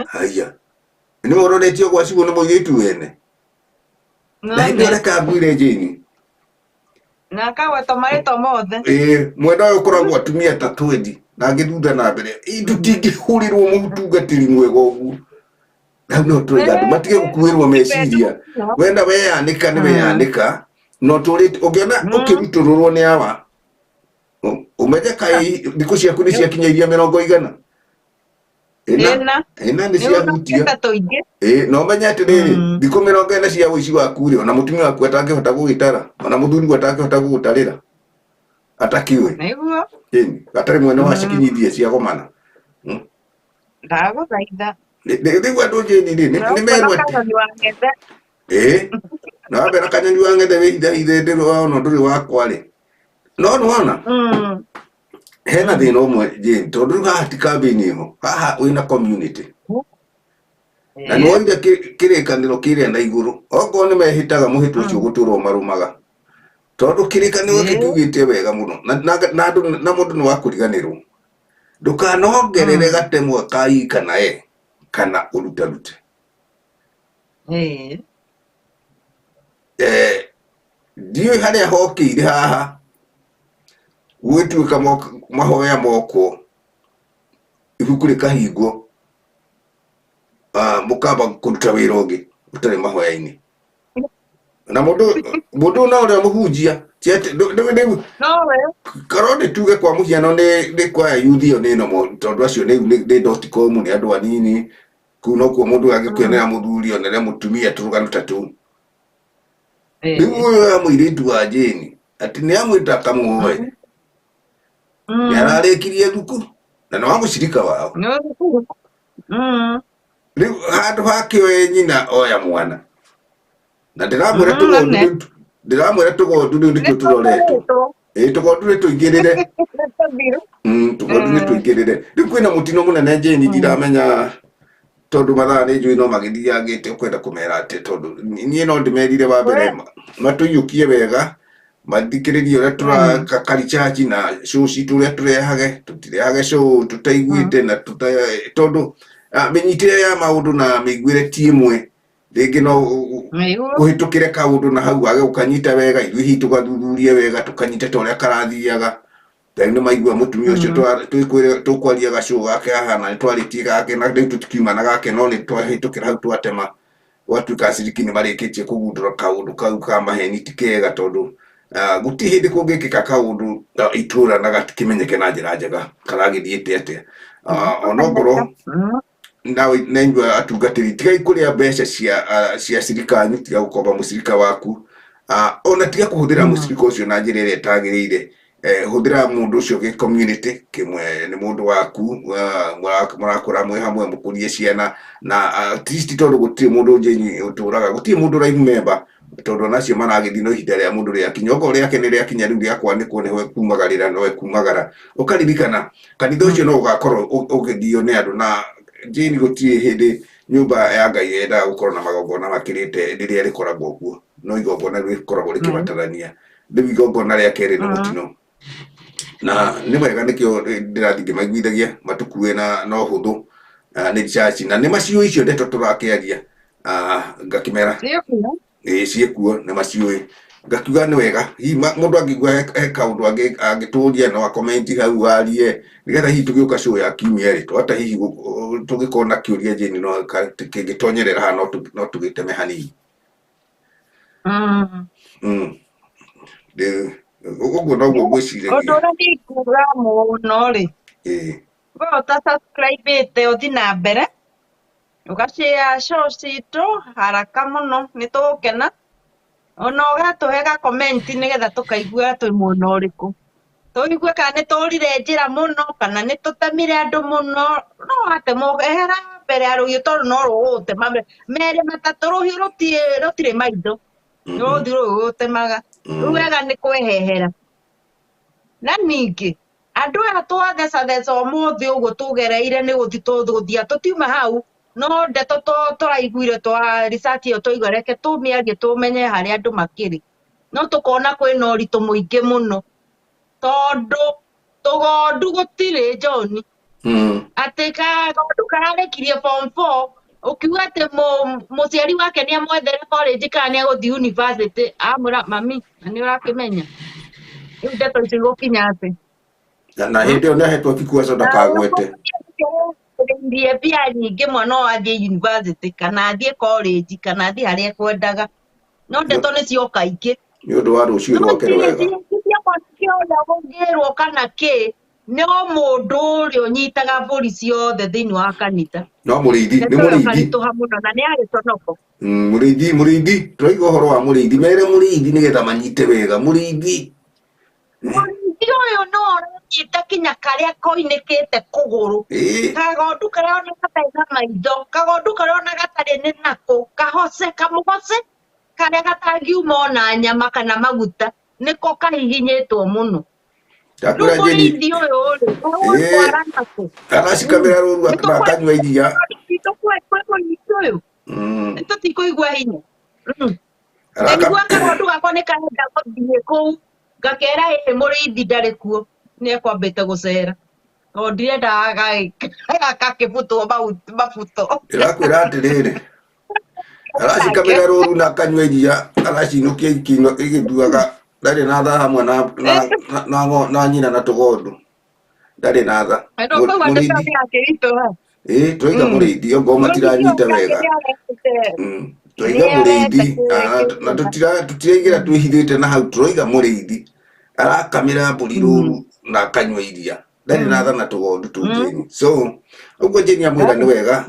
Haiya, nĩ ũroretio gwacigwo nĩ mũirĩtu wene na hĩndĩ ĩrĩa nguire Jane. Na akagweta marĩtwa mothe. Ĩĩ, mwena ũyũ ũkoragwo atumia ta 20 na angĩ thutha na mbere. Ĩ, tũtingĩhũrĩrwo mũtungatĩri mwega ũguo. Hau no tũraiga andũ matige gũkuĩrwo meciria. Wenda weyanĩka nĩ weyanĩka, no tũrĩte ũngĩona ũkĩrutũrũrwo nĩ awa, ũmenye kaĩ thikũ ciaku nĩ ciakinya iria mĩrongo igana ĩna. Ĩna. Ĩna nĩ ciahutia. Nĩ tũingĩ. Ĩĩ, na ũmenye atĩrĩrĩ, thikũ 40 cia ũici waku rĩ, ona mũtumia waku atangĩhota gũgĩtara, ona mũthuri atangĩhota gũgũtarĩra atakĩũĩ. Nĩguo. Ĩni gatarĩ mwene wa cikinyithie ciagomana. Ndagũthaitha. Rĩu andũ njĩni rĩ, nĩ merwo atĩ Kanyoni wa ngethe. Ĩĩ, na wambera kanyoni wa ng'ethe wĩhithahithe ndĩrĩ ona ndũrĩ wakwa rĩ, no nĩwona hena thĩna ũmwe Jane, tondũ rĩu haha ti kambĩini ĩho, haha wĩna community na nĩwoire kĩrĩkanĩro kĩrĩa na igũrũ, okorwo nĩ mehĩtaga mũhĩtwa ũcio gũtũra ũmarũmaga, tondũ kĩrĩkanĩro gĩkĩ kiugĩte wega mũno na andũ na mũndũ nĩ wa kũriganĩrwo, ndũkanongerere gatemwa ka i kana e kana ũrutarute. Ndiũĩ harĩa hokĩire haha gũgĩtuĩka mahoya mokwo, ibuku rĩkahingwo, mũkamba kũruta wĩra ũngĩ ũtarĩ mahoya-inĩ, na mũndũ mũndũ na ũrĩa mũhunjia ti atĩ rĩu Nowe. Korwo nĩ tuge kwa mũhiano nĩ kwaya youth, ĩyo nĩ nomo, tondũ acio nĩ dot com, nĩ andũ anini kũu, nokuo mũndũ angĩkĩonera mũthuri onere mũtumia tũrũgano ta tũu. Rĩu ũyũ wa mũirĩtu wa Jane atĩ nĩ amwĩta akamũhoe, nĩ ararĩkirie thukuru na nĩ wa mũcirika wao. Nĩ thukuru. Rĩu handũ hakĩoe nyina oya mwana na ndĩramwĩra tũgondu Nene. ndĩramwĩra tũgondu rĩu nĩtuo tũroretwo. Nĩtũkoretwo. Ĩĩ tũgondu nĩ tũingĩrĩre. Nĩtũthiru. Tũgondu nĩ tũingĩrĩre. Rĩu kwĩna mũtino mũnene Jane, ndiramenya tondũ mathaa nĩ njũĩ no magĩthiangĩte ũkwenda kũmera atĩ tondũ niĩ no ndĩmerire wa mbere matũiyũkie wega mathikĩrĩrie ũrĩa tũraka karichachi na show citũ ũrĩa tũrehage tũtirehage show tũtaiguĩte na tondũ mĩnyitĩre ya maũndũ na mĩiguĩre ti ĩmwe rĩngĩ no Nĩguo. kũhĩtũkĩre kaũndũ na hau wage gũkanyita wega ithuĩ hihi tũgathuthurie wega tũkanyite ta ũrĩa karathiaga. Rĩu nĩ maigua mũtumia ũcio tũkwaria gacũũ gake haha na nĩ twarĩtie gake na rĩu tũtikiuma na gake no nĩ twahĩtũkĩra hau twatema gwatuĩka aciriki nĩ marĩkĩtie kũgundũra kaũndũ kau ka maheni ti kega tondũ gũtirĩ hĩndĩ kũngĩkĩka kaũndũ itũra na gatikĩmenyeke na njĩra njega karagĩthiĩte atĩa. Onokorwo nawe na inyuĩ atungatĩri tigai kũrĩa mbeca cia cirikanyu, tiga gũkomba mũcirika waku, ona tiga kũhũthĩra mũcirika ũcio na njĩra ĩrĩa ĩtagĩrĩire. Hũthĩra mũndũ ũcio gĩ community kĩmwe nĩ mũndũ waku, mũrakũra mwĩ hamwe mũkũrie ciana na at least tondũ gũtirĩ mũndũ njĩni ũtũraga, gũtirĩ mũndũ life member tondũ onacio maragĩthiĩ no ihinda rĩa mũndũ rĩakinya, okorwo rĩake nĩ rĩakinya rĩu rĩa kwanĩkwo nĩho ekumagarĩra no ekumagara. Ũkaririkana kanitha ũcio no ũgakorwo ũgĩthio nĩ andũ na Jane gũtirĩ hĩndĩ nyũmba ya Ngai yendaga gũkorwo na magongona makĩrĩte rĩrĩa rĩkoragwo kuo, no igongona rĩkoragwo rĩkĩbatarania. Rĩu igongona rĩa kerĩ nĩ mũtino na nĩ wega nĩkĩo ndĩrathiĩ ngĩmaiguithagia matukue na no hũthũ nĩ church na nĩ maciũĩ icio ndeto tũrakĩaria, ngakĩmera Ciĩkuo. Ĩĩ ciĩkuo nĩ maciũĩ, ngakiuga nĩ wega hihi mũndũ angĩigua he kaũndũ angĩtũria no akomenti hau arie nĩgetha hihi tũgĩũka show ya kiumia rĩ twata hihi tũgĩkorwo na kĩũria Jane no kĩngĩtonyerera haha no tũgĩteme hanini. Ũguo noguo ngwĩciragia. Ũndũ ũrĩa ndinguga mũno rĩ, Ĩĩ. we ũta subscribe-ĩte ũthiĩ na mbere ũgashare show citũ haraka mũno nĩ tũgũkena ona ũgatũhe ga comment nĩgetha tũkaigua twĩ mwena ũrĩkũ, tũigue kana nĩ tũrire njĩra mũno kana nĩ tũtemire andũ mũno. No watema ehera mbere ya rũhiũ tondũ no rũgũgũtema merĩ matatũ, rũhiũ rũtirĩ maitho, nĩ rũthiĩ rũgũgũtemaga. Rĩu wega nĩ kwehehera. Na ningĩ andũ aya twathecatheca ũmũthĩ ũguo tũgereire nĩ gũthiĩ tũgũthiĩ tũtiuma hau no ndeto tũraiguire twa research ĩyo twaigua reke tũmĩarie tũmenye harĩa andũ makĩrĩ, no tũkona kwĩna ũritũ mũingĩ mũno tondũ tũgondu gũtirĩ John. Atĩ kagondu kararĩkirie form 4 ũkiuga atĩ mũciari wake nĩ amwethere college kana nĩ agũthiĩ university, amwĩra mami na nĩ ũrakĩmenya rĩu ndeto icio igũkinya atĩ na hĩndĩ ĩyo nĩ ahetwo ibuku aco ndakagwete. Irie mbia nyingĩ mwana no athiĩ university kana athiĩ college kana athiĩ harĩa ekwendaga, no ndeto nĩ cioka ingĩ nĩ ũndũ wa rũciũ rwake rwega. Mwanake ũrĩa ũngĩrwo kana kĩ no mũndũ ũrĩa ũnyitaga mbũri ciothe thĩinĩ wa kanitha no mũrĩithi nĩ Ndeto ĩyo mũrĩithi ĩkaritũha mũno na nĩ ya gĩconoko. Mũrĩithi mũrĩithi tũraiga ũhoro wa mũrĩithi mere mũrĩithi nĩgetha manyite wega mũrĩithi. Mũrĩithi ũyũ no ũranyita kinya karĩa koinĩkĩte kũgũrũ, kagondu karĩa ona gatarĩ na maitho, kagondu karĩa ona gatarĩ nĩ nako kahoce kamũhoce karĩa gatangiuma ona nyama kana maguta nĩko kahihinyĩtwo mũno. Rĩu Ndakwĩra Jane mũrĩithi ũyũ rĩ ũgũtwara nakũ? Aracikamĩra rũru na akanyua iria. Kwĩ mũrĩithi ũyũ nĩtũtikũigua hinya. Ndaigua kagondu gakwa nĩ karenda gũthiĩ kũu ngakera ĩ mũrĩithi ndarĩ kuo nĩ ekwambĩte gũcera tondũ ndirenda gakĩbutwo mabuto. Ndĩrakwĩra atĩrĩrĩ aracikamĩra rũru na akanyua iria aracinũkia igĩtuaga ndarĩ na tha hamwe na nyina na tũgondu ndarĩ na tha. Andũ kau ndeto Mũrĩithi nĩ yakĩritũha. Ĩĩ tũraiga mũrĩithi ongorwo matiranyita wega. Tũraiga mũrĩithi na tũtiraigĩra twĩhithĩte na hau tũraiga mũrĩithi arakamĩra mbũri rũru na akanyua iria ndarĩ na tha na tũgondu tũu Jane. So ũguo Jane amwĩra nĩ wega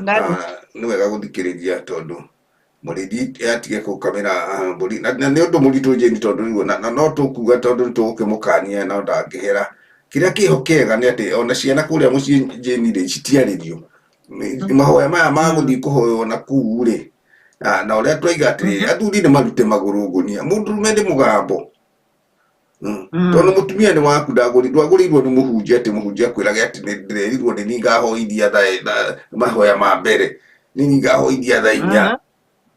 nĩ wega gũthikĩrĩria tondũ mũrĩithi atige gũkamĩra mbũri na nĩ ũndũ mũritũ Jane tondũ rĩu na no tũkuga tondũ nĩ tũgũkĩmũkania no ndangĩhera. Kĩrĩa kĩho kĩega nĩ atĩ ona ciana kũrĩa mũciĩ Jane rĩ citiarĩrio. Mahoya maya ma gũthiĩ kũhoywo na kũu rĩ, na ũrĩa twaiga atĩrĩrĩ, athuri nĩ marute magũrũ ngũnia, mũndũrũme nĩ mũgambo. Tondũ mũtumia nĩ waku, ndwagũrĩirwo nĩ mũhunjia atĩ mũhunjia akwĩrage atĩ ndĩrerirwo nĩ niĩ ngahoithia mahoya ma mbere, nĩ niĩ ngahoithia thaa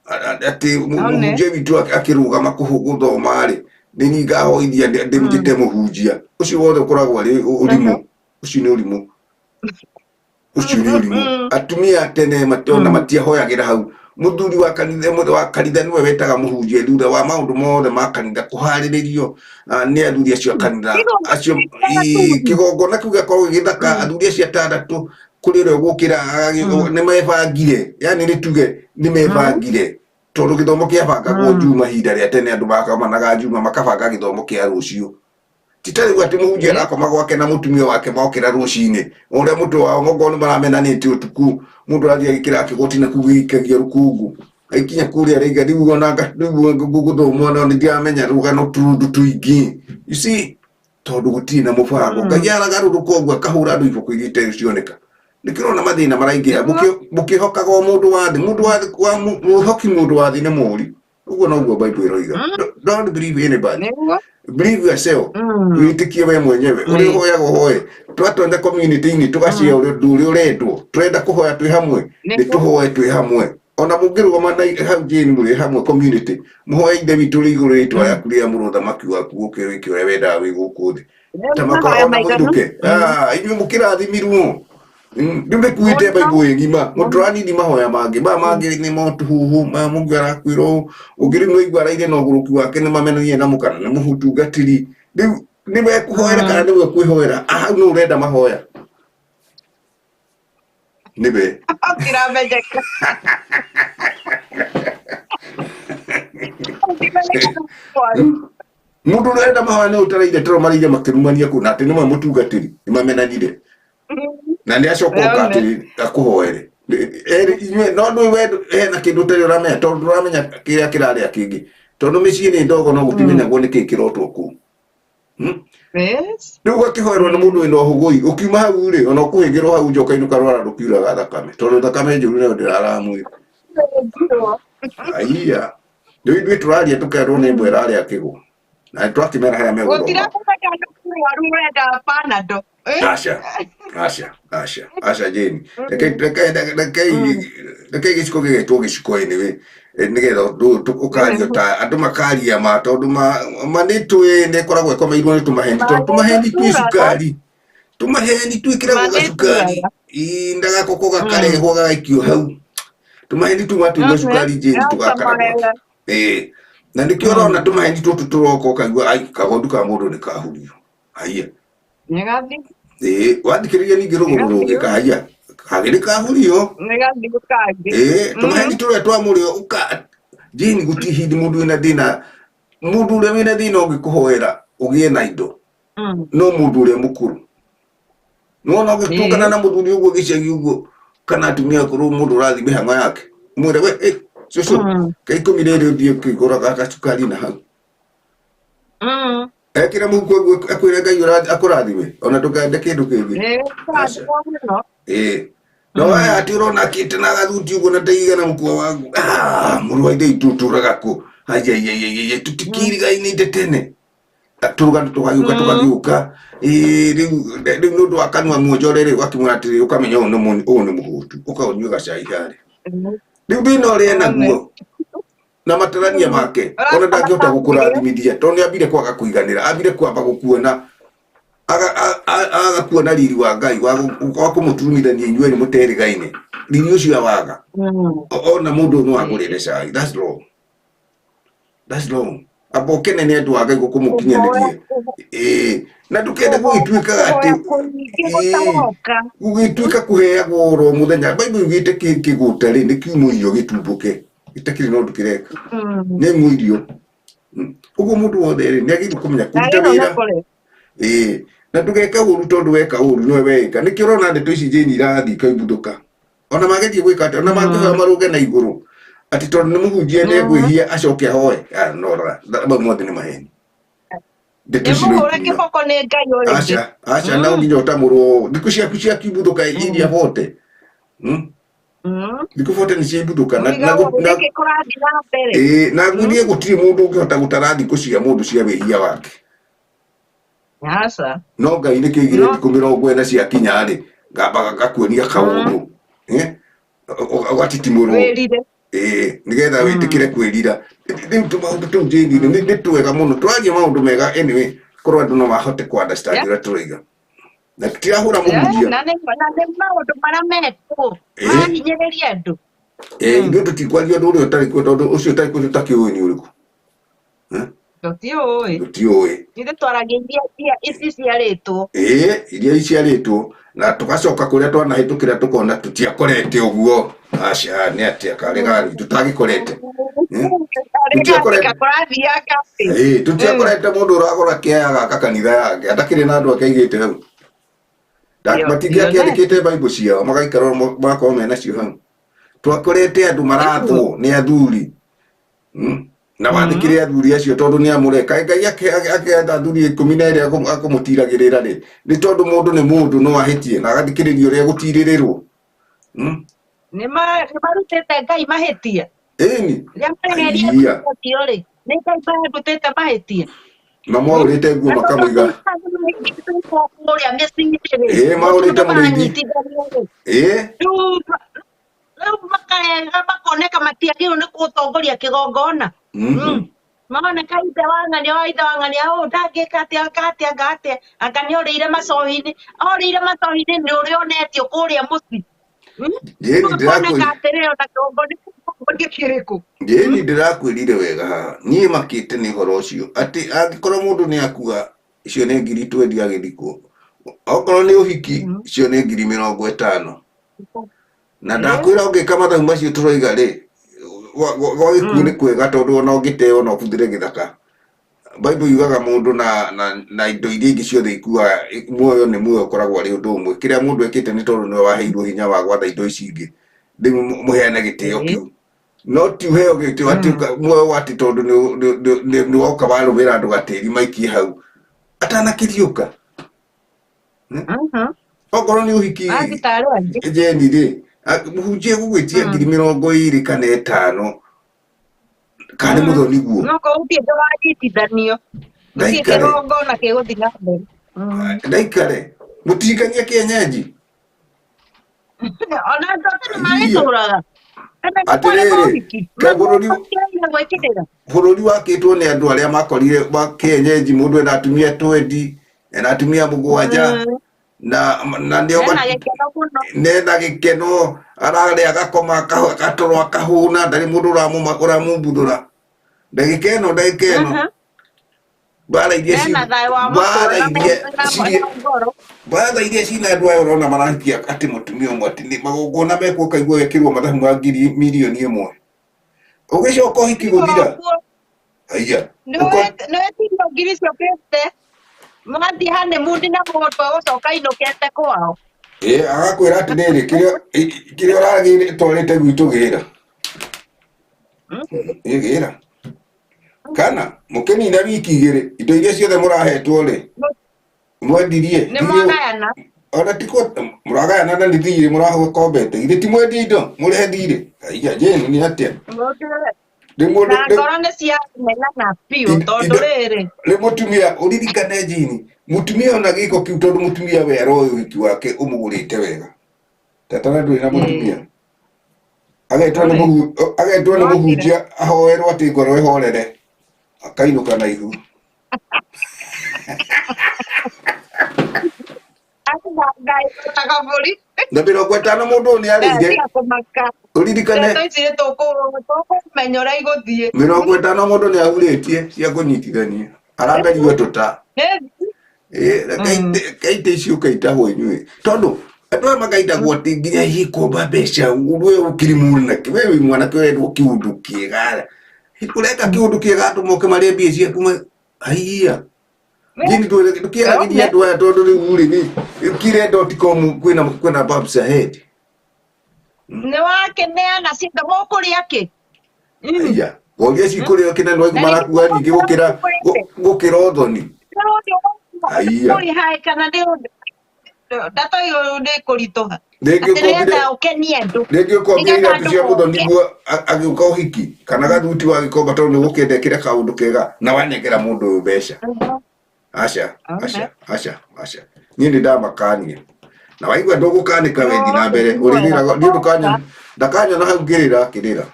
4, atĩ mũhunjia witũ akĩrũgama gũthoma rĩ, nĩ niĩ ngahoithia ndĩmũnjĩte mũhunjia. Ũcio wothe ũkoragwo arĩ ũrimũ, ũcio nĩ ũrimũ, ũcio nĩ ũrimũ. Atumia tene ona matiahoyagĩra hau. Mũthuri wa kanitha, wa kanitha nĩwe wetaga mũhunjia thutha wa maũndũ mothe ma kanitha kũharĩrĩrio nĩ athuri acio a kanitha acio. Kĩgongona kĩu gĩgakorwo gĩgĩthaka, athuri acio atandatũ kũrĩ ũrĩa ũgũkĩra nĩ mebangire, yani nĩ tuge nĩ mebangire, tondũ gĩthomo kĩabangagwo Njuma. Ihinda rĩa tene andũ makomanaga Njuma makabanga gĩthomo kĩa rũciũ. Ti ta rĩu atĩ mũhunjia arakoma gwake na mũtumia wake, mokĩra rũcinĩ ũrĩa mũtwe wao okorwo nĩ maramenanĩte ũtukũ, mũndũ arathiĩ agĩkĩra kĩgoti na kũu gĩikagia rũkũngũ, aikinya kũrĩa rĩga rĩu ona rĩu ngũthomwo no nĩndiramenya rũgano tũrundu tũingĩ, you see, tondũ gũtirĩ na mũbango. Ngai aragarũrũka ũguo akahũra andũ iboko iria itarĩ cioneka. Nĩkĩo ũrona mathĩna maraingĩha. Mũkĩhokaga o mũndũ wa thĩ, mũndũ wa thĩ wa mwĩhoki, mũndũ wa thĩ nĩ mũũri. Ũguo noguo Bible ĩroiga. Don't believe anybody. Believe yourself. Wĩtĩkie we mwenyewe ũrĩa ũhoyaga, ũhoe. Twatonya community-inĩ tũgacĩa ũrĩa ũndũ ũrĩa ũrendwo, tũrenda kũhoya twĩ hamwe, nĩ tũhoe twĩ hamwe. Ona mũngĩrũgama na hau njĩni mũrĩ hamwe community, mũhoe Ithe witũ ũrĩ igũrũ, rĩtwa rĩaku rĩamũrwo, ũthamaki waku ũke, wĩke ũrĩa wendaga wĩ gũkũ thĩ ta makora. Mahoya Ona maiganu. mũinũke. Inyuĩ mũkĩrathimirwo. Rĩu nĩkuĩte Bible ĩ ng'ima, mũtũranini mahoya mangĩ maya mangĩ nĩ motuhuhu maya. Mũngĩ arakwĩra ũũ, ũngĩ rĩu nĩwaigua araire na ũgũrũki wake, nĩ mamenanire na mũkana nĩ mũtungatĩri. Rĩu nĩwe kũhoera kana nĩwe kwĩhoera? Hau nĩ ũrenda mahoya nĩwe. Ũtiramenyeka. Ũngĩmenyeka nĩ Mũndũ ũrĩa ũrenda mahoya nĩ ũtaraire toro, maraire makĩrumania kũ na atĩ nĩwe mũtungatĩri, nĩ mamenanire na nĩ acoka oka atĩ akũhoere erĩ inyuĩ, no ndũĩ we hena kĩndũ ũtarĩ ũramenya, tondũ ndũramenya kĩrĩa kĩrarĩa kĩngĩ, tondũ mĩciĩ nĩ ndogo no gũtimenyagwo nĩ kĩĩ kĩrotwo kũu. Yes. Rĩu ũgakĩhoerwo nĩ mũndũ wĩna ũhũgũi, ũkiuma hau rĩ, ona ũkũhĩngĩrwo hau nja ũkainũka rwara rũkiuraga thakame, tondũ thakame njũru nayo ndĩraraga mwĩrĩ. Aiya, rĩu ithuĩ tũraria tũkerwo nĩ mbwa ĩrarĩa kĩgũ, na nĩ twakĩmera harĩa megũthoma. Gũtiramenyeka nĩ mũrwaru ũrenda Panado. Eh? Aca, aca, aca, aca, Jane, reke reke reke reke gĩciko gĩgetwo gĩciko anyway, nĩgetha ũndũ ũyũ ũkario ta andũ makaria ma, tondũ ma nĩ tũĩ nĩ ĩkoragwo ĩkomeirwo nĩ tũmaheni, tondũ tũmaheni twĩ cukari, tũmaheni twĩkĩragwo gacukari. Ii, ndagakoko gakarehwo gagaikio hau, tũmaheni tuma twĩna cukari, Jane, tũgakaragwo. Ĩĩ, na nĩkĩo ũrona tũmaheni tũtũ tũroka, ũkaigua ai kagondu ka mũndũ nĩ kahurio, haiya. Nĩgathiĩ. Ĩĩ, wathikĩrĩria ningĩ rũgũrũ rũngĩ kahaiya kagĩ nĩ kahurio. Nĩgathiĩ kangĩ. Ĩĩ, tũmaheni tũrĩa twa mũrĩo ũka, Jane, gũtirĩ hĩndĩ mũndũ wĩna thĩna, mũndũ ũrĩa wĩna thĩna ũngĩkũhoera ũgĩe na indo no mũndũ ũrĩa mũkũrũ. Nĩwona ũgĩtũngana na mũthuri ũguo gĩcagi ũguo kana atumia akũrũ, mũndũ ũrathiĩ mĩhang'o yake, mwĩre we, "Ĩ, cũcũ, ka 10 rĩrĩ ũthiĩ ũkĩgũraga gacukari na hau." Ekĩra mũhuko ũguo akwĩre Ngai akũrathime, ona ndũkende kĩndũ kĩngĩ. Nĩ mũno. Ĩĩ, no aya atĩ ũrona akĩte na gathuti ũguo na ndaigana mũkua wagu. Ah, mũrũ wa ithe witũ ũtũraga kũ? Aiaiaiaiai, tũtikirigainĩte tene, tũrũgano tũgagĩũka, tũgagĩũka. Ĩĩ, rĩu nĩ ũndũ wa kanua muonjore rĩ, ũgakĩmwĩra atĩrĩ, ũkamenya ũyũ nĩ ũyũ nĩ mũhũtu, ũka ũnyue gacai harĩa. Rĩu thĩna ũrĩa enaguo na matarania make, ona ndangĩhota gũkũrathimithia tondũ nĩ ambire kwaga kũiganĩra, ambire kwamba gũkuona aga kuona riri wa Ngai wa kũmũturumithania inyuĩ erĩ mũterĩgaine, riri ũcio awaga. Ona mũndũ ũyũ no agũrĩre cai, that's wrong, that's wrong. Amba ũkene nĩ andũ a Ngai gũkũmũkinyanĩrie. Ĩĩ, na ndũkende gũgĩtuĩkaga atĩ Kũingĩ ĩĩ, gũtaroka. Gũgĩtuĩka kũheagwo oro mũthenya. Bible yugĩte kĩgũta rĩ nĩ kiumwo irio gĩtumbũke gĩtakĩrĩ na ũndũ kĩreka, nĩ ng'u irio. Ũguo mũndũ wothe rĩ nĩ agĩrĩirwo kũmenya kũruta Agĩrĩirwo wĩra. nĩ kũrĩa. Ĩĩ, na ndũgeka ũru, tondũ weka ũru nĩwe weĩka. Nĩkĩo ũrona ndeto ici, Jane, irathiĩ ikaimbuthũka. Ona magerie gwĩka atĩa, ona mangĩhoya marũge na igũrũ atĩ tondũ nĩ mũhunjia nĩ acoke ahoe. Ah, no rora, mau mothe nĩ maheni, ndeto Nĩ ici no mũhũre ikiuga. kĩboko nĩ Ngai o rĩngĩ. Aca, aca, na nginya ũtamũrwo thikũ ciaku cia kiumbuthũka iria bote. Hmm? Mm. Thikũ 40 nĩ ciaimbuthũka na na Mũigagwo na nĩkĩ kũrathiĩ na mbere? ĩĩ, na ngwĩrie Mm. gũtirĩ mũndũ ũngĩhota gũtara thikũ cia mũndũ cia wĩhia wake. Aca. No Ngai nĩkĩo aigire No. thikũ 40 ciakinya rĩ, ngambaga ngakuonia kaũndũ. Eh? Ũgatitimũrwo. Wĩrire. Ĩĩ, nĩgetha Mm. wĩtĩkĩre kwĩrira. Rĩu tũmaũndũ tũu Jane nĩ nĩ twega mũno. Tũragia maũndũ mega anyway, korwo andũ no mahote kũ understand Yeah. ũrĩa tũroiga. Na tũtirahũra Yeah, mũhunjia. na nĩ maũndũ marĩa mekwo Ĩĩ. marahinyĩrĩria andũ. Ĩĩ, Mm. ithuĩ tũtikwaria ũndũ ũrĩa ũtarĩ kuo tondũ ũcio ũtarĩ kuo tũtakĩũĩ nĩ ũrĩkũ. Eh? Tũtiũĩ. Tũtiũĩ. Ithuĩ twaragia iria iria ici ciarĩtwo. Ĩĩ, iria iciarĩtwo na tũgacoka kũrĩa twanahĩtũkĩra tũkona tũtiakorete ũguo. Aca, nĩ atĩa karĩ gari tũtagĩkorete. Eh? Tũtiakorete. Karĩ kũrathiaga atĩ. Ĩĩ, tũtiakorete mũndũ ũragũra kĩaya gaka kanitha yake atakĩrĩ na andũ ake aigĩte hau. Matingĩakĩandĩkĩte Bible ciao magaikara magakorwo mena cio hau. Twakorete andũ marathwo nĩ athuri. Na wathĩkĩre athuri acio tondũ nĩ amũre. Kaĩ Ngai akĩenda athuri 12 akũmũtiragĩrĩra rĩ, nĩ tondũ mũndũ nĩ mũndũ no ahĩtie na agathikĩrĩria ũrĩa egũtirĩrĩrwo. Nĩ marutĩte Ngai mahĩtia. Ĩni. Rĩrĩa mareheria Aiya. acio rĩ, nĩ Ngai marutĩte mahĩtia. Mamwaũrĩte nguo makamũiga. Kũrĩa mĩciĩ-inĩ rĩ. Ĩĩ, maũrĩte mũrĩithi. Ĩĩ. Rĩu makarega makoneka matiagĩrĩirwo nĩ gũtongoria kĩgongona. Maroneka ithe wa ng'ania wa ithe wa ng'ania ũũ ndangĩka atĩa anga atĩa anga atĩa anga nĩ orĩire macohi-inĩ orĩire macohi-inĩ nĩ ũrĩa onetio kũrĩa mũciĩ. Jane Makoneka ndĩrakwĩrire atĩrĩrĩ ona kĩgongona kĩgongonia kĩrĩkũ. Jane ndĩrakwĩrire wega haha niĩ makĩte nĩ ũhoro ũcio atĩ angĩkorwo mũndũ nĩ akua icio nĩ ngiri twendi agĩthikwo okorwo nĩ ũhiki icio nĩ ngiri 50 na ndakwĩra ũngĩka mathabu macio tũroiga rĩ gwa gĩkuũ nĩ kwega tondũ ona ũngĩteo no ũbuthĩre gĩthaka. Bible yugaga mũndũ na, na, na indo iria ingĩ ciothe ikuaga muoyo nĩ muoyo ũkoragwo arĩ ũndũ ũmwe. Kĩrĩa mũndũ ekĩte nĩ tondũ nĩwe waheirwo hinya wa gwatha indo ici ingĩ, rĩu mũheane gĩtĩo kĩu. No ti ũheo gĩtĩo atĩ muoyo wa atĩ tondũ nĩ woka warũmĩra andũ gatĩri maikie hau atanakĩriũka. Okorwo nĩ ũhiki Thibitarĩ angĩ. Jane rĩ, mũhunjia egũgwĩtia ngiri 25 kana kana nĩ mũthoni guo. No korwo gũtirĩ ndũranyitithanio. Gũtirĩ Ndaikare. kĩgongona gĩgũthiĩ na mbere. Ndaikare. Mũtirikania kĩenyenji. Ona andũ a tene marĩtũraga. Tene nĩ kwarĩ Atĩrĩrĩ, mohiki. kaĩ bũrũri Matiagĩrĩire gwĩkĩrĩra. bũrũri wakĩtwo nĩ andũ arĩa makorire ma kĩenyenji mũndũ ena atumia twendi ena atumia 7 na na nĩo Mena gĩkeno mũno. nena gĩkeno ararĩa agakoma agatoro akahũna ndarĩ mũndũ ũramumbuthũra ndagĩka ĩno ndagĩka ĩno mbara iria Mena thayũ wa mbara mũtwe na iria mena cirĩ wa ngoro. mbara iria cina andũ aya ũrona marahikia atĩ mũtumia ũmwe atĩ nĩ magongona mekwo ũkaigua wekĩrwo mathabu ma ngiri 1 mirioni. Ũgĩcoka ũhiki gũthira. Koguo, Aiya. Nĩwetirio ngiri icio fifty mathiĩ honeymoon na mũndũ egũcoka ainũkĩte kwao. Ĩĩ agakwĩra atĩrĩrĩ kĩrĩa kĩrĩa ũragĩtwarĩte gwitũ gĩra. Ĩ gĩra. Kana mũkĩnina wiki 2 indo iria ciothe mũrahetwo rĩ mwendirie. Nĩ mwagayana. Ona ti mũragayana na nĩ thirĩ mũrakombete. Githĩ ti mwendie indo mũrĩhe thirĩ. Aiya Jane nĩ atĩa? Rĩ mũndũ Na ngoro nĩ ciamenana biũ tondũ rĩrĩ. Rĩ mũtumia ũririkane Jane mũtumia ona gĩko kĩu tondũ mũtumia we aroĩ ũhiki wake ũmũgũrĩte wega. Tata na ndũrĩ na mũtumia. Agetwo nĩ agetwo nĩ mũhunjia ahoerwo atĩ ngoro ĩhorere akainũka na ihu. Ngai ta kaburi. Na 50 mũndũ ũyũ nĩ arĩire. Tiga kũmaka. Ũririkane Ndeto ici nĩ tũkũmenya ũrĩa igũthiĩ. 50 mũndũ nĩ ahurĩtie cia kũnyitithania. Aramerio tũta. Ĩĩ reke ici ũkaitahwo inyuĩ. Tondũ andũ aya makaitagwo atĩ nginya hikomba mbeca we ũkĩrĩ mwanake we wĩ mwanake ũrendwo kĩũndũ kĩega. Ũreka kĩũndũ kĩega andũ moke marĩe mbia ciaku aiya. Jini ndũkĩaragĩria andũ aya tondũ rĩu rĩ nĩ kire.com kwĩna kwĩna bumps ahead. Nĩ wakĩneana ciothe mũkũrĩa kĩ? Aiya. Woria cikũrĩa kĩna nĩ marakua nyingĩ gũkĩra gũkĩra ũthoni. Aiya. Kũrĩha kana nĩ ũndũ. Ndatoĩ nĩ kũritũha. Rĩngĩ Atĩ ũkombire nĩgetha ũkenie andũ. Rĩngĩ ũkombire Nĩgetha iratũ andũ cia mũthoni moke. guo agĩũka ũhiki kana gathuti wagĩkomba tondũ nĩ ũgũkĩendekĩra kaũndũ kega na wanengera mũndũ ũyũ mbeca. Aca, aca, aca, aca, niĩ nĩ ndamakania na waigua ndũgũkanĩka wethi na mbere ũrĩrĩraga niĩ ndũkanyona ndakanyona hau ngĩrĩra kĩrĩra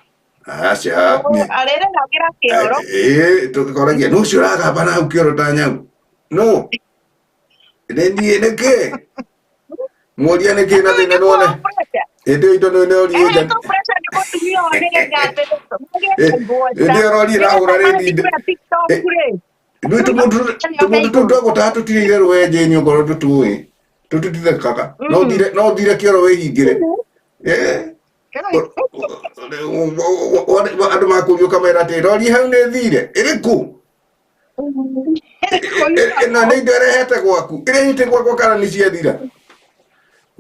aca niĩ. Arĩrĩragĩra kĩoro. Ĩĩ, tũkoragia nũ ũcio ũragamba na hau kĩoro ta nyau no nĩ niĩ nĩkĩ muoria nĩkĩ na thĩna nĩwone hĩndĩ ĩyo indo nĩ nĩorie nja. Ehetwo pressure nĩ mũtumia ũyũ nĩgetha atĩ Hĩndĩ ĩyo ũrorie ĩrahũra rĩndi. TikTok rĩ. Ithuĩ tũmũndũ tũu twagũtaha tũtirĩ itherũ we Jane okorwo tũtũĩ tũtitithekaga no ũthire kĩoro wĩhingĩre. Eh, andũ makũria ũkamera atĩ rori hau nĩ thire ĩrĩkũ ĩno nĩ indo ĩrehete gwaku ĩrehete gwakwa kana nĩ ciathira?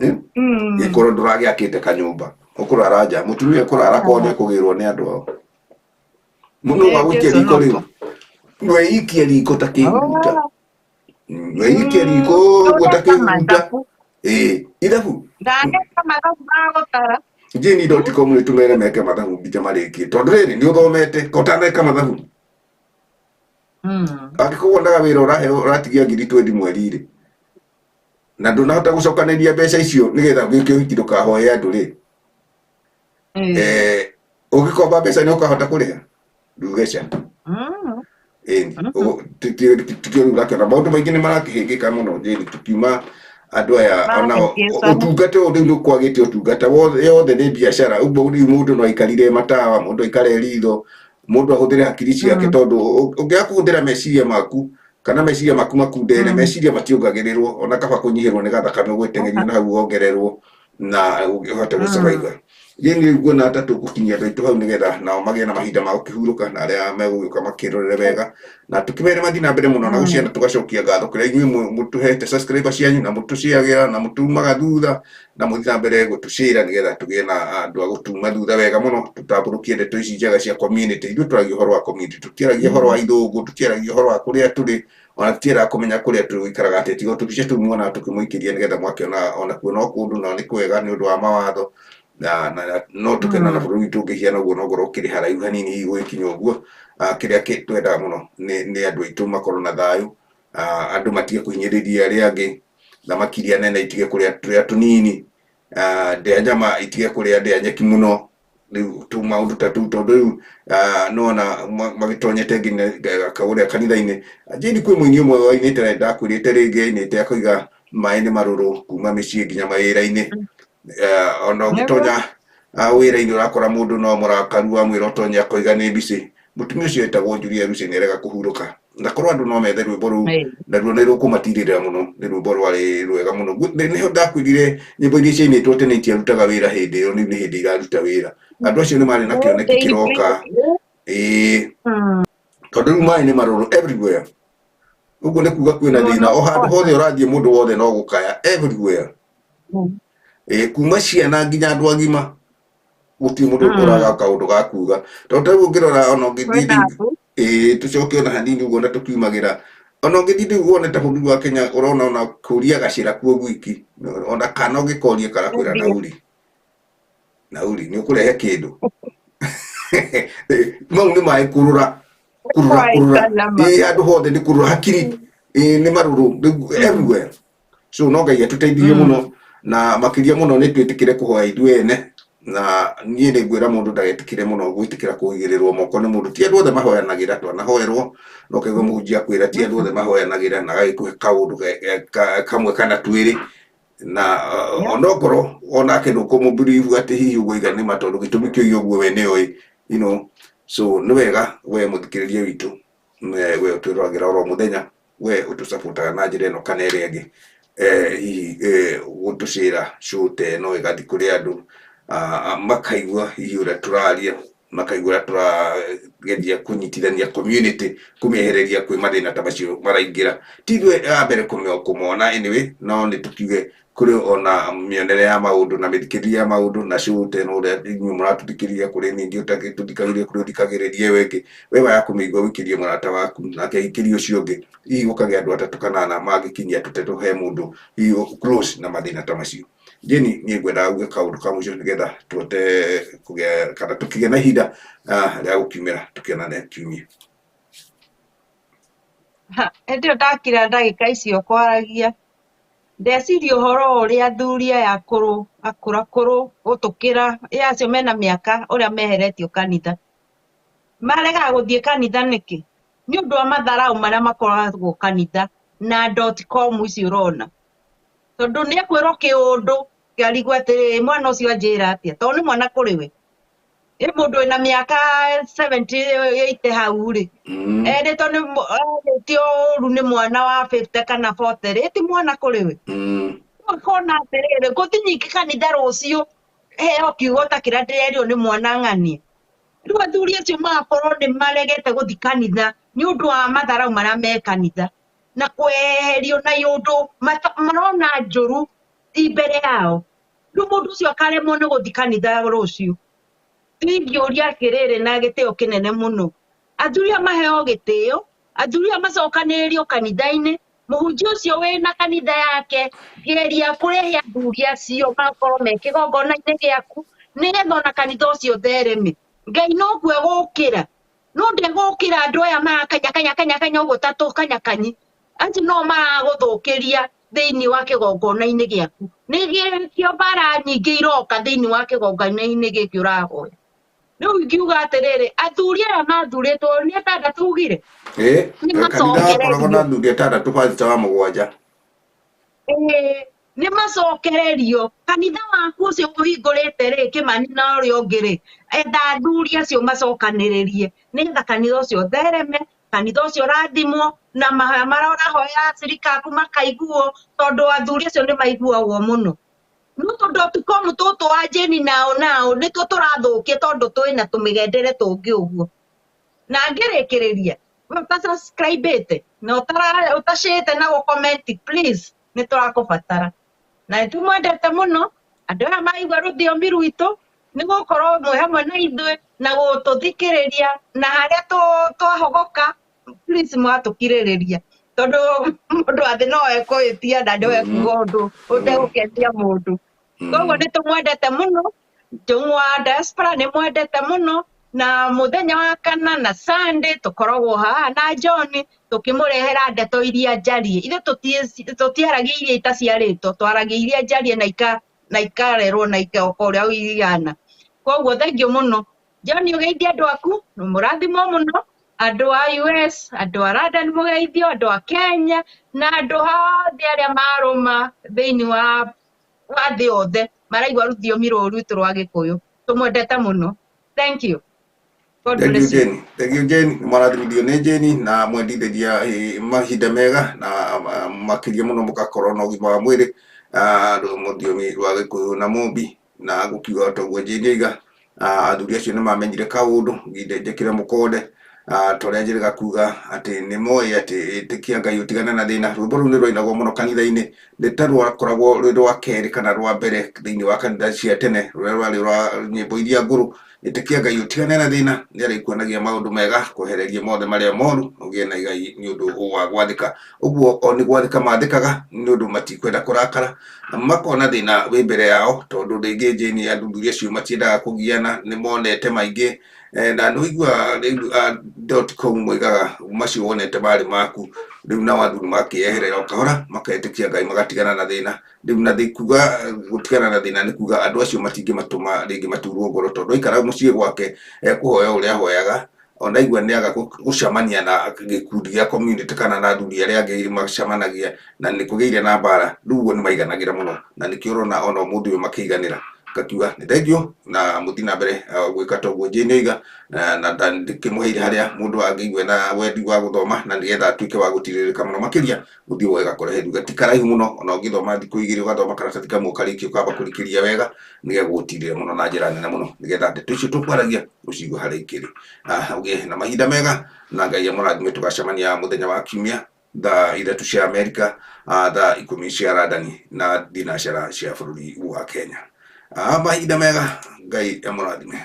Eh? Gĩkorwo ndũragĩakĩte kanyũmba ũkũrara nja mũtumia kũrara kwao nĩ ekũgĩrwo nĩ andũ ao mũno ũgagũikia riko rĩu weikie riko ta kĩhuruta. Weikie riko ũguo ta kĩhuruta ĩĩ ithabu. Ndaneka mathabu ma gũtara. Jane.com nĩ tũmere meke mathabu nginya marĩkie tondũ rĩrĩ nĩ ũthomete ko ũtaneka mathabu angĩkorwo wonaga wĩra ũraheo ũratigia 20,000 mweri rĩ na ndũnahota gũcokanĩria mbeca icio nĩgetha wĩke ũhiki ndũkahoe andũ rĩ, eh, ũngĩkomba mbeca nĩ ũkahota kũrĩha nduge ca. Ĩni tikio rĩu ũrakĩona maũndũ maingĩ nĩ marakĩhĩngĩka mũno Jane tukiuma andũ aya ona Marahĩngĩcana. Ũtungata ũyũ rĩu nĩ kwagĩte ũtungata wothe yothe nĩ biacara ũguo rĩu mũndũ no aikarire matawa mũndũ aikare ritho mũndũ ahũthĩre hakiri ciake tondũ ũngĩaga kũhũthĩra meciria maku kana meciria maku makundere meciria mationgagĩrĩrwo ona kaba kũnyihĩrwo nĩ gathakame gwĩteng'erio na hau wongererwo na ũhote gũsurvive. Jane rĩu nguona ta tũgũkinyia andũ aitũ hau nĩgetha nao magĩe na mahinda ma gũkĩhurũka na arĩa megũgĩũka makĩrorere wega na tũkĩmere mathiĩ na mbere mũno na gũciana tũgacokia ngatho kũrĩa inyuĩ mũtũhete subscriber cianyu na mũtũciagĩra na mũtumaga thutha na mũthiĩ na mbere gũtũcĩra nĩgetha tũgĩe na andũ a gũtuma thutha wega mũno tũtambũrũkie ndeto ici njega cia community. Ithuĩ twaragia ũhoro wa community, tũtiaragia ũhoro wa ithũngũ, tũtiaragia ũhoro wa kũrĩa tũrĩ ona tũtiendaga kũmenya kũrĩa tũikaraga atĩ tiga tũbica tũu muonaga tũkĩmũikĩria nĩgetha mwakĩona ona kuo no kũndũ na nĩ kwega nĩ ũndũ wa mawatho na no tũkena na bũrũri witũ ũngĩhiana ũguo no ngorwo ũkĩrĩ haraihu hanini hihi gũgĩkinya ũguo. Ah, kĩrĩa twendaga mũno nĩ andũ aitũ makorwo na thayũ. Ah, andũ matige kũhinyĩrĩria arĩa angĩ, thamaki iria nene itige kũrĩa tũrĩa tũnini. Ah, ndĩa nyama itige kũrĩa ndĩa nyeki mũno rĩu tũ maũndũ ta tũu tondũ rĩu, ah, nĩwona magĩtonyete nginya kũrĩa kanitha-inĩ. Jane kwĩ mũini ũmwe wainĩte na ndakwĩrĩte rĩngĩ ainĩte akoiga maĩ nĩ marũrũ kuma mĩciĩ nginya mawĩra-inĩ. Eh, ona ũngĩtonya, ah, wĩra-inĩ ũrakora mũndũ no mũrakaru wamwĩra ũtonye akoiga nĩ mbicĩ mũtumia ũcio etagwo Julia Lucy nĩ arega kũhurũka na korwo andũ no methe rwĩmbo rũu naruo nĩ rũkũmatirĩrĩra mũno nĩ rwĩmbo rwarĩ rwega mũno. Nĩho ndakwĩrire nyĩmbo iria ciainĩtwo tene itiarutaga wĩra hĩndĩ ĩyo rĩu nĩ hĩndĩ iraruta wĩra andũ acio nĩ marĩ na kĩoneki kĩroka ĩĩ tondũ rĩu maĩ nĩ marũrũ everywhere ũguo nĩ kuga kwĩna thĩna o handũ hothe ũrathiĩ mũndũ wothe no gũkaya everywhere ĩĩ kuma ciana nginya andũ agima gũtirĩ mũndũ ũraga kaũndũ ga kuga tondũ ta rĩu ũngĩrora ona ũngĩthiĩ Kwĩna rĩu andũ. Ĩĩ tũcoke ona hanini ũguo na tũkiumagĩra ona ũngĩthiĩ rĩu wone ta bũrũri wa Kenya ũrona ona kũria gacĩra kuo gwiki ona kana ũngĩkoria karakwĩra nauri nauri nĩ ũkũrehe kĩndũ mau nĩ maĩ kũrũra kũrũra kũrũra. Ĩĩ handũ hothe nĩ kũrũra hakiri ĩĩ nĩ marũrũ rĩu everywhere so no Ngai atũteithirie mũno na makĩria mũno nĩ twĩtĩkĩre kũhoya ithuĩ ene na niĩ nĩ ngwĩra mũndũ ndagetĩkĩre mũno gwĩtĩkĩra kũigĩrĩrwo moko nĩ mũndũ ti andũ othe mahoyanagĩra twanahoerwo no kaigua mũhunjia akwĩra ti andũ othe mahoyanagĩra na agagĩkũhe kaũndũ kamwe kana twĩrĩ na onokorwo onake ndũkũmũbelieve atĩ hihi ũguo iga nĩ ma tondũ gĩtũmi kĩu ũguo we nĩoĩ so nĩ wega we mũthikĩrĩria witũ we ũtwĩroragĩra oro mũthenya we ũtũcabotaga na njĩra ĩno kana ĩrĩa ĩngĩ hihi gũtũcĩra show ta ĩno ĩgathiĩ kũrĩ andũ, ah, makaigua hihi ũrĩa tũraria. Makaigua ũrĩa tũrageria kũnyitithania community, kũmĩehereria kwĩ mathĩna ta macio maraingĩra. Ti ithuĩ a mbere kũmona anyway, no nĩ tũkiuge kũrĩ ona mĩonere ya maũndũ na mĩthikĩrĩrie ya maũndũ na show ta ĩno ũrĩa inyuĩ mũratũthikĩrĩria, kũrĩ ningĩ ũtagĩtũthikagĩrĩria, kũrĩ ũthikagĩrĩria ĩyo ĩngĩ. We waya kũmĩigua ũikĩrie mũrata waku nake aikĩrie ũcio ũngĩ, hihi gũkagĩa andũ atatũ kana ana mangĩkinyia tũteto he mũndũ hihi close na mathĩna ta macio. Jane, niĩ ngwendaga uge kaũndũ ka mũico nĩgetha tũhote kũgĩa kana tũkĩgĩa na ihinda rĩa gũkiumĩra tũkĩonane kiumia. Hĩndĩ ĩyo ndakira ndagĩka icio kwaragia, ndeciria ũhoro ũrĩa athuri aya akũrũ akũrakũrũ gũtũkĩra, ĩ acio mena mĩaka ũrĩa meheretio kanitha. Maregaga gũthiĩ kanitha nĩkĩ? Nĩ ũndũ wa matharau marĩa makoragwo kanitha na dot com ici ũrona. Tondũ nĩ ekwĩrwo kĩũndũ kĩarigwo atĩrĩrĩ, mwana ũcio anjĩra atĩa? Tondũ nĩ mwana kũrĩ we. Ĩ mũndũ wĩna mĩaka 70 80 hau rĩ, erĩtwo nĩ erĩtio ũru nĩ mwana wa 50 kana 40 rĩ, ti mwana kũrĩ we. Ũkona atĩrĩrĩ, ngũthiĩ nyingĩ kanitha rũciũ heo kiugo ta kĩrĩa ndĩrerirwo nĩ mwana ng'ania. Rĩu athuri acio magakorwo nĩ maregete gũthiĩ kanitha nĩ ũndũ wa matharau marĩa me kanitha na kweherio na iũndũ marona njũru mbere yao. Rĩu mũndũ ũcio akaremwo nĩ gũthiĩ kanitha rũciũ. Ingĩũria atĩrĩrĩ na gĩtĩo kĩnene mũno, athuri aya maheo gĩtĩo, athuri aya macokanĩrĩrio kanitha-inĩ, mũhunjia ũcio wĩna kanitha yake, geria kũrehe athuri acio makorwo me kĩgongona-inĩ gĩaku, nĩgetha ona kanitha ũcio ũthereme. Ngai nokuo egũkĩra, no ndegũkĩra andũ aya marakanya kanya kanya kanya ũguo ta tũkanyakanyi, acio no maragũthũkĩria thĩinĩ wa kĩgongona-inĩ gĩaku. Nĩkĩo mbara nyingĩ iroka thĩinĩ wa kĩgongona-inĩ gĩkĩ ũrahoya. Rĩu ingiuga atĩrĩrĩ, athuri aya mathurĩtwo nĩ atandatũ ugire? Ĩ, Nĩ kanitha wakoragwo na macokererio. athuri atandatũ, pastor wa mũgwanja. Ĩĩ, nĩ macokererio. Kanitha waku ũcio ũhingũrĩte rĩ, Kĩmani na ũrĩa ũngĩ rĩ, etha athuri acio macokanĩrĩrie nĩgetha kanitha ũcio ũthereme, kanitha ũcio ũrathimwo, na mahoya marĩa ũrahoya acirika aku makaiguo, tondũ athuri acio nĩ maiguagwo mũno. No tondũ dot com tũtũ wa Jane nao nao nĩtuo tũrathũkia, tondũ twĩna tũmĩgendere tũngĩ ũguo. Na ngĩrĩkĩrĩria, we ũtasubscribe-ĩte na ũtacĩte na gũ-comment, please, nĩ tũrakũbatara. Na nĩ tũmwendete mũno andũ aya maigua rũthiomi rwitũ, nĩ gũkorwo mwĩ hamwe na ithuĩ na gũtũthikĩrĩria, na harĩa twahogoka, please mũgatũkirĩrĩria, tondũ mũndũ wa thĩ no ekũhĩtia na no ekuga ũndũ ũtegũkenia mũndũ. Koguo nĩ tũmwendete mũno, Njũng'wa diaspora nĩ mwendete mũno, na mũthenya wa kana na Sunday tũkoragwo haha na John tũkĩmũrehera ndeto iria njarie. Ithuĩ tũtiaragia iria itaciarĩtwo, twaragia iria njarie na na ikarerwo na ikoka ũrĩa ihana. Koguo thengiũ mũno. John, ũgeithie andũ aku, mũrathimwo mũno, andũ a US, andũ a London mũgeithio, andũ a Kenya na andũ othe arĩa marũma thĩinĩ wa thĩ yothe maraigua rũthiomi rũrũ rwitũ rwa Gĩkũyũ. Tũmwendete mũno. Thank you. God Thank you, bless you. Jane. Thank you, Jane. Mũrathimithio nĩ Jane na mwendithĩria mahinda mega na makĩria mũno mũgakorwo na ũgima wa mwĩrĩ, rũthiomi rwa Gĩkũyũ na Mũmbi, na gũkiuga toguo Jane oiga, athuri acio nĩ mamenyire kaũndũ nginde njĩkĩre mũkonde, ta ũrĩa njĩrĩga kuga atĩ nĩ moĩ atĩ ĩtĩkia Ngai ũtigane na thĩna. Rwĩmbo rũu nĩ rwainagwo mũno kanitha-inĩ, nĩ ta rwakoragwo rwĩ rwa kerĩ kana rwa mbere thĩinĩ wa kanitha cia tene, rũrĩa rwarĩ rwa nyĩmbo iria ngũrũ. Ĩtĩkia Ngai ũtigane na thĩna, nĩ arĩkuonagia maũndũ mega, kwehereria mothe marĩa moru, ũgĩe na igai nĩ ũndũ wa gwathĩka. Ũguo o nĩ gwathĩka mathĩkaga, nĩ ũndũ matikwenda kũrakara, makona thĩna wĩ mbere yao, tondũ rĩngĩ Jane athuri acio matiendaga kũgiana, nĩ monete maingĩ, na nĩ ũiguaga rĩu dot com moigaga macio wonete marĩ maku, rĩu nao athuri makĩeherera o kahora, maketĩkia Ngai magatigana na thĩna. Rĩu na kuga gũtigana na thĩna nĩ kuga andũ acio matingĩmatũma rĩngĩ maturwo ngoro, tondũ aikara mũciĩ gwake ekũhoya ũrĩa ahoyaga, ona aigua nĩ aga gũcemania na gĩkundi gĩa community kana na athuri arĩa angĩ macemanagia na nĩ kũgĩire na mbara, rĩu ũguo nĩ maiganagĩra mũno, na nĩkĩo ũrona ona ũmũthĩ ũyũ makĩiganĩra. Ngakiuga nĩ thengio na mũthiĩ na mbere gwĩka toguo Jane oiga, na ndĩkĩmũheire harĩa mũndũ angĩigua na wendi wa gũthoma na nĩgetha atuĩke wa gũtirĩrĩka mũno makĩria, ũthiĩ woe gakore nduga ti karaihu mũno, ona ũngĩthoma thikũ igĩrĩ ũgathoma karatathi kamwe ũkarĩkia ũkamba kũrikĩria wega nĩgegũgũtirĩra mũno na njĩra nene mũno nĩgetha ndeto icio tũkwaragia ũciigue harĩa ikĩrĩ. Ũgĩe na mahinda mega na Ngai amũrathime, tũgacemania mũthenya wa kiumia thaa 3 cia Amerika, thaa 10 cia London na thinacara cia bũrũri wa Kenya. Mahinda mega, Ngai amũrathime.